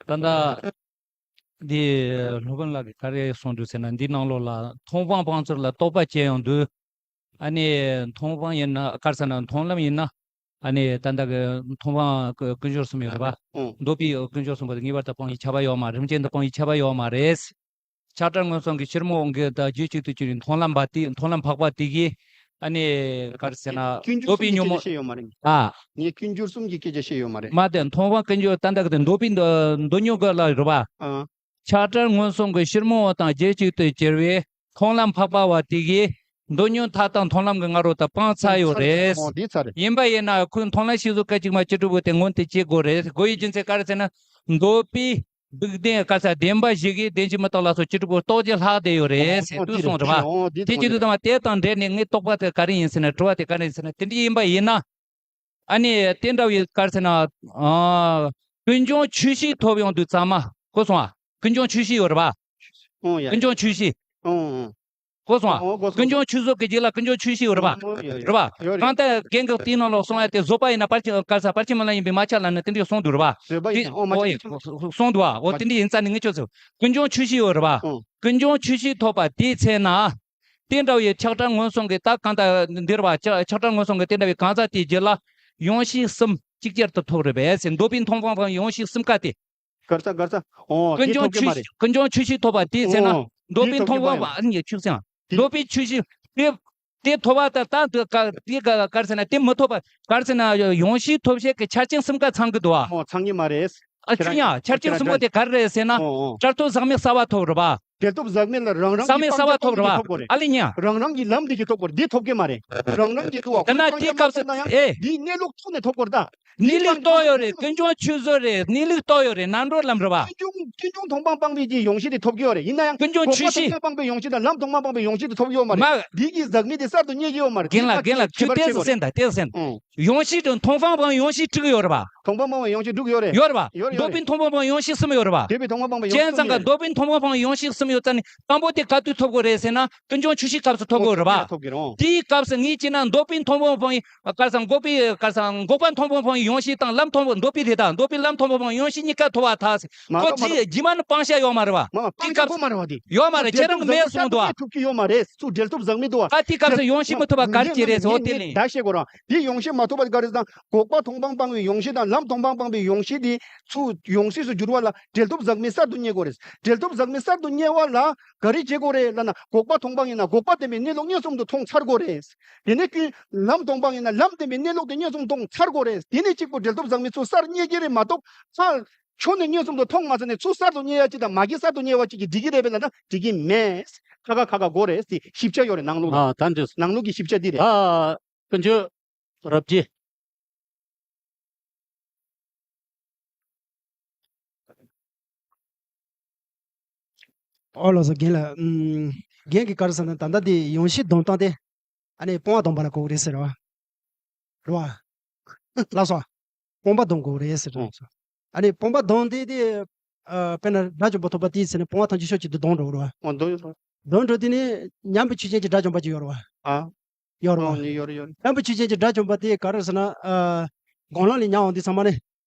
ད་ལྟ་ འདི་སློབ་དཔོན་ལགས་ཀྱིས་ག་རེ་གསུངས་འདུག་ཟེར་ན། འདི་ནང་ལོགས་ལ་མཐོང་སྤང་སྤང་ཚུལ་ལ་རྟོག་པ་སྐྱེ་ཡོང་དུས། ཨ་ནི་མཐོང་སྤང་ཡིན་ན་ག་རེ་ཟེར་ན། མཐོང་ལམ་ཡིན་ན། ཨ་ནི་ད་ལྟ་གི་མཐོང་སྤང་ཀུན་སྦྱོར་གསུམ་ཡོད་རེད་པ། ཨང་། འདོད་པའི་ཀུན་སྦྱོར་གསུམ་པོ་དེ་ངེས་པར་དུ་སྤང་བའི་ཁྱབ་པ་ཡོད་མ་རེད། རིམ་ཅན་དུ་སྤང་བའི་ཁྱབ་པ་ཡོད་མ་རེད། ཆགས་བྲལ་མངོན་སུམ་གྱི་ཕྱིར་མི་འོང་གི་དང་རྗེས་གཅིག་ཏུ་གྱུར་པའི་མཐོང་ལམ་པ་དེ། མཐོང་ལམ་འཕགས་པ་དེ་གིས་ཨ་ནི་ག་རེ་ཟེར་ན། ཀུན་སྦྱོར་འདོད་པའི་གསུམ་གྱི་ཉོན་མོངས། སྐད་ཆ་བཤད་ཡོད་མ་རེད། ཨ། ངས་ཀུན་སྦྱོར་གསུམ་གྱི་སྐད་ཆ་བཤད་ཡོད་མ་རེད། མ་དེ་མཐོང་སྤང་ཀུན་སྦྱོར་ད་ལྟ་གི་དེ་འདོད་པའི་འདོད་ཉོན་གི་ལ་རེད་པ། ཨ། ཆགས་བྲལ་མངོན་སུམ་གྱི་ཕྱིར་མི་འོང་དང་རྗེས་གཅིག་ཏུ་གྱུར་པའི་མཐོང་ལམ་འཕགས་པ་བ་དེ་གིས་འདོད་ཉོན་མཐའ་དག་མཐོང་ལམ་གྱི་སྔ་རོལ་དུ་སྤངས་ཚར་ཡོད་རེད། ཨོ་དེ་ཚར་རེད། ཡིན་པ་ཡིན་ན་ཁོས་མཐོང་ལམ་ཤེས་བཟོད་སྐད་ཅིག་མ་བཅུ་དྲུག་པོ་དེ་མངོན་དུ་བྱེད་དགོས་རེད། དགོས་ཡུལ་རྒྱུ་མཚན་ག་རེ་ཟེར་ན། འདོད་པའི་སྡིག་ལྡན་ག་རེ་ཟེར། བདེན་པ་བཞི་གིས་བདེན་བཞི་མི་རྟག་ལ་སོགས་བཅུ་དྲུག་པོ་རྟོགས་བྱེད་ལྷག་བསྡད་ཡོད་རེད་ཟེར་དུས་གསུངས་རེད་པ། ཨོ་དེ་དེ་ཚར་བྱེད་དུས་ཙམ་པ་དེ་དང་འབྲེལ་ནས་ངའི་རྟོག་པ་དེ་ག་རེ་ཡིན་ཟེར་ན། དྲི་བ་དེ་ག་རེ་ཡིན་ཟེར་ན། དེ་འདྲ་ཡིན་པ་ཡིན་ན། ཨ་ནི་དེ་འདྲ་བའི་ག་རེ་ཟེར་ན། ཨ། ཀུན་འབྱུང་ཆོས་ཤིག་ཐོབ་ཡོང་དུས་ཙམ་པ། གོ་སོང་ཨ། ཀུན་འབྱུང་ཆོས་ཤིག་ཡོད་རེད་པ། ཨོ་ཡ། ཀུན་འབྱུང་ཆོས་ཤིག་ཨོ་ཨོ། གོ་སོང་ཨ། ཨོ་གོ་སོང་། ཀུན་འབྱུང་ཆོས་བཟོད་ཀྱི་རྗེས་ལ་ཀུན་འབྱུང་ཆོས་ཤིག་ཡོད་རེད་པ། ཨོ་ཡོད་ཡོད། རེད་པ། ཡོད་རེད། གང་ལྟར་རྒན་གྱི་དེའི་ནང་ལ་གསུངས་ཡ་དེ་བཟོད་པ་ཡིན་ན་ཕར་ཕྱིན་ག་རེ་ཟེར། ཕར་ཕྱིན་མ་ལ་ཡིན་པས་མ་ཁྱབ་ལབ་ནས་དེ་འདྲ་གསུངས་འདུག་རེད་པ། བཟོད་པ་ཡིན། དེ་ཨོ་མ་ཨོ་ཁྱབ་ཡིན། ཁྱབ། གསུངས་འདུག་ཨ། འོ་མ་དེ་འདྲ་ཡིན་ཙང་ནི་ངས་ཁྱོད་ཚོ་ཀུན་འབྱུང་ཆོས་ཤིག་ཡོད་རེད་པ། ཨོ། ཀུན་འབྱུང་ཆོས་ཤིག་ཐོབ་པ་དེའི་ཚེ་ན། དེ་འདྲ་བའི་ཆགས་བྲལ་མངོན་སུམ་གྱི་ད་གང་ལྟར་འདིར་བ་ཆགས་ཆགས་བྲལ་མངོན་སུམ་གྱི་དེ་འདྲ་བའི་གང་ཟག་དེའི་རྒྱུད་ལ་ཡང་ཤེས་གསུམ་ཅིག་ཅར་དུ་ཐོབ་རེད་པས་ཟེར། འདོད་པའི་མཐོང་སྤང་སྤང་ཡང་ཤེས་གསུམ་ཀ་དེ། གར་ས་གར་ས། ཨོ་ཀུན་དེ་འབྱུང་ཐོབ་ཀྱི་མ་ཆོས་རེད། ཀུན་འབྱུང་ཆོས་ཤིག་ཐོབ་པ་དེའི་ཚེ་ན། ཨོ་འདོད་པའི་མཐོང་སྤང་སྤང་། ཨ་ནི་ཆོས་སེང་། དེ་འདོད་པའི་ཆོས་ཤིག་དེ། དེ་ཐོབ་པ་ད་ད་དེ་ག་དེ་ག་གར་ཟེར་ན་དེ་མི་ཐོབ་པ་གར་ཟེར་ན་ཡང་ཤེས་ཐོབ་བྱེད་ཀྱི་ཆ་རྐྱེན་གསུམ་ཀ་ཚང་གི་འདུག་ཨ། ཨོ་ཚང་གི་མ་རེད། ཨ་ཁྱོད་ཡང་ཆ་རྐྱེན་གསུམ་པོ་དེ་ག་རེ་རེད་ཟེར་ན། ཨོ་ཨོ། བྲལ་ཐོབ་ཟག་མེད་གསལ་བ་ཐོབ་རེད་པ། བྲལ་ཐོབ་ཟག་མེད་ལ་རང་རང་གི་ཟག་མེད་གསལ་བ་ཐོབ་རེད་པ། ཨ་ལེ་ཉ། རང་རང་གི་ལམ་དེ་གི་ཐོབ་དགོས་རེད། འདི་ཐོབ་གི་མ་རེད། རང་རང་གི་ཐོབ་པ། དེ་ན་དེའི་སྐབས་སུ་ཨེ། འདི་གནས་ལུགས་ཐོག་ནས་ཐོབ་དགོས་རེད་ད། གནས་ལུགས་རྟོགས་ཡོད་རེད། ཀུན་འབྱུང་ཆོས་བཟོད་རེད། གནས་ལུགས་རྟོགས་ཡོད་རེད། རྣམ་གྲོལ་ལམ་རེད་པ། ཀུན་འབྱུང་ཀུན་འབྱུང་མཐོང་སྤང་སྤངས་པའི་གི་ཡང་ཤེས་དེ་ཐོབ་ཀྱི་ཡོད་རེད། ཡིན་ན་ཡང་ཀུན་འབྱུང་ཆོས་ཤེས། འགོག་པ་མཐོང་སྤང་སྤངས་པའི་ཡང་ཤེས་དང་ལམ་མཐོང་སྤང་སྤངས་པའི་ཡང་ཤེས་དེ་ཐོབ་ཀྱི་ཡོད་མ་རེད། མ། འདི་གི་ཟག་མེད་དེ་གསར་དུ་རྙེད་ཀྱི་ཡོད་མ་རེད། རྒན་ལགས་རྒན་ལགས་ཁྱོད་ཏོག་ཙམ་གསན་དང་ཏོག་ཙམ་གསན། ཨང་། ཡང་ཤེས་དང་མཐོང་སྤང་སྤངས་ཡང་ཤེས་འགྲིག་ཡོད་རེད་པ། མཐོང་སྤང་སྤངས་པའི་ཡང་ཤེས་འགྲིག་ཡོད་རེད། ཡོད་རེད་པ། ཡོད་རེད། འདོད་པའི་མཐོང་སྤང་སྤངས་ཡང་ཤེས་གསུམ་ཡོད་རེད་པ། འདོད་པའི་མཐོང་སྤང་སྤངས་པའི་ཡང་ཤེས་གསུམ་ཡོད། བྱས་ཙང་ག་འདོད་པའི་མཐོང་སྤང་སྤངས་ཡང་ཤེས་གསུམ་ཡོད་ཙང་ནི་དང་པོ་དེ་ག་དུས་ཐོབ་དགོས་རེད་ཟེར་ན་ཀུན་འབྱུང་ཆོས་ཤིག་སྐབས་སུ་ཐོབ་དགོས་རེད་པ། ཐོབ་ཀྱི་རེད། དེའི་སྐབས་སུ་ངས་བྱས་ན་འདོད་པའི་མཐོང་སྤང་སྤངས་ཡང་གར་ས་འགོག་པའི་གར་ས་འགོག་པ་མཐོང་སྤང་སྤངས་ཡང་ཤེས་དང་ལམ་མཐོང་སྤང་འདོད་པའི་རེད་ད། འདོད་པའི་ལམ་མཐོང་སྤང་སྤངས་ཡང་ཤེས་གཉིས་ཀ་ཐོབ་པ་ཐག་ཟེར། མ་ཁོ་གཏོགས་མ་རྗེས་རྗེས་མ་ནི་སྤང་བྱ་ཡོད་མ་རེད་པ། མ་མ་དེའི་སྐབས་སུ་སྤང་བྱ་ཡོད་མ་རེད་པ། དེ་ཡོད་མ་རེད། ཁྱེད་རང་གི་མེད་གསུངས་འདུག་ཨ། ཐོབ་ཀྱི་ཡོད་མ་རེད། ཚུར་འབྲེལ་ཐོབ་ཟག་མེད་འདུག་ཨ། ད་དེའི་སྐབས་སུ་ཡང་ཤེས་མི་ཐོབ་པ་ག་རེ་བྱེད་རེད་ཟེར། འོ་དེ་ནི་ད་བཤད་དགོས་ར། དེ་ཡང་ཤེས་མ་ཐོབ་པ་ག་རེ་དང་འགོག་པ་མཐོང་སྤང་སྤངས་པའི་ཡང་ཤེས་དང་ལམ་མཐོང་སྤང་སྤངས་པའི་ཡང་ཤེས་དེ་ཚུར་ཡང་སྲིད་སུ་འགྱུར་བ་ལ་འབྲེལ་ཐོབ་ཟག་མེད་གསར་དུ་རྙེད་དགོས་རེད། འབྲེལ་ཐོབ་ཟག་མེད་གསར་དུ་རྙེད་པ་ལ་ག་རེ་བྱེད་དགོས་རེད་ལབ་ན། འགོག་པ་མཐོང་སྤང་ཡིན་ན་འགོག་པ་བདེན་པའི་གནས་ལུགས་མངོན་སུམ་དུ་མཐོང་ཚར་དགོས་རེད། དེ་ནས་ཀུན་ལམ་མཐོང་སྤང་ཡིན་ན་ལམ་བདེན་པའི་གནས་ལུགས་དེ་མངོན་སུམ་མཐོང་ཚར་དགོས་རེད། དེ་ནས་གཅིག་པུ་འབྲེལ་ཐོབ་ཟག་མེད་ཚུར་གསར་རྙེད་ཀྱི་རེད་མ་གཏོགས། ཕར་ཕྱོགས་ནས་མངོན་སུམ་དུ་མཐོང་མ་ཚར་ནས་ཚུར་གསར་དུ་རྙེད་ཡ་གཅིག་དང་མ་གི་གསར་དུ་རྙེད་པ་གཅིག་གིས་འགྲིག་གི་རེད་པས་ལབ་ན་འགྲིག་གི་མེད། ཁ་ཁ་ཁ་ཁ་དགོས་རེད་ཟེར་ཞིབ་ཆ་ཡོད་རེད་ནང་ལོགས་ལ། ཨ་ད་འདྲ། ནང་ལོགས་ཀྱི་ཞིབ་ཆ་འདི་རེད། ཨ་ཀུན་སྤྱོད་རབ་རྒྱས། ཨོ་ལགས་སོ་རྒན་ལགས། ཨུམ། རྒན་གྱིས་ག་རེ་ཟེར་ན་ད་ལྟ་འདི་ཡང་ཤེས་སྡོམ་སྟངས་དེ་ཨ་ནི་སྤོང་བ་སྡོམ་པ་ལ་གོ་གི་རེད་ཟེར་བ། རེད་བ། ལགས་སོ། སྤོང་བ་སྡོམ་དགོས་རེད་ཟེར་ཨོ། རེད་སོ། ཨ་ནི་སྤོང་བ་སྡོམ་དེ་དེ་ཨ་དཔེར་ན་དགྲ་བཅོམ་པ་ཐོབ་པ་དེའི་ཚེ་ནི་སྤོང་བ་ཐམས་ཅད་ཕྱོགས་གཅིག་ཏུ་སྡོམ་འགྲོ་གི་རེད་བ། ཨོ་སྡོམ་འགྲོ། སྡོམ་འགྲོ་དེ་ནི་ཉམས་པའི་ཆོས་ཅན་གྱི་དགྲ་བཅོམ་པ་ཅིག་ཡོད་རེད་བ། ཨ། ཡོད་རེད་བ། ཨོ་ནི་ཡོད་རེད་ཡོད་རེད། ཉམས་པའི་ཆོས་ཅན་གྱི་དགྲ་བཅོམ་པ་དེ་ག་རེ་ཟེར་ན་ཨ་སྒོམ་ལམ་ལ་ཉམས་འོང་དུས་ཚང་མ་ནི་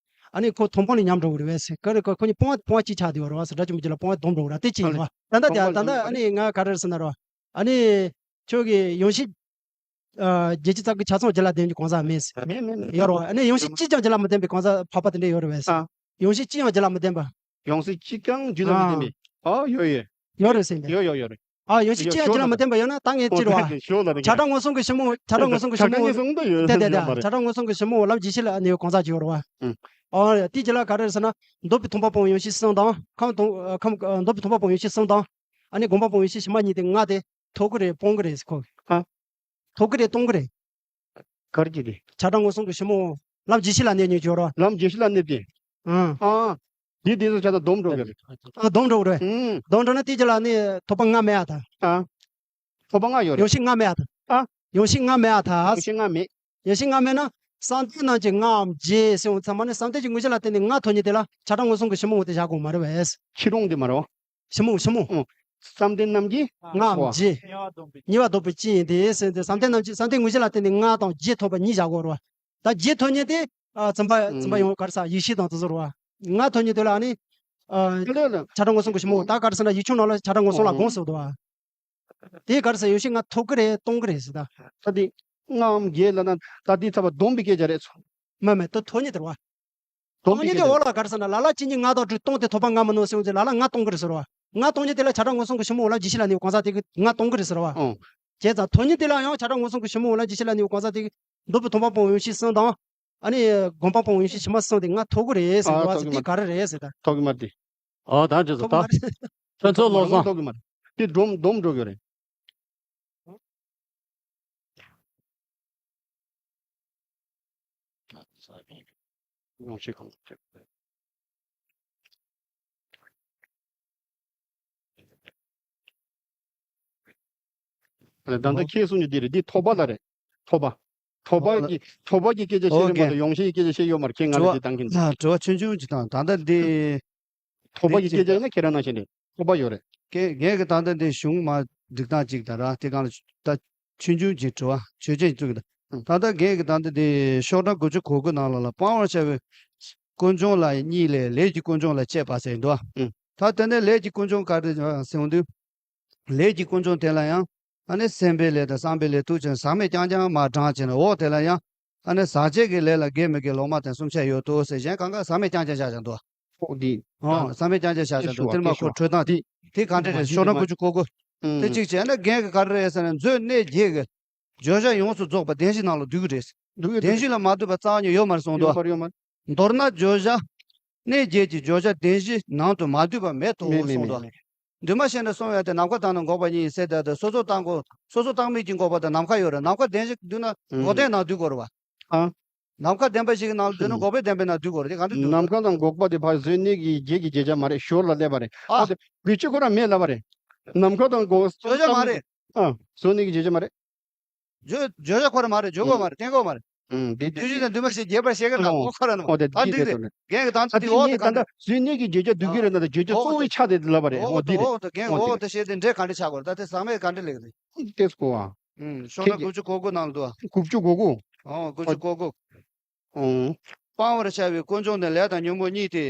ཨ་ནི་ཁོ་མཐོང་སྤང་ལ་ཉམས་འགྲོ་གི་རེད་བས། ག་རེ་ཁོ་ཁོ་གཉིས་སྤོང་བ་སྤོང་བ་གཅིག་ཆགས་བསྡད་ཡོད་རེད་བ་ཟེར། དགྲ་བཅོམ་པའི་རྒྱུད་ལ་སྤོང་བ་སྡོམ་འགྲོ་གི་རེད་དེ་གཅིག་ཡིན་རེད་བ། ད་ལྟ་དེ་ད་ལྟ་ཨ་ནི་ང་ག་རེ་ཟེར་ན་རེད་བ། ཨ་ནི་ཁྱོད་ཀྱི་ཡང་ཤེས་ཨ་བརྒྱད་ཅུ་རྩ་དགུ་ཆ་ཚང་རྒྱུད་ལ་ལྡན་གྱི་གང་ཟག་མེད་ཟེར། མེད་མེད་མེད། ཡོད་རེད་བ། ཨ་ནི་ཡང་ཤེས་གཅིག་ཀྱང་རྒྱུད་ལ་མི་ལྡན་པའི་གང་ཟག་འཕགས་པ་དེ་འདྲ་ཡོད་རེད་བས། ཨ། ཡང་ཤེས་གཅིག་ཀྱང་རྒྱུད་ལ་མི་ལྡན་པ། ཡང་སྲིད་གཅིག་ཀྱང་རྒྱུད་ལ་མི་ལྡན་པའི། ཨ་ཡོད་ཡོད། ཡོད་རེད་ཟེར་ཏེ། ཡོད་ཡོད་ཡོད་རེད། ཨ་ཡང་སྲིད་གཅིག་ཀྱང་རྒྱུད་ལ་མི་ལྡན་པ་ཡོད་ན་ད་ངས་ཅི་རེད་བ། ཞོག་ལ་རེད། ཆགས་སྡང་མངོན་སུམ་གྱི་ཞི་མོ་ཆགས་སྡང་མངོན་སུམ་གྱི་ཞི་མོ། ཆགས་སྡང་མངོན་སུམ་གྱི་ཞི་མོ་ལམ་རྗེས་ཤེས་ལ་ནི་གང་ཟག་ཅིག་ཡོད་རེད་བ། ཨ་དེའི་རྗེས་ལ་ག་རེ་རེད་ཟེར་ན། འདོད་པའི་མཐོང་སྤང་སྤོང་ཡང་ཤེས་གསུམ་དང་ཁམས་དང་ཁམས་འདོད་པའི་མཐོང་སྤང་སྤོང་ཡང་ཤེས་གསུམ་དང་། ཨ་ནི་སྒོམ་སྤང་སྤོང་ཡང་ཤེས་ཕྱི་མ་གཉིས་དེ་ལྔ་དེ་ཐོབ་ཀྱི་རེད་སྤོང་གི་རེད་ཟེར་ཁོ། ཨ། ཐོབ་ཀྱི་རེད་སྟོང་གི་རེད། གར་གྱི་རེད། ཆགས་སྡང་མངོན་སུམ་གྱི་ཞི་མོ། ལམ་རྗེས་ཤེས་ལ་གནས་ཉེན་སྦྱོར་བ། ལམ་རྗེས་ཤེས་ལ་གནས་ཏེ། ཨང་། ཨ། དེ་དེ་ཚོ་ཆགས་སྡང་སྡོམ་འགྲོ་གི་རེད། ཨ་སྡོམ་འགྲོ་གི་རེད། ཨང་། སྡོམ་འགྲོ་ན་དེ་རྗེས་ལ་ནི་ཐོབ་པ་ལྔ་མེད་ཨ་ད། ཨ། ཐོབ་པ་ལྔ་ཡོད་རེད། ཡང་ཤེས་ལྔ་མེད་ཨ་ད། ཨ། ཡང་ཤེས་ལྔ་མེད་ཨ་ད། ཡང་ཤེས་ལྔ་མེད། ཡང་ཤེས་ལྔ་མེད་ན་བསམ་གཏན་རྣམས་ཀྱི་ལྔའམ་བརྒྱད་ཟེར་འོང་ཚང་མ་ནི་བསམ་གཏན་གྱི་དངོས་གཞི་ལ་བརྟེན་ནས་ལྔ་ཐོབ་ཉིད་དེ་ལ་ཆགས་སྡང་མངོན་སུམ་གྱི་ཞི་མོ་འོ་དེ་བཞག་དགོས་མ་རེད་བས། ཕྱི་རོང་དེ་མ་རེད། ཞི་མོ་ཞི་མོ། ཨོ། བསམ་གཏན་རྣམས་ཀྱི། ལྔའམ་བརྒྱད། ཉེ་བར་བསྡོམས་པའི་སྤྱི་ཡིན་ཏེ་ཟེར་ཏེ་བསམ་གཏན་རྣམས་ཀྱི་བསམ་གཏན་དངོས་གཞི་ལ་བརྟེན་ནས་ལྔ་དང་བརྒྱད་ཐོབ་པ་གཉིས་བཞག་དགོས་རེད་བ། ད་བརྒྱད་ཐོབ་ཉིད་དེ་ཨ་ཙམ་པ་ཙམ་པ་ཡོང་གར་ས་ཡིད་ཤེས་དང་དེ་ཚོ་རེད་བ། ལྔ་ཐོབ་ཉིད་དེ་ལ་ཨ་ནི། ཨ། ལ་ལ། ཆ་ཚང་ངོ་སྲུང་གི་ཞི་མོ་ད་ག་རེ་ཟེར་ན་ཡིག་ཆུང་ནང་ལ་ཆ་ཚང་ངོ་སྲུང་ལ་ཨོ། དགོངས་ཟེར་འདུག་ཨ། དེ་ག་རེ་ཟེར་ཡོད་ཤིག་ང་ཐོབ་གི་རེད་གཏོང་གི་རེད་ཟེར་ད། ད་དེ་ལྔའམ་བརྒྱད་ལ་ན་ད་དེ་ཚ་བ་སྡོམ་པའི་སྐད་ཆ་རེད་ཚོ། མ་མེད་ད་ཐོབ་ཉིད་དེ་རེད་བ། སྡོམ་པའི་སྐད་ཆ་རེད། སྟོང་ཉིད་དེ་འོག་ལ་ག་རེ་ཟེར་ན་ལ་ལ་གཅིག་གཉིས་ལྔ་དང་དྲུག་སྟོང་དེ་ཐོབ་པ་ལྔ་མིན་ནོ་ཟེར་འོང་ཅིག་ལ་ལ་ལྔ་གཏོང་གི་རེད་ཟེར་བ། ལྔ་གཏོང་ཉིད་དེ་ལ་ཆ་ཚང་ངོ་སྲུང་གི་ཞི་མོ་འོག་ལ་ཇི་ཤི་ལ་ནི་གོང་ས་དེ་གི་ལྔ་གཏོང་གི་རེད་ཟེར་བ། ཨོ། བྱས་ཙང་ཐོབ་ཉིད་དེ་ལ་ཡང་ཆ་ཚང་ངོ་སྲུང་གི་ཞི་མོ་འོག་ལ་ཇི་ཤི་ལ་ནི་གོང་ས་དེ་གི་འདོད་པའི་ཐོབ་པ་སྤོང་ཡོང་ཤི་གསུམ་དང་། ཨ་ནི་སྒོམ་པ་སྤོང་ཡོང་ཤི་ཞི་མ་གསུམ་དེ་ལྔ་ཐོབ་གི་རེད་ཟེར་ཨ་བ་ཐོབ་ཟེར་གི་དེ་མ་ག་རེ་རེད་ཟེར་ད། ཐོབ་གི་མ་རེད་དེ། ཨ་ད་ཅི་ཟེར་ཐོབ་གི་ད། མ་རེད། ཁྱོད་ཚོ་ལོ་སང་། ཐོབ་གི་མ་རེད། དེ་སྡོམ་སྡོམ་འགྲོ་གི་རེད། ཡོང་ཤེས་གང་ཐུབ། ད་ལྟ་ཁྱེད་གསུང་རྒྱུ་འདི་རེད། འདི་ཐོབ་པ་ལ་རེད། ཐོབ་པ། ཐོབ་པ་གི་ཐོབ་པ་གི་སྐད་ཆ་བཤད་རེད་མ་གཏོགས་ཡོང་ཤེས་ཀྱི་སྐད་ཆ་བཤད་ཡོད་མ་རེད། ཁྱེད་ང་ལ་འདི་བཏང་གིན་འདུག་དྲི་བ་ཆུང་ཆུང་ཅིག་དང་ད་ལྟ་འདི། ཐོབ་པ་གི་སྐད་ཆ་ཡིན་ན་ཁྱེད་རང་ནང་བཞིན་རེད། ཐོབ་པ་ཡོད་རེད། ངས་ངས་ཀྱི་ད་ལྟ་འདི་གཞུང་མ་སྒྲིག་སྟངས་ཅིག་དང་ར་དེ་གང་ལ་ད་ཆུང་ཆུང་ཅིག་དྲི་བ་ཆོས་ཅན་བཙུགས་ཀྱི་ད་ད་ལྟ་ངས་ཀྱི་ད་ལྟ་འདི་ཤོག་གྲངས་དགུ་བཅུ་གོ་དགུ་ནང་ལ་ལ་སྤང་བར་བྱ་བའི་ཀུན་འབྱུང་ལ་གཉིས་ལས་ལས་ཀྱི་ཀུན་འབྱུང་ལ་དཔྱད་པ་ཟེར་འདུག་ད་དེ་ནས་ལས་ཀྱི་ཀུན་འབྱུང་ག་རེ་ཟེར་འོང་དུས། ལས་ཀྱི་ཀུན་འབྱུང་དེ་ལ་ཡང་། ཨ་ནི་སེམས་པའི་ལས་དང་བསམ་པའི་ལས་ཐུག་ཅིང་ཟག་མེད་རྐྱང་རྐྱང་མར་བགྲངས་ཅིང་འོག་དེ་ལ་ཡང་། ཨ་ནི་ཟག་བཅས་ཀྱི་ལས་ལ་དགེ་མི་དགེ་ལོག་སྨྲ་དང་བསྲུང་བྱ་ཡོད་དོ་ཟེར་གཞན་གང་ག་ཟག་མེད་རྐྱང་རྐྱང་བཞག་ཀྱང་འདུག་ཨོ་འདི། ཨོ་ཟག་མེད་རྐྱང་རྐྱང་བཞག་ཀྱང་འདུག་དེར་མ་ཁོ་འཕྲོད་སྟངས་དེ། དེ་ག་འདྲ་རེད། ཤོག་གྲངས་དགུ་བཅུ་གོ་དགུ། དེ་གཅིག་བྱས་ན་རྒན་གྱི་ག་རེ་རེད་ཟེར་ན་མཛོད་གནས་བརྒྱད་ཀྱི། བརྗོད་བྱ་ཡོངས་སུ་རྫོགས་པ་བདེན་བཞི་ནང་ལ་འདུས་ཀྱི་རེད། འདུས་ཀྱི་བདེན་བཞི་ལ་མ་འདུས་པ་རྩ་བ་ཉིད་ཡོད་མ་རེད་གསུངས་འདུག་ཡོད་མ་རེད་ཡོད་མ་རེད། མདོར་ན་བརྗོད་བྱ། གནས་བརྒྱད་ཀྱི་བརྗོད་བྱ་བདེན་བཞི་ནང་དུ་མ་འདུས་པ་མེད་དོ་མེད་མེད་གསུངས་མེད་འདུག་མེད། འདུས་མ་བྱས་ནས་གསུངས་ཡོད་དེ་ནམ་མཁའ་དང་ནི་འགོག་པ་གཉིས་ཟེར་ཏེ་དེ་སོ་སོ་བཏང་དགོས། སོ་སོ་བཏང་མིན་གྱི་འགོག་པ་དང་ནམ་མཁའ་ཡོད་རེད། ནམ་མཁའ་བདེན་བཞི་འདུས་ན་འགོག་བདེན་ནང་འདུས་དགོས་རེད་བ། ཨ། ནམ་མཁའ་བདེན་པ་ཞིག་གི་ནང་ལ་འདུས་ན་འགོག་པའི་བདེན་པའི་ནང་འདུས་དགོས་རེད། དེ་གང་འདྲ་འདུས་ནམ་མཁའ་དང་འགོག་པ་དེ་ཕར་མཛོད་གནས་ཀྱི་བརྒྱད་ཀྱི་བརྗོད་བྱ་མ་རེད། ཞོར་ལ་སླེབས་པ་རེད། ཨ། ཨ་དེ་བེད་སྤྱོད་ཁོ་རང་མེད་ལབ་པ་རེད། ནམ་མཁའ་དང་འགོག་བརྗོད་བྱ་མ་རེད། ཨ། མཛོད་གནས་ཀྱི་བརྗོད་བྱ་མ་རེད། བརྗོད་བརྗོད་བྱ་ཁོ་རང་མ་རེད། བརྗོད་དགོས་མ་རེད། བསྟན་དགོས་མ་རེད། ཨུམ་དེ་དེ་བརྗོད་བྱ་དང་འདུས་མ་བྱས་རྒྱས་པར་བཤད་ཀྱི་ད་ཨོ་ཁོ་ཁོ་རང་ནོ། ཨོ་དེ་ད་འདི་འདི་རེད་རེད། དོ་ནི། རྒན་གྱི་ད་ད་ཚོད་དེ་འོག་དེ་ངས་ད་ག་འདྲ། ད་མཛོད་གནས་ཀྱི་བརྗོད་བྱ་འདུས་ཀྱི་རེད་ན་ད་བརྗོད་བྱ་གཙོ་བོའི་ཆ་དེ་ལབ་པ་རེད། ཨོ་ཨོ་དེ་དེ་ཨོ་དེ་ཨོ་དེ་ཨོ་དེ་བཤད་དེ་འདྲེ་ག་འདྲ་ཆགས་དགོས་རེད། ད་དེ་ཟག་མེད་ག་འདྲ་ལེགས་རེད། ཏེས་གོ་ཨ། ཨུམ་ཤོག་ཁྱེད་ཀྱི་དགུ་བཅུ་གོ་དགུ་ནང་དུ། དགུ་བཅུ་གོ་དགུ། ཨོ་དགུ་བཅུ་གོ་དགུ། ཨོ། སྤང་བར་བྱ་བའི་ཀུན་འབྱུང་ནི་ལས་དང་ཉོན་མོངས་གཉིས་ཏེ།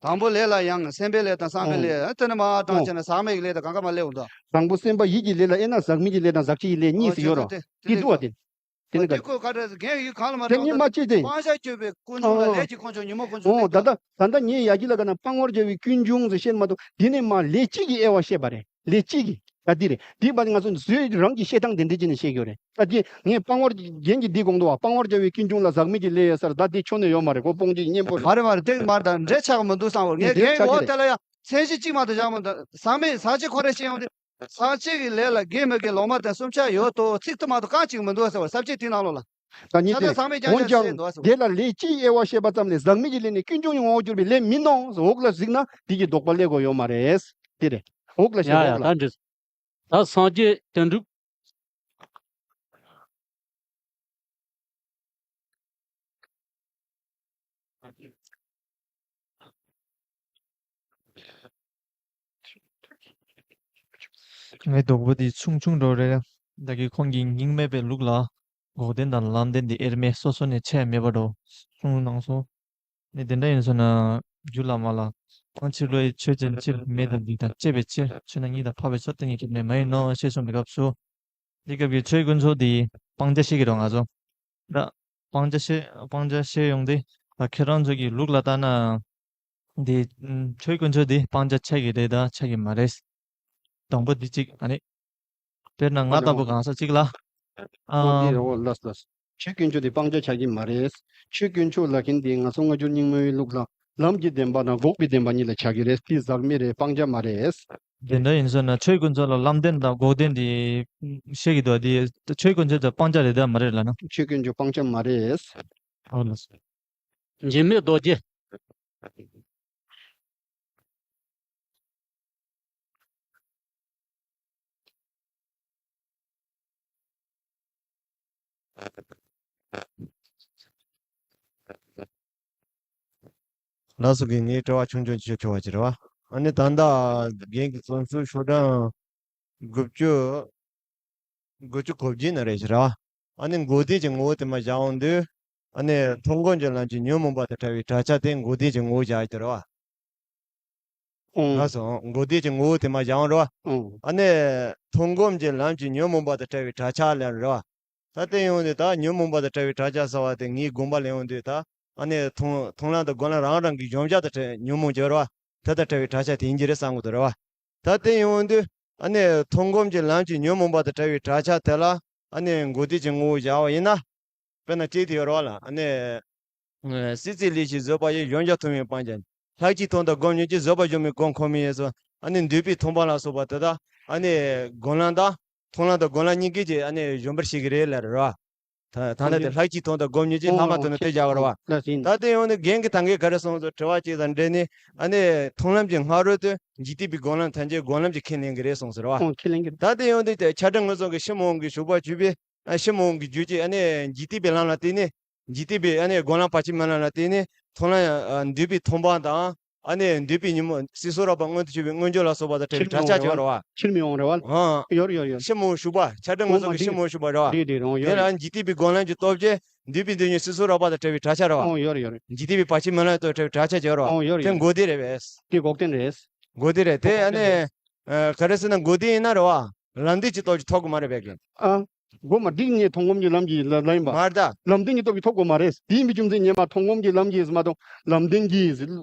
དང་པོ་ལས་ལ་ཡང་སེམས་པའི་ལས་དང་བསམ་པའི་ལས་དེ་ནི་མ་དྲང་བྱས་ན་ཟག་མེད་ཀྱི་ལས་དང་གང་ག་མ་ལས་འོང་དོ། དང་པོ་སེམས་པ་ཡིད་ཀྱི་ལས་ལ་དབྱེ་ན་ཟག་མེད་ཀྱི་ལས་དང་ཟག་བཅས་ཀྱི་ལས་གཉིས་སུ་ཡོད་རོ། དེ་འདུག་བ་དེ། དེ་ནི་ག་དེ་ཁོ་ག་རེ་རྒན་ཡུལ་གང་ལ་མ་དེ་གྲགས་གཉིས་མ་གཅིག་དེ། སྤང་བྱ་སྤྱོད་པའི་ཀུན་འབྱུང་ལ་ལས་ཀྱི་ཀུན་འབྱུང་ཉོན་མོངས་ཀུན་འབྱུང་ཨོ་ལས་ད་ཀྱང་། ད་ད་ངས་ཡ་གི་ལ་ག་ན་སྤང་བར་བྱ་བའི་ཀུན་འབྱུང་ཟེར་བཤད་མ་གཏོགས་འདི་ནི་མ་ལས་གཅིག་གི་དབྱེ་བ་བཤད་པ་རེད། ལས་གཅིག་གི་ད་འདི་རེད། འདི་བ་ང་ཚོ་བཟོས་རང་གི་བཤད་སྟངས་དེ་འདྲ་ཅིག་ནས་བཤད་ཀྱི་ཡོད་རེད། ད་འདི་ངས་སྤང་བར་རྒན་གྱིས་འདི་དགོངས་འདུག་བ། སྤང་བར་བྱ་བའི་ཀུན་འབྱུང་ལ་ཟག་མེད་ཀྱི་ལས་ཡོད་ས་རེད། ད་འདི་ཕྱོགས་ནས་ཡོད་མ་རེད་གོ། སྤོང་བྱེད་ཀྱི་གཉེན་པོ་རེད། མ་རེད་མ་རེད། དེ་མ་རེད། ད་འདྲ་ཆགས་མི་འདུག་བསམ་བར་ངས་འདི་རྒན་ཆགས་ཀྱི་འོ་རེད། དེ་ལ་ཡ་མཚན་གཞི་གཅིག་མ་གཏོགས་བཞག་མི་འདུག་ཟག་མེད་ཟག་བཅས་ཁོ་རེ་ཤེས་ཡོང་དུས། ཟག་བཅས་ཀྱི་ལས་ལ་དགེ་མི་དགེ་ལོག་སྨྲ་དང་བསྲུང་བྱ་ཡོད་དོ། ཚིག་ཏུ་མ་གཏོགས་རྐང་གཅིག་མི་འདུག་ཟེར་བ་ས་བཅད་དེའི་ནང་ལོགས་ལ། ད་ཉིད་དེ་ད་ལྟ་ཟག་མེད་འོན་ཀྱང་ཀྱང་ཟེར་བ་ཟེར་བ། དེ་ལ་ལས་ཀྱི་དབྱེ་བ་བཤད་པ་ཙམ་ལས་ཟག་མེད་ཀྱི་ལས་ནི་ཀུན་འབྱུང་གི་ངོ་བོར་གྱུར་པའི་ལས་མིན་ནོ། འོག་ལ་གཟིགས་ན་དེ་གི་ལྡོག་པ་སླེབས་དགོས་ཡོད་མ་རེད། དེ་རེད། འོག་ལ་ཡ་བཤད་ཡ་འོག་ལ། ད་འདྲི། ད་སངས་རྒྱས་དོན་གྲུབ། ངའི་དོགས་པ་འདི་ཆུང་ཆུང་འགྲོ་རེད། ད་གིན་ཁོང་གིས་སྙིང་མེད་པའི་ལུགས་ལ་འགོག་བདེན་དང་ལམ་བདེན་འདི་དབྱེར་མེད་སོ་སོ་ནས་ཆད་མེད་པར་འགྲོ་གསུངས་གནང་སོང་། ནི་དེ་འདྲ་ཡིན་སོང་ན་རྒྱུད་བླ་མ་ལ་སྤང་ཕྱིར་བློ་ཡི་ཆོས་ཅན་ཕྱིར་མེད་དང་སྡིག་དང་བཅས་པའི་ཕྱིར་ཆོས་རྣམས་ཉིད་དང་འཕགས་པའི་ཕྱོགས་གཏན་ནས་ཁྱབ་ནས་མ་ཡིན་ནོ་ཞེས་གསུངས་པའི་སྐབས་སུ། འདི་སྐབས་ཀྱི་ཆོས་དཀོན་མཆོག་འདི་སྤང་བྱ་ཤེས་ཀྱི་རེད་ང་ཚོ། ད་སྤང་བྱ་ཤེས་སྤང་བྱ་ཤེས་ཡོང་དུས་ད་ཁྱེད་རང་ཚོ་གི་ལུགས་ལ་ལྟ་ན། འདི་ཆོས་དཀོན་མཆོག་འདི་སྤང་བྱ་ཆགས་ཀྱི་རེད་ད་ཆགས་ཀྱི་མ་རེད། དང་པོ་འདི་གཅིག་ཨ་ནི། དཔེར་ན་ང་ལྟ་བུ་གང་ཟག་གཅིག་ལ། ཨོ་འདི་ཨ། རེད་འོ་ལགས་ལགས། ཆོས་དཀོན་མཆོག་འདི་སྤང་བྱ་ཆགས་ཀྱི་མ་རེད། ཆོས་དཀོན་མཆོག་ལབ་མཁན་འདི་ང་ཚོ་སྔ་འགྱུར་རྙིང་མའི་ལུགས་ལ་ལམ་གྱི་བདེན་པ་དང་འགོག་པའི་བདེན་པ་གཉིས་ལ་ཆགས་ཀྱི་རེད། འདི་ཟག་མེད་རེད། སྤང་བྱ་མ་རེད། དེ་འདྲ་ཡིན་ཟེར་ན་ཆོས་དཀོན་མཆོག་ལ་ལམ་བདེན་དང་འགོག་བདེན་འདི་བཤད་ཀྱི་འདུག་འདི་ཆོས་དཀོན་མཆོག་དེ་སྤང་བྱ་རེད་དམ་མ་རེད་ལབ་ན། ཆོས་དཀོན་མཆོག་སྤང་བྱ་མ་རེད། ཨོ་ལགས་སོ། འཇིགས་མེད་རྡོ་རྗེ། ལགས་སོ། རྒན་ངའི་དྲི་བ་ཆུང་ཆུང་ཅིག་ཞུ་ཆོག་པ་ཅིག་རེད་བ། ཨ་ནི་ད་ལྟ་རྒན་གྱིས་གསུངས་ཚུལ་ཤོག་གྲངས་དགུ་བཅུ་དགུ་བཅུ་གོ་བརྒྱད་ནང་རེད་ཤག་རེད་བ། ཨ་ནི་འགོག་བདེན་གྱི་ངོ་བོ་དེ་མར་བཞག་འོང་དུས། ཨ་ནི་མཐོང་སྒོམ་གྱི་ལམ་གྱི་ཉོན་མོངས་པ་དང་བྲལ་བའི་གྲགས་ཆ་དེ་འགོག་བདེན་གྱི་ངོ་བོ་བཞག་ཡོད་ཀྱི་རེད་བ། ཨོང་། ལགས་སོ། འགོག་བདེན་གྱི་ངོ་བོ་དེ་མར་བཞག་ཡོང་རེད་བ། ཨོང་། ཨ་ནི་མཐོང་སྒོམ་གྱི་ལམ་གྱི་ཉོན་མོངས་པ་དང་བྲལ་བའི་བྲག་ཆ་ལབ་རེད་བ། ད་དེ་ཡོང་དུས་ད་ཉོན་མོངས་པ་དང་བྲལ་བའི་བྲག་ཆ་ཟེར་བ་དེ་ངའི་དགོངས་པ་ལ་ཡོང་དུས་ད་ཨ་ནི་མཐོང་མཐོང་ལམ་དང་སྒོམ་ལམ་རང་རང་གི་གཞོམ་བྱ་དང་བྲལ་ཉོན་མོངས་ཀྱི་རེད་བ། དེ་དང་བྲལ་བའི་བྲག་ཆ་དེ་ཡིན་གྱི་རེད་བསམ་གྱི་འདུག་རེད་བ། ད་དེ་ཡོང་དུས་ཨ་ནི་མཐོང་སྒོམ་གྱི་ལམ་གྱི་ཉོན་མོངས་པ་དང་བྲལ་བའི་བྲག་ཆ་དེ་ལ་ཨ་ནི་འགོག་བདེན་གྱི་ངོ་བོ་བཞག་པ་ཡིན་ན། དཔེར་ན་གཅིག་དེ་ཡོད་རེད་བ་ལ། ཨ་ནི། སྲིད་རྩེའི་ལས་ཀྱི་བཟོད་པ་ཡིས། གཞོམ་བྱ་མཐོང་བས་སྤང་བྱ། ལྷག་ཅིག་མཐོང་དང་སྒོམ་ཉོན་གྱིས། བཟོད་པ་གཞོམ་མེད་སྒོམ་ཁོམ་མིན་ཡིན་སོགས། ཨ་ནི་འདུས་པའི་མཐོང་སྤང་ལ་སོགས་པ་དེ་དག་ཨ་ནི་སྒོམ་ལམ་དང་མཐོང་ལམ་དང་སྒོམ་ལམ་གཉིས་ཀྱིས་ཀྱི་ཨ་ནི་གཞོམ་པར་བྱེད་ཀྱི་རེད་ལབ་རེད་བ། ད་ད་ལྟ་དེ་ལྷག་ཅིག་མཐོང་དང་སྒོམ་ཉོན་གྱིས། ལྷག་མ་མཐོང་ན་དེ་བཞག་རེད་བ། ད་དེ་ཡོང་དུས་རྒན་གྱིས་ད་གིན་ག་རེ་གསུངས་སོང་། དྲི་བ་གཅིག་དང་འབྲེལ་ནས་ཨ་ནི་མཐོང་ལམ་གྱི་སྔ་རོལ་དུ་འཇིག་རྟེན་པའི་སྒོམ་ལམ་ཐམས་ཅད་སྒོམ་ལམ་གྱིས་ཁས་ལེན་གྱི་རེད་གསུངས་སོང་རེད་བ། ཁས་ལེན་གྱི་རེད། ད་དེ་ཡོང་དུས་ཆ་འདྲ་ངོས་བཟུང་གི་ཕྱི་མ་འོང་གི་ཞུགས་པ་བཅུ་པའི། ཨ་ཕྱི་མ་འོང་གི་རྒྱུད་ཀྱི་ཨ་ནི་འཇིག་རྟེན་པའི་ལམ་ལ་བརྟེན་ནས། འཇིག་རྟེན་པའི་ཨ་ནི་སྒོམ་ལམ་བར་ཆད་མེད་ལམ་ལ་བརྟེན་ནས་མཐོང་ལམ། ཨ་འདུས་པའི་མཐོང་སྤང་དང་། ཨ་ནི་འདུས་པའི་ཉོན་མོངས་སྲིད་གསུམ་རགས་པ་མངོན་དུ་གྱུར་པའི་མངོན་བརྗོད་ལ་སོགས་པ་དང་བྲལ་བའི་བྲག་ཆ་ཅིག་ཡོད་རེད་བ། ཕྱིར་མི་འོང་རེད་བ། ཨང་། ཡོད་རེད་ཡོད་རེད་ཡོད་རེད། ཕྱི་མ་འོང་ཞུགས་པ། ཆ་འདྲ་ངོས་བཟུང་གི་ཕྱི་མ་འོང་ཞུགས་པ་རེད་བ། འགྲིག་འགྲིག་རེད་འོང་། ཡོད་དེ་རེད། ལ་འཇིག་རྟེན་པའི་སྒོམ་ལམ་གྱི་སྟོབས་ཀྱིས་འདུས་པའི་འདོད་ཉོན་སྲིད་གསུམ་རགས་པ་དང་བྲལ་བའི་བྲག་ཆ་རེད་བ། ཨང་། ཡོད་རེད་ཡོད་རེད། འཇིག་རྟེན་པའི་བར་ཆད་མེད་ལམ་དང་བྲལ་བའི་བྲག་ཆ་ཅིག་ཡོད་རེད་བ། ཨང་། ཡོད་རེད་དེ་ཡོད་རེད། འགོག་བདེན་རེད་པས། དེ་འགོག་བདེན་རེད་དེ། ཨ་ནི། ཨ་ག་རེ་ཟེར་ན་འགོག་བདེན་ཡིན་ན་རེད་བ། ལམ་བདེན་གྱི་སྟོབས་ཀྱིས་ཐོབ་དགོས་མ་རེད་པས་རྒན། ཨ། དགོས་མ་འགྲིག་ངས་མཐོང་སྒོམ་གྱི་ལམ་གྱི་ལ་ལ་ཡིན་པ། མ་རེད་ད། ལམ་བདེན་གྱི་སྟོབས་ཀྱིས་ཐོབ་དགོས་མ་རེད། དེ་ཡིན་པའི་རྒྱུ་མཚན་ངས་མ་མཐོང་སྒོམ་གྱི་ལམ་གྱིས་མ་གཏོགས་ལམ་བདེན་གྱིས་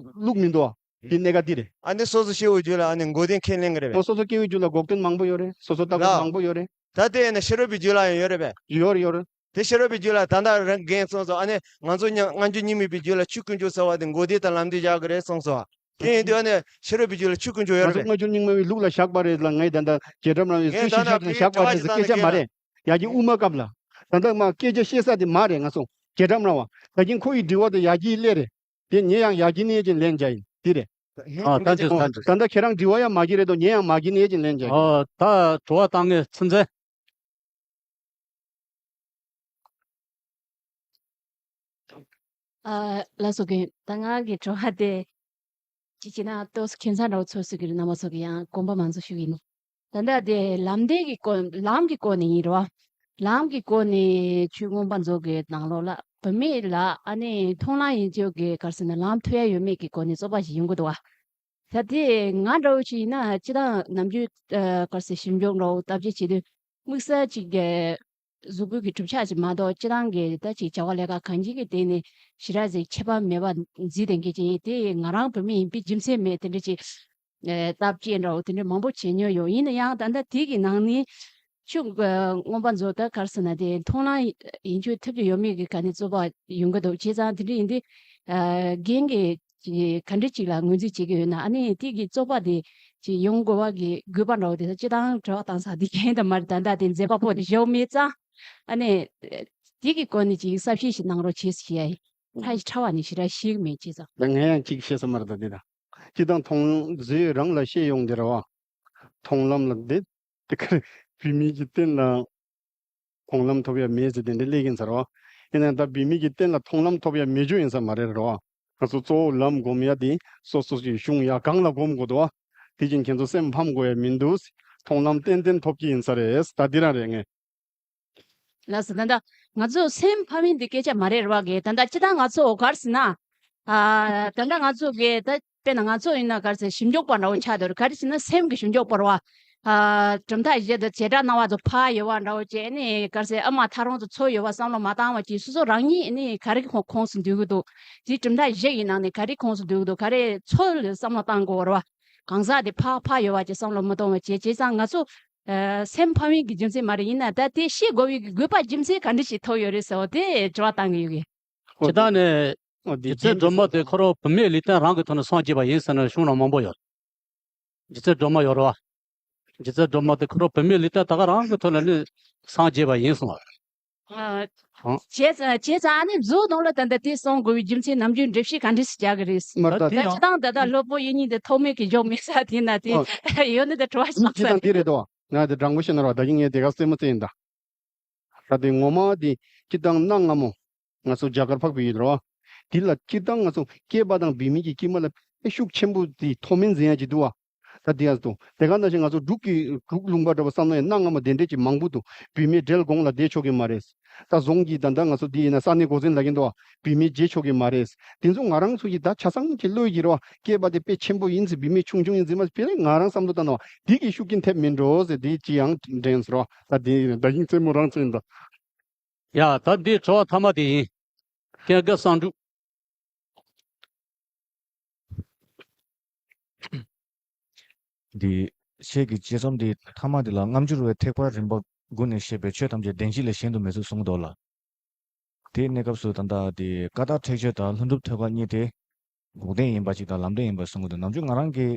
ལུགས་མི་འདུག་ཨ། དེ་གནད་འགག་འདི་རེད། ཨ་ནི་སོ་སོ་སྐྱེ་བོའི་རྒྱུད་ལ་ཨ་ནི་འགོག་བདེན་ཁས་ལེན་གྱི་རེད་པས། འོ་སོ་སོ་སྐྱེ་བོའི་རྒྱུད་ལ་འགོག་བདེན་མང་པོ་ཡོད་རེད། སོ་སོ་ལྟ་བུ་ལ། མང་པོ་ཡོད་རེད། ད་དེ་ཡིན་ན་ཕྱི་རོལ་པའི་རྒྱུད་ལ་ཡང་ཡོད་རེད་པས། ཡོད་རེད་ཡོད་རེད། དེ་ཕྱི་རོལ་པའི་རྒྱུད་ལ་ད་ལྟ་རང་རྒན་གསུངས་སོང་། ཨ་ནི་ང་ཚོ་མྱ་སྔ་འགྱུར་རྙིང་མའི་པའི་རྒྱུད་ལ་ཆོས་ཀུན་འབྱུང་ཟེར་བ་དེ་འགོག་བདེན་དང་ལམ་བདེན་བཞག་གི་རེད་གསུངས་སོང་། དེ་ཡིན་དུས་ཨ་ནི་ཕྱི་རོལ་པའི་རྒྱུད་ལ་ཆོས་ཀུན་འབྱུང་ཡོད་ང་རེད་ཚོ་པས། སྔ་འགྱུར་རྙིང་མ་བའི་ལུགས་ལ་བཞག་པ་རེད་ལ། ངས་ད་ལྟ་རྒན་གྲམ་རང་བའི་ངས་སུ་ད་ཤི་ལྟ་ཤག་ལ་བཞག་པ་རེད་ཟེར་སྐད་ཆ་མ་རེད། ཡ་གི་དབུ་མ་སྐབས་ལ། ད་ལྟ་མ་སྐད་ཆ་བཤད་ས་དེ་མ་རེད་ང་ཚོ། རྒན་གྲམ་རང་བ། ད་གིན་ཁོ་ཡི་དྲི་བ་དེ་ཡ་གིའི་སླད་རེད། དེ་ངས་ཡང་ཡ་གི་ནས་ཀྱི་ལན་རྒྱག་ཡིན་དེ་རེད། ཨ་ད་འདི་ད་འདི། ད་ལྟ་ཁྱེད་རང་དྲི་བ་ཡང་མ་གི་རེད་དོ། ངས་ཡང་མ་གི་ནས་ཀྱི་ལན་རྒྱག་ཡིན། ཨོ་ད་དྲི་བ་བཏང་ངས་ཚུན་ཚན། ཨ་ལགས་སོ་རྒན། ད་ང་གི་དྲི་བ་དེ་ཅི་བྱས་ན་ཏོག་ཙམ་ཁྱད་མཚར་འདྲ་བོ་ཚོར་སྲིད་ཀྱི་རེད། རྣམ་པ་ཚོ་གི་ཡང་དགོངས་པ་མང་ཚོགས་ཞུ་གི་ཡིན། ད་ལྟ་དེ་ལམ་བདེན་གྱི་སྐོར། ལམ་གྱི་སྐོར་ནས་ཡིན་རེད་བ། ལམ་གྱི་སྐོར་ནས་ཆོས་མངོན་པ་མཛོད་ཀྱི་ནང་ལོགས་ལ་བུད་མེད་ལ་ཨ་ནི་མཐོང་ལམ་ཡིན་ཆོག་གི་ག་རེ་ཟེར་ན་ལམ་ཐོབ་ཡ་ཡོད་མེད་ཀྱི་སྐོར་ནས་རྩོད་པ་ཞིག་ཡོང་གི་འདུག་བ། ད་དེ་ང་འདྲ་བོ་ཞིག་ཡིན་ན་སྤྱིར་བཏང་ནམ་རྒྱུན་ཨ་ག་རེ་ཟེར་ཞིབ་འཇུག་འདྲ་བོ་ལྟ་བྱེད་བྱེད་དུས་དམིགས་བསལ་ཅིག་གི་གཟུགས་པོ་གི་གྲུབ་ཆ་ཅིག་མ་གཏོགས་སྤྱིར་བཏང་གི་ད་ཅིག་བྱ་བ་ལས་ཀ་གང་ཅིའི་སྟེང་ནས་ཞེ་དྲག་ཅིག་ཁྱད་པར་མེད་པ་འཛིན་བསྡད་མཁན་ཅིག་ཡིན། དེ་ང་རང་བུད་མེད་ཡིན་པའི་རྒྱུ་མཚན་མེད་དེ་འདྲ་ཅིག་ཨ་སྟབས་བཅས་འདྲ་བོ་དེ་འདྲ་མང་པོ་བྱེད་མྱོང་ཡོད། ཡིན་ན་ཡང་ད་ལྟ་དེ་གི་ནང་ནས་ཆོས་མངོན་པ་མཛོད་ད་ག་རེ་ཟེར་ན་དེ་མཐོང་ལམ་ཡིན་ཆོག་ཐོབ་ཀྱི་ཡོད་མེད་ཀྱི་ག་ནས་རྩོད་པ་ཡོང་གི་འདུག་བྱས་ཙང་དེ་འདྲ་ཡིན་དུས་ཨ་རྒན་གྱིས་ཅིག་ག་འདྲ་ཅིག་ལ་ངོས་འཛིན་བྱེད་ཀྱི་ཡོད་ན། ཨ་ནི་དེ་གི་རྩོད་པ་དེ་ཅིག་ཡོང་དགོས་པ་གི་དགོས་པ་འདྲ་བོ་དེ་སྤྱིར་བཏང་དྲི་བ་བཏང་ས་དེ་གཞན་དུ་མ་རེད། ད་ལྟ་དེ་མཛད་པ་པོ་དེ་བཞག་མེད་ཙང་། ཨ་ནི་དེ་གི་སྐོར་ནས་ཅིག་གསལ་བཤད་ཞིག་གནང་རོགས་བྱེད་ཟེར་ཡ་ཡིན། ཕ་ཡི་ཕྲ་བ་ནས་ཞེ་དྲག་ཤེས་ཀྱི་མེད་བྱས་ཙང་། ད་ངས་ཡང་ཅིག་བཤད་ས་མ་རེད། ད་དེ་ད་སྤྱིར་བཏང་མཐོང་ཟེར་རང་ལ་བཤད་ཡོང་དེ་རེད་བ། མཐོང་ལམ་ལ་འདི་དེ་ག་རེ་བུད་མེད་ཀྱི་སྟེང་ལ། མཐོང་ལམ་ཐོབ་ཡ་མེད་ཟེར་དེ་འདྲ་སླེབས་ཀྱིན་ཚར་བ། ཡིན་ན་ད་བུད་མེད་ཀྱི་སྟེང་ལ་མཐོང་ལམ་ཐོབ་ཡ་མེད་རྒྱུ་ཡིན་ས་མ་རེད་རོ། ང་ཚོ་གཙོ་བོ་ལམ་སྒོམ་ཡ་དེ་སོ་སོ་ཞིག་གཞུང་ཡ་གང་ལ་སྒོམ་དགོས་འདུག་བ། དེ་བཞིན་ཁྱེད་ཚོ་སེམས་ཕམ་དགོས་ཡ་མི་འདུག་མཐོང་ལམ་ཏན་ཏན་ཐོབ་ཀྱི་ཡིན་ས་རེད། ད་འདི་རང་རེད་ངས། ལགས་སོ། ད་ལྟ་ང་ཚོ་སེམས་ཕམ་ཡིན་འདི་སྐད་ཆ་མ་རེད་ར་བ་གི། ད་ལྟ་སྤྱིར་བཏང་ང་ཚོ་ག་རེ་ཟེར་ན། ཨ་ད་ལྟ་ང་ཚོ་གི་ད་དཔེར་ན་ང་ཚོ་ཡིན་ན་ག་རེ་ཟེར་ཞིབ་འཇུག་པ་འདྲ་བོ་ཆགས་འདུག་ར། ག་རེ་ཟེར་ན་སེམས་ཀྱི་ཞིབ་འཇུག་པ་ར་བ། ཨ་གྲུབ་མཐའ་བཞི་དང་བྱེ་བྲག་སྣང་བ་ཚོ་ཕར་ཡོད་པ་འདྲ་བོ་བྱས་ནས་ག་རེ་ཟེར་ཨ་མ་ཐག་རིང་དུ་ཚུར་ཡོད་པ་བསམ་བློ་མ་བཏང་བ་བྱས་སོ་སོ་རང་ཉིད་ནི་ག་རེ་གི་ཁོངས་སུ་འདུས་ཀྱི་འདུག་དེ་གྲུབ་མཐའ་བཞི་ཡི་ནང་ནས་ག་རེ་ཁོངས་སུ་འདུས་ཀྱི་འདུག་ག་རེ་ཚུར་བསམ་བློ་བཏང་དགོས་ར་བ། གང་ཟག་དེ་ཕར་ཕར་ཡོད་པ་བྱས་བསམ་བློ་མི་གཏོང་བ་བྱས། བྱས་ཙང་ང་ཚོ། ཨ་སེམས་ཕམ་ཡིན་གྱི་རྒྱུ་མཚན་མ་རེད། ཡིན་ན་ད་དེ་ཤེས་དགོས་པའི་དགོས་པ་རྒྱུ་མཚན་ག་འདྲ་ཞིག་ཐོགས་ཡོད་རེད་ཟེར་བ་དེ་དྲི་བ་བཏང་གི་ཡོད་གི། སྤྱིར་བཏང་ནས་ཨོ་དེ་རྗེ་བཙུན་སྒྲོལ་མ་དེ་ཁོ་རང་བུད་མེད་ལུས་རྟེན་རང་གི་ཐོག་ནས་སངས་རྒྱས་པ་ཡིན་ཟེར་ནས་གཞུང་ན་མང་པོ་ཡོད། རྗེ་བཙུན་སྒྲོལ་མ་ཡོད་རེད་བ། རྗེ་བཙུན་སྒྲོལ་མ་དེ་ཁོ་རང་བུད་མེད་ལུས་རྟེན་ད་ག་རང་གི་ཐོག་ནས་ནི་སངས་རྒྱས་པ་ཡིན་གསུངས་པ། ཨ་ཨང་། བྱས་ཙང་བྱས་ཙང་ཨ་ནི་མཛོད་ནང་ལ་ད་ལྟ་དེ་གསུང་དགོས་པའི་རྒྱུ་མཚན་ནམ་རྒྱུན་འགྲེལ་བཤད་ག་འདྲ་ཞིག་རྒྱག་གི་རེད། མར་ད་ད་དེ་ཡང་སྤྱིར་བཏང་ད་ལྟ་སློབ་དཔོན་དབྱིག་གཉེན་དེ་ཐོགས་མེད་ཀྱི་འཇོག་མེད་ས་དེ་ན་དེ་ཨོ་ཡོད་ནི་ད་དྲི་བ་ཞིག་སྤྱིར་བཏང་འདི་རེད་དོ། ང་དེ་དྲང་པོ་བཤད་ན་རོ། ད་གིན་ངས་དེ་ག་རྩེད་མོ་རྩེ་ཡིན་ད། ད་དེ་ངོ་མ་དེ་སྤྱིར་བཏང་གནའ་སྔ་མོ་ང་ཚོ་རྒྱ་གར་འཕགས་པའི་ཡུལ་རོ། དེ་ལ་སྤྱིར་བཏང་ང་ཚོ་སྐྱེས་པ་དང་བུད་མེད་ཀྱི་དཀྱིལ་མ་ལ་དཔེ་ཤུགས་ཆེན་པོ་དེ་མཐོ་དམན་འཛིན་ཡ་ཅིག་འདུག་བ། ད་དེ་ཡང་འདུག་དེ་ག་ནང་བཞིན་ང་ཚོ་འབྲུག་གི་འབྲུག་ལུང་པ་འདྲ་བ་བསམ་ན་ཡང་གནའ་སྔ་མོ་དེ་འདྲས་ཀྱི་མང་པོ་འདུག་བུད་མེད་བྲེལ་དགོང་ལ་བསྡད་ཆོག་གི་མ་རེད། ད་རྫོང་གི་ད་ལྟ་ང་ཚོ་འདི་ཡིན་ན་ས་གནས་འགོ་འཛིན་ལབ་ཀྱིན་འདུག་བུད་མེད་བརྗེད་ཆོག་གི་མ་རེད། དེ་ཚོ་ང་རང་ཚོ་གི་ད་ཆ་ཚང་གི་བློས་ཀྱི་རེད་བ། སྐྱེས་པ་དེ་དཔེ་ཆེན་པོ་ཡིན་ཟེར། བུད་མེད་ཆུང་ཆུང་ཡིན་ཟེར་མ་ཟེར། དཔེ་ང་རང་བསམ་བློ་བཏང་ན་བ་འདི་གི་ཤུགས་རྐྱེན་ཐེབས་མིན་འགྲོ་ཟེར། འདི་ཅི་ཡང་དྲན་ཟེར་བ། ད་འདི་ཡིན་ད་ཡིན་རྩེད་མོ་རང་ཚོ་ཡིན་ད། ཡ་ད་འདི་དྲི་བ་མཐའ་མ་དེ་ཡིན། སྐལ་དགའ་བསམ་འགྲུབ། འདི་ཤེལ་གྱི་དཔྱད་རྩོམ་འདི་མཐའ་མ་འདི་ལ་རྣལ་འབྱོར་བའི་ཐེག་པ་རིམ་པ་དགུ་ནས་བཤད་པའི་ཆོས་ཐམས་ཅད་བདེན་བཞི་ལས་གཞན་དུ་མེད་ཚུལ་གསུངས་འདུག་ལ། དེའི་གནས་སྐབས་སུ་ད་ལྟ་འདི་ཀ་དག་ཁྲེགས་ཆོད་དང་ལྷུན་གྲུབ་ཐོད་རྒལ་གཉིས་དེ་འགོག་བདེན་ཡིན་པ་ཅིག་དང་ལམ་བདེན་ཡིན་པ་གསུང་གི་འདུག་ནམ་རྒྱུན་ང་རང་གི་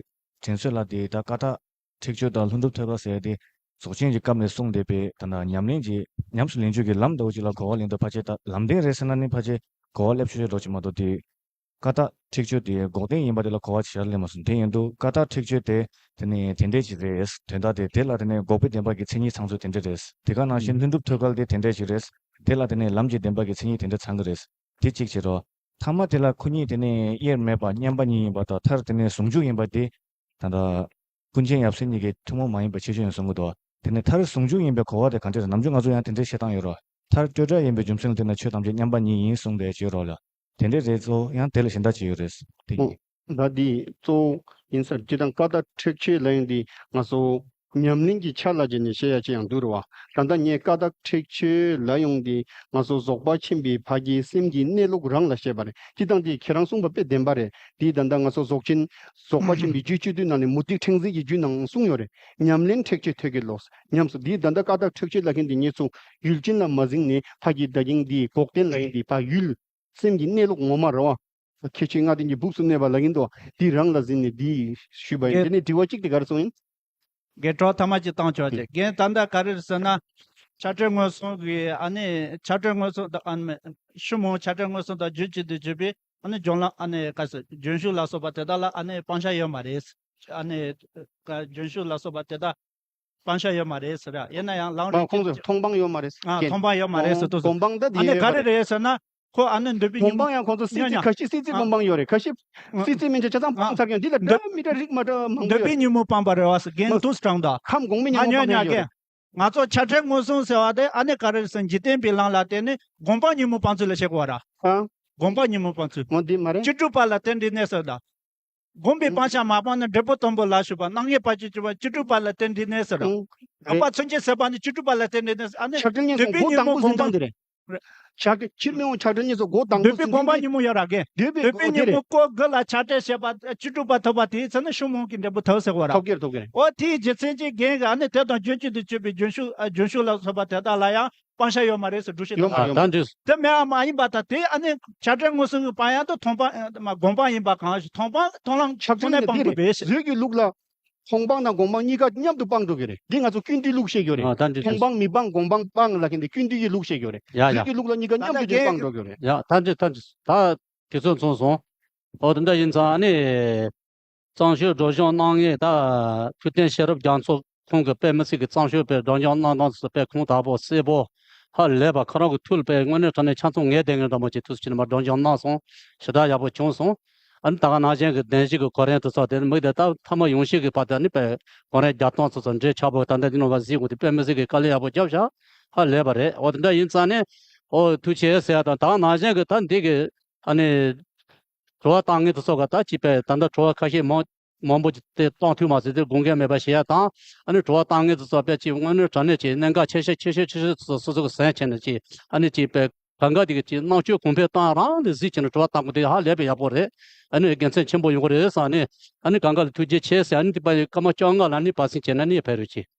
དྲན་གསོ་ལ་འདི་ད་ཀ་དག་ཁྲེགས་ཆོད་དང་ལྷུན་གྲུབ་ཐོད་རྒལ་ཟེར་ཏེ་རྫོགས་ཆེན་གྱི་སྐབས་ནས་གསུངས་བསྡད་པའི་ད་ལྟ་ཉམས་ལེན་གྱི་ཉམས་སུ་ལེན་རྒྱུ་གི་ལམ་འདྲ་བོ་ཅིག་ལ་གོ་བ་ལེན་དུས་ཕལ་ཆེར་ད་ལམ་བདེན་རེད་ཟེར་ན་ནི་ཕལ་ཆེར་གོ་བ་སླེབས་ཆོག་ཆོག་འགྲོ་གི་མ་གཏོགས་དེ། ཀ་དག་ཁྲེགས་ཆོད་དེ་འགོག་བདེན་ཡིན་པ་དེ་ལ་གོ་བ་ཞེ་དྲག་སླེབས་མ་སོང་། དེ་ཡིན་དུས་ཀ་དག་ཁྲེགས་ཆོད་དེ་དེ་ནི་དེ་འདྲས་ཅིག་རེད། དོན་དག་དེ་དེ་ལ་དེ་ནི་འགོག་པའི་བདེན་པ་གི་མཚན་ཉིད་ཚང་ཚུལ་དེ་འདྲས་རེད། དེ་ག་ནང་བཞིན་ལྷུན་གྲུབ་ཐོད་རྒལ་དེ་དེ་འདྲས་ཅིག་རེད། དེ་ལ་དེ་ནི་ལམ་གྱི་བདེན་པ་གི་མཚན་ཉིད་དེ་འདྲས་ཚང་གི་རེད། དེ་གཅིག་བྱེད་རོགས། ཐ་མ་དེ་ལ་ཁོ་གཉིས་དེ་ནི་དབྱེར་མེད་པ་མཉམ་པ་ཉིད་ཡིན་པ་དང་མཐར་དེ་ནི་ཟུང་འཇུག་ཡིན་པ་དེ་ད་ལྟ་ཀུན་མཁྱེན་ཡབ་སྲས་གཉིས་ཀྱི་ཐུན་མོང་མ་ཡིན་པའི་ཁྱད་ཆོས་ཡིན་གསུང་གི་འདུག་དེ་ནི་མཐར་ཟུང་འཇུག་ཡིན་པའི་གོ་བ་དེ་ག་འདྲས་རེད། ནམ་རྒྱུན་ང་ཚོ་ཡང་དེ་འདྲས་བཤད་སྟངས་ཡོད་རོགས། མཐར་སྤྲོས་བྲལ་ཡིན་པའི་རྒྱུ་མཚན་ལ་བརྟེན་ནས་ཆོས་ཐམས་ཅད་མཉམ་པ་ཉིད་ཡིན་གསུངས་པའི་ཆོས་རོགས་ལ། དེ་འདྲས་རེད་གཙོ་ཡང་དེ་ལ་གཞན་དག་ཅི་ཡོད་རེད། དེ་ཨོ། ཡིན། ད་འདི་གཙོ་བོ་ཡིན་ས་སྤྱིར་བཏང་ཀ་དག་ཁྲེགས་ཆོད་ལབ་ཡོང་དུས་ང་ཚོ་ཉམས་ལེན་གྱི་ཆ་ལ་བྱས་ནས་བཤད་ཡ་ཅི་ཡང་འདུག་རེད་བ། ད་ལྟ་ངས་ཀ་དག་ཁྲེགས་ཆོད་ལབ་ཡོང་དུས་ང་ཚོ་རྫོགས་པ་ཆེན་པོའི་ཕ་གིའི་སེམས་ཀྱི་གནས་ལུགས་རང་ལ་བཤད་པ་རེད། སྤྱིར་བཏང་དེ་ཁྱེད་རང་གསུངས་པ་དཔེ་བདེན་པ་རེད། དེ་ད་ལྟ་ང་ཚོ་རྫོགས་ཆེན་རྫོགས་པ་ཆེན་པོའི་རྒྱུད་སྤྱོད་བསྡུས་ནང་ནས་མུ་སྟེགས་ཕྲེང་འཛིན་གྱི་རྒྱུད་ནང་གསུངས་ཡོད་རེད། ཉམས་ལེན་ཁྲེགས་ཆོད་ཐོད་རྒལ་ལོ། ཉམས་སུ་འདི་ད་ལྟ་ཀ་དག་ཁྲེགས་ཆོད་ལབ་མཁན་འདི་ངས་ཚུར་ཡུལ་ཅན་ལ་མ་གཟིགས་ནས་ཕ་གི་ད་གིན་འདི་འགོག་བདེན་ལབ་མཁན་འདི་ཕ་ཡུལ་སེམས་ཀྱི་གནས་ལུགས་ངོ་མ་རེད་བ། ཁྱད་ཆོས་ལྔ་ལྡན་གྱི་སྦུབས་སུ་གནས་པ་ལབ་མཁན་འདུག་འདི་རང་ལ་གཟིགས་ནས་འདི་ཞུས་པ་ཡིན། དེ་ནས་དྲི་བ་གཅིག་དེ་ག་རེ་གསུངས་ཡིན། རྒན་གྲོགས་ཐ་མ་གཅིག་བཏང་ཆོག་ཅེས། རྒན་ད་ལྟ་ག་རེ་རེད་ཟེར་ན། ཆ་འཕྲུལ་མངོན་སུམ་གྱི་ཨ་ནི་ཆ་འཕྲུལ་མངོན་སུམ་དང་ཨ་ནི་ཤུ་མོ་ཆ་འཕྲུལ་མངོན་སུམ་དང་རྒྱུད་གཅིག་ཏུ་གྱུར་པའི་ཨ་ནི་རྒྱུན་ལ་ཨ་ནི་ག་ཟེར་རྒྱུན་ཞུགས་ལ་སོགས་པ་དེ་དག་ལ་ཨ་ནི་སྤང་བྱ་ཡོད་མ་རེད། ཨ་ནི་རྒྱུན་ཞུགས་ལ་སོགས་པ་དེ་དག་སྤང་བྱ་ཡོད་མ་རེད་ཟེར་ཡ། ཡིན་ན་ཡང་ལམ་རིམ་ཁོང་ཚོས་མཐོང་སྤང་ཡོད་མ་རེད། ཨ་མཐོང་སྤང་ཡོད་མ་རེད་ཟེར་དུས་སུ། མཐོང་སྤང་ད་དེ་ཨ་ནི་ག་རེ་རེད་ཟེར་ན། ཁོ་ཨ་ནི་འདོད་པའི་ཉིན་མོ་མཐོང་སྤང་ཡང་ཁོང་ཚོ་སྲིད་རྩེ་ཁ་ཤས་སྲིད་རྩེ་མཐོང་སྤང་ཡོད་རེད། ཁ་ཤས་སྲིད་རྩེ་མན་ཆད་ཆ་ཚང་སྤངས་ཚར་ཀྱང་འདི་ལ་འདྲ་མི་འདྲ་རིགས་མ་འདྲ་མང་པོ་ཡོད་འདོད་པའི་རེད། ཉིན་མོ་སྤངས་པ་རེད་བ་ཟེར་རྒན་དུས་དྲངས་དང་། ཁམས་གོང་མའི་ཉིན་མོ་སྤངས་ཡོད་རེད། ང་ཚོ་ཆ་འཕྲུལ་མངོན་སུམ་ཟེར་བ་དེ་ཨ་ནི་ག་རེ་ཟེར་འཇིག་རྟེན་པའི་ལམ་ལ་བརྟེན་ནས་སྒོམ་སྤང་ཉིན་མོ་སྤང་ཚུལ་ལ་བཤད་དགོས་པ་ར། ཨ། སྒོམ་སྤང་ཉིན་མོ་སྤང་ཚུལ། འོ་འདི་མ་རེད། བཅུ་དྲུག་པ་ལ་རྟེན་འབྲེལ་གནས་ཟེར་དང་། སྒོམ་པའི་སྤང་བྱ་མ་སྤངས་ན་འབྲས་བུ་དང་པོ་ལ་ཞུགས་པ་སྣང་བརྙན་པ་ཅིག་བཅུ་པ་བཅུ་དྲུག་པ་ལ་རྟེན་འབྲེལ་གནས་ཟེར། ཨང་། རིག་པ་མཚོན་བྱེད་ཟད་པ་ནི་བཅུ་དྲུག་པ་ལ་རྟེན་འབྲེལ་གནས། ཨ་ནི་ཆགས་བྲལ་སྙེད་སོང་སྒོ་དང་པོ་འཛིན་སྟངས་འདི་རེད། ཆགས་ཆགས་ཕྱིར་མི་འོང་ཆགས་བྲལ་སྙེད་སོང་སྒོ་དང་པོ་འཛིན་སྟངས་འདི་རེད། འདོད་པའི་སྒོམ་སྤང་ཉིན་མོ་ཡོད་ར་གན། འདོད་པའི་འདོད་པའི་སྒོ་དེ་ཉིན་རེད། མོ་སྐོར་དགུ་ལ་ཆགས་བྲལ་བྱས་པ་བཅུ་དྲུག་པ་ཐོབ་པ་དེའི་ཚེ་ནི་ཤུ་མོ་གི་འབྲས་བུ་ཐོབ་ཟེར་བ་ར། ཐོབ་ཀྱི་རེད་ཐོབ་ཀྱི་རེད། འོ་དེའི་རྒྱུ་མཚན་གྱིས་རྒན་གྱིས་ཨ་ནི་དེ་དང་རྒྱུན་གཅིག་ཏུ་གྱུར་པའི་རྒྱུན་ཞུགས་ཨ་རྒྱུན་ཞུགས་ལ་སོགས་པ་དེ་དག་ལ་ཡང་སྤང་བྱ་ཡོད་མ་རེད་ཟེར་སྒྲུབ་བྱེད་ཡོད་མ་དང་རེད། ད་འདྲ། དེ་མེད་པ་མ་ཡིན་པ་དང་དེ་ཨ་ནི་ཆགས་བྲལ་མངོན་སུམ་གྱི་སྤང་ཡང་དུ་མཐོང་སྤང་ཨ་མ་སྒོམ་སྤང་ཡིན་པ་གང་ཞིག་མཐོང་སྤང་མཐོང་ལམ་ཆགས་ཁོ་ནས་བྲལ་སྤང་ནས་དགོས་པས་ཟེར། བཟོས་ཀྱི་ལུགས་ལ་མཐོང་སྤང་དང་སྒོམ་སྤང་གཉིས་ཀ་མཉམ་དུ་སྤང་འགྲོ་གི་རེད། འདི་ང་ཚོ་ཀུན་བཏུས་ལུགས་བཤད་ཀྱི་རེད། ཨ་ད་འདྲ། མཐོང་སྤང་མི་སྤང་སྒོམ་སྤང་སྤང་ལབ་མཁན་འདི་ཀུན་བཏུས་ཀྱི་ལུགས་བཤད་ཀྱི་རེད། ཡ་ཡ། བཟོས་ཀྱི་ལུགས་ལ་གཉིས་ཀ་མཉམ་དུ་ཀྱང་སྤང་འགྲོ་གི་རེད། ཡ་ད་འདྲ་ད་འདྲ། ད་དུས་ཚོད་མཚུངས་སོང་། ཨོ་དེ་འདྲ་ཡིན་ཙང་ཨ་ནི། གཙང་ཆུ་སྒྲོལ་ལྗོངས་སྣང་བརྙན་ད་ཐུབ་བསྟན་ཤེས་རབ་རྒྱ་མཚོ་ཁོང་གི་དཔེ་མི་སྲིད་ཀྱི་གཙང་ཆུ་དཔེ་སྒྲོལ་ལྗོངས་སྣང་སྟངས་སུ་དཔེ་ཁུངས་དག་པོ་གསལ་པོ་ཧ་ལས་པ། ཁོ་རང་གི་ཐུགས་ལ་དཔེ་དངོས་གནས་དྲང་གནས་ཆ་ཚང་ངས་བསྡད་མཁན་འདྲ་མོ་ཅིག་ཐུགས་སུ་ཆུད་ནས་མར་སྒྲོལ་ལྗོངས་སྣང་སོང་། ཞེ་དྲག་ཡག་པོ་བྱུང་སོང་། ཨ་ནི་ད་ག་ནང་བཞིན་གྱི་བདེན་བཞི་གི་གོ་རིམ་དེ་ཚོ་དེ་ནི་མིག་དེ་ད་ཐ་མ་ཡོང་ཤེས་ཀྱི་བར་དེ་ནི་དཔེ་གོ་རིམ་རྒྱབ་སྟངས་ཚོ་ཚོ་འདྲེས་ཆགས་པོ་ད་ལྟ་འདི་ནང་བ་གཟིགས་དགོས་དེ་དཔེ་མི་སྲིད་ཀྱི་དཀའ་ལས་ཡག་པོ་བརྒྱབ་བཞག་ཧ་ལས་པ་རེད། འོ་དེ་འདྲ་ཡིན་ཙང་ནི་འོ་ཐུགས་རྗེ་ཆེ་ཟེར་ཡ་དང་ད་ག་ནང་བཞིན་གྱི་ད་འདི་གི་ཨ་ནི། དྲི་བ་བཏང་མཁན་དེ་ཚོ་ག་ད་ཅིག་པས་ད་ལྟ་དྲི་བ་ཁ་ཤས་མང་མང་པོ་ཅིག་དེ་བཏང་ཐུབ་མ་ཟད་དེ་དགོངས་འགལ་མེད་པ་ཞེས་ཡ་དང་ཨ་ནི་དྲི་བ་བཏང་མཁན་དེ་ཚོ་དཔེ་ཅིག་དངོས་གནས་དྲང་གནས་ཅིག་གནད་འགག་ཆེ་ཤོས་ཆེ་ཤོས་ཆེ་ཤོས་དེ་ཚོ་སོ་སོ་གི་ཟིན་བྱས་ནས་ཅིག་ཨ་ནི་ཅིག་པས་གང་ག་དེ་གི་ཅིག་རྣམ་དཔྱོད་གོང་འཕེལ་བཏང་རང་དེ་གཟིགས་བྱས་ནས་དྲི་བ་བཏང་དགོས་དེ་ཧ་ལས་པའི་ཡག་པོ་རེད། ཨ་ནི་དགེ་མཚན་ཆེན་པོ་ཡོང་གི་རེད་བསམ་ནས་ཨ་ནི་གང་ག་ལ་ཐུགས་རྗེ་ཆེ་ཟེར་ཨ་ནི་དེ་པ་སྐར་མ་བཅོ་ལྔ་ལ་ནི་བར་སེང་བྱས་ན་ནི་ཕེབས་རོགས་གྱིས།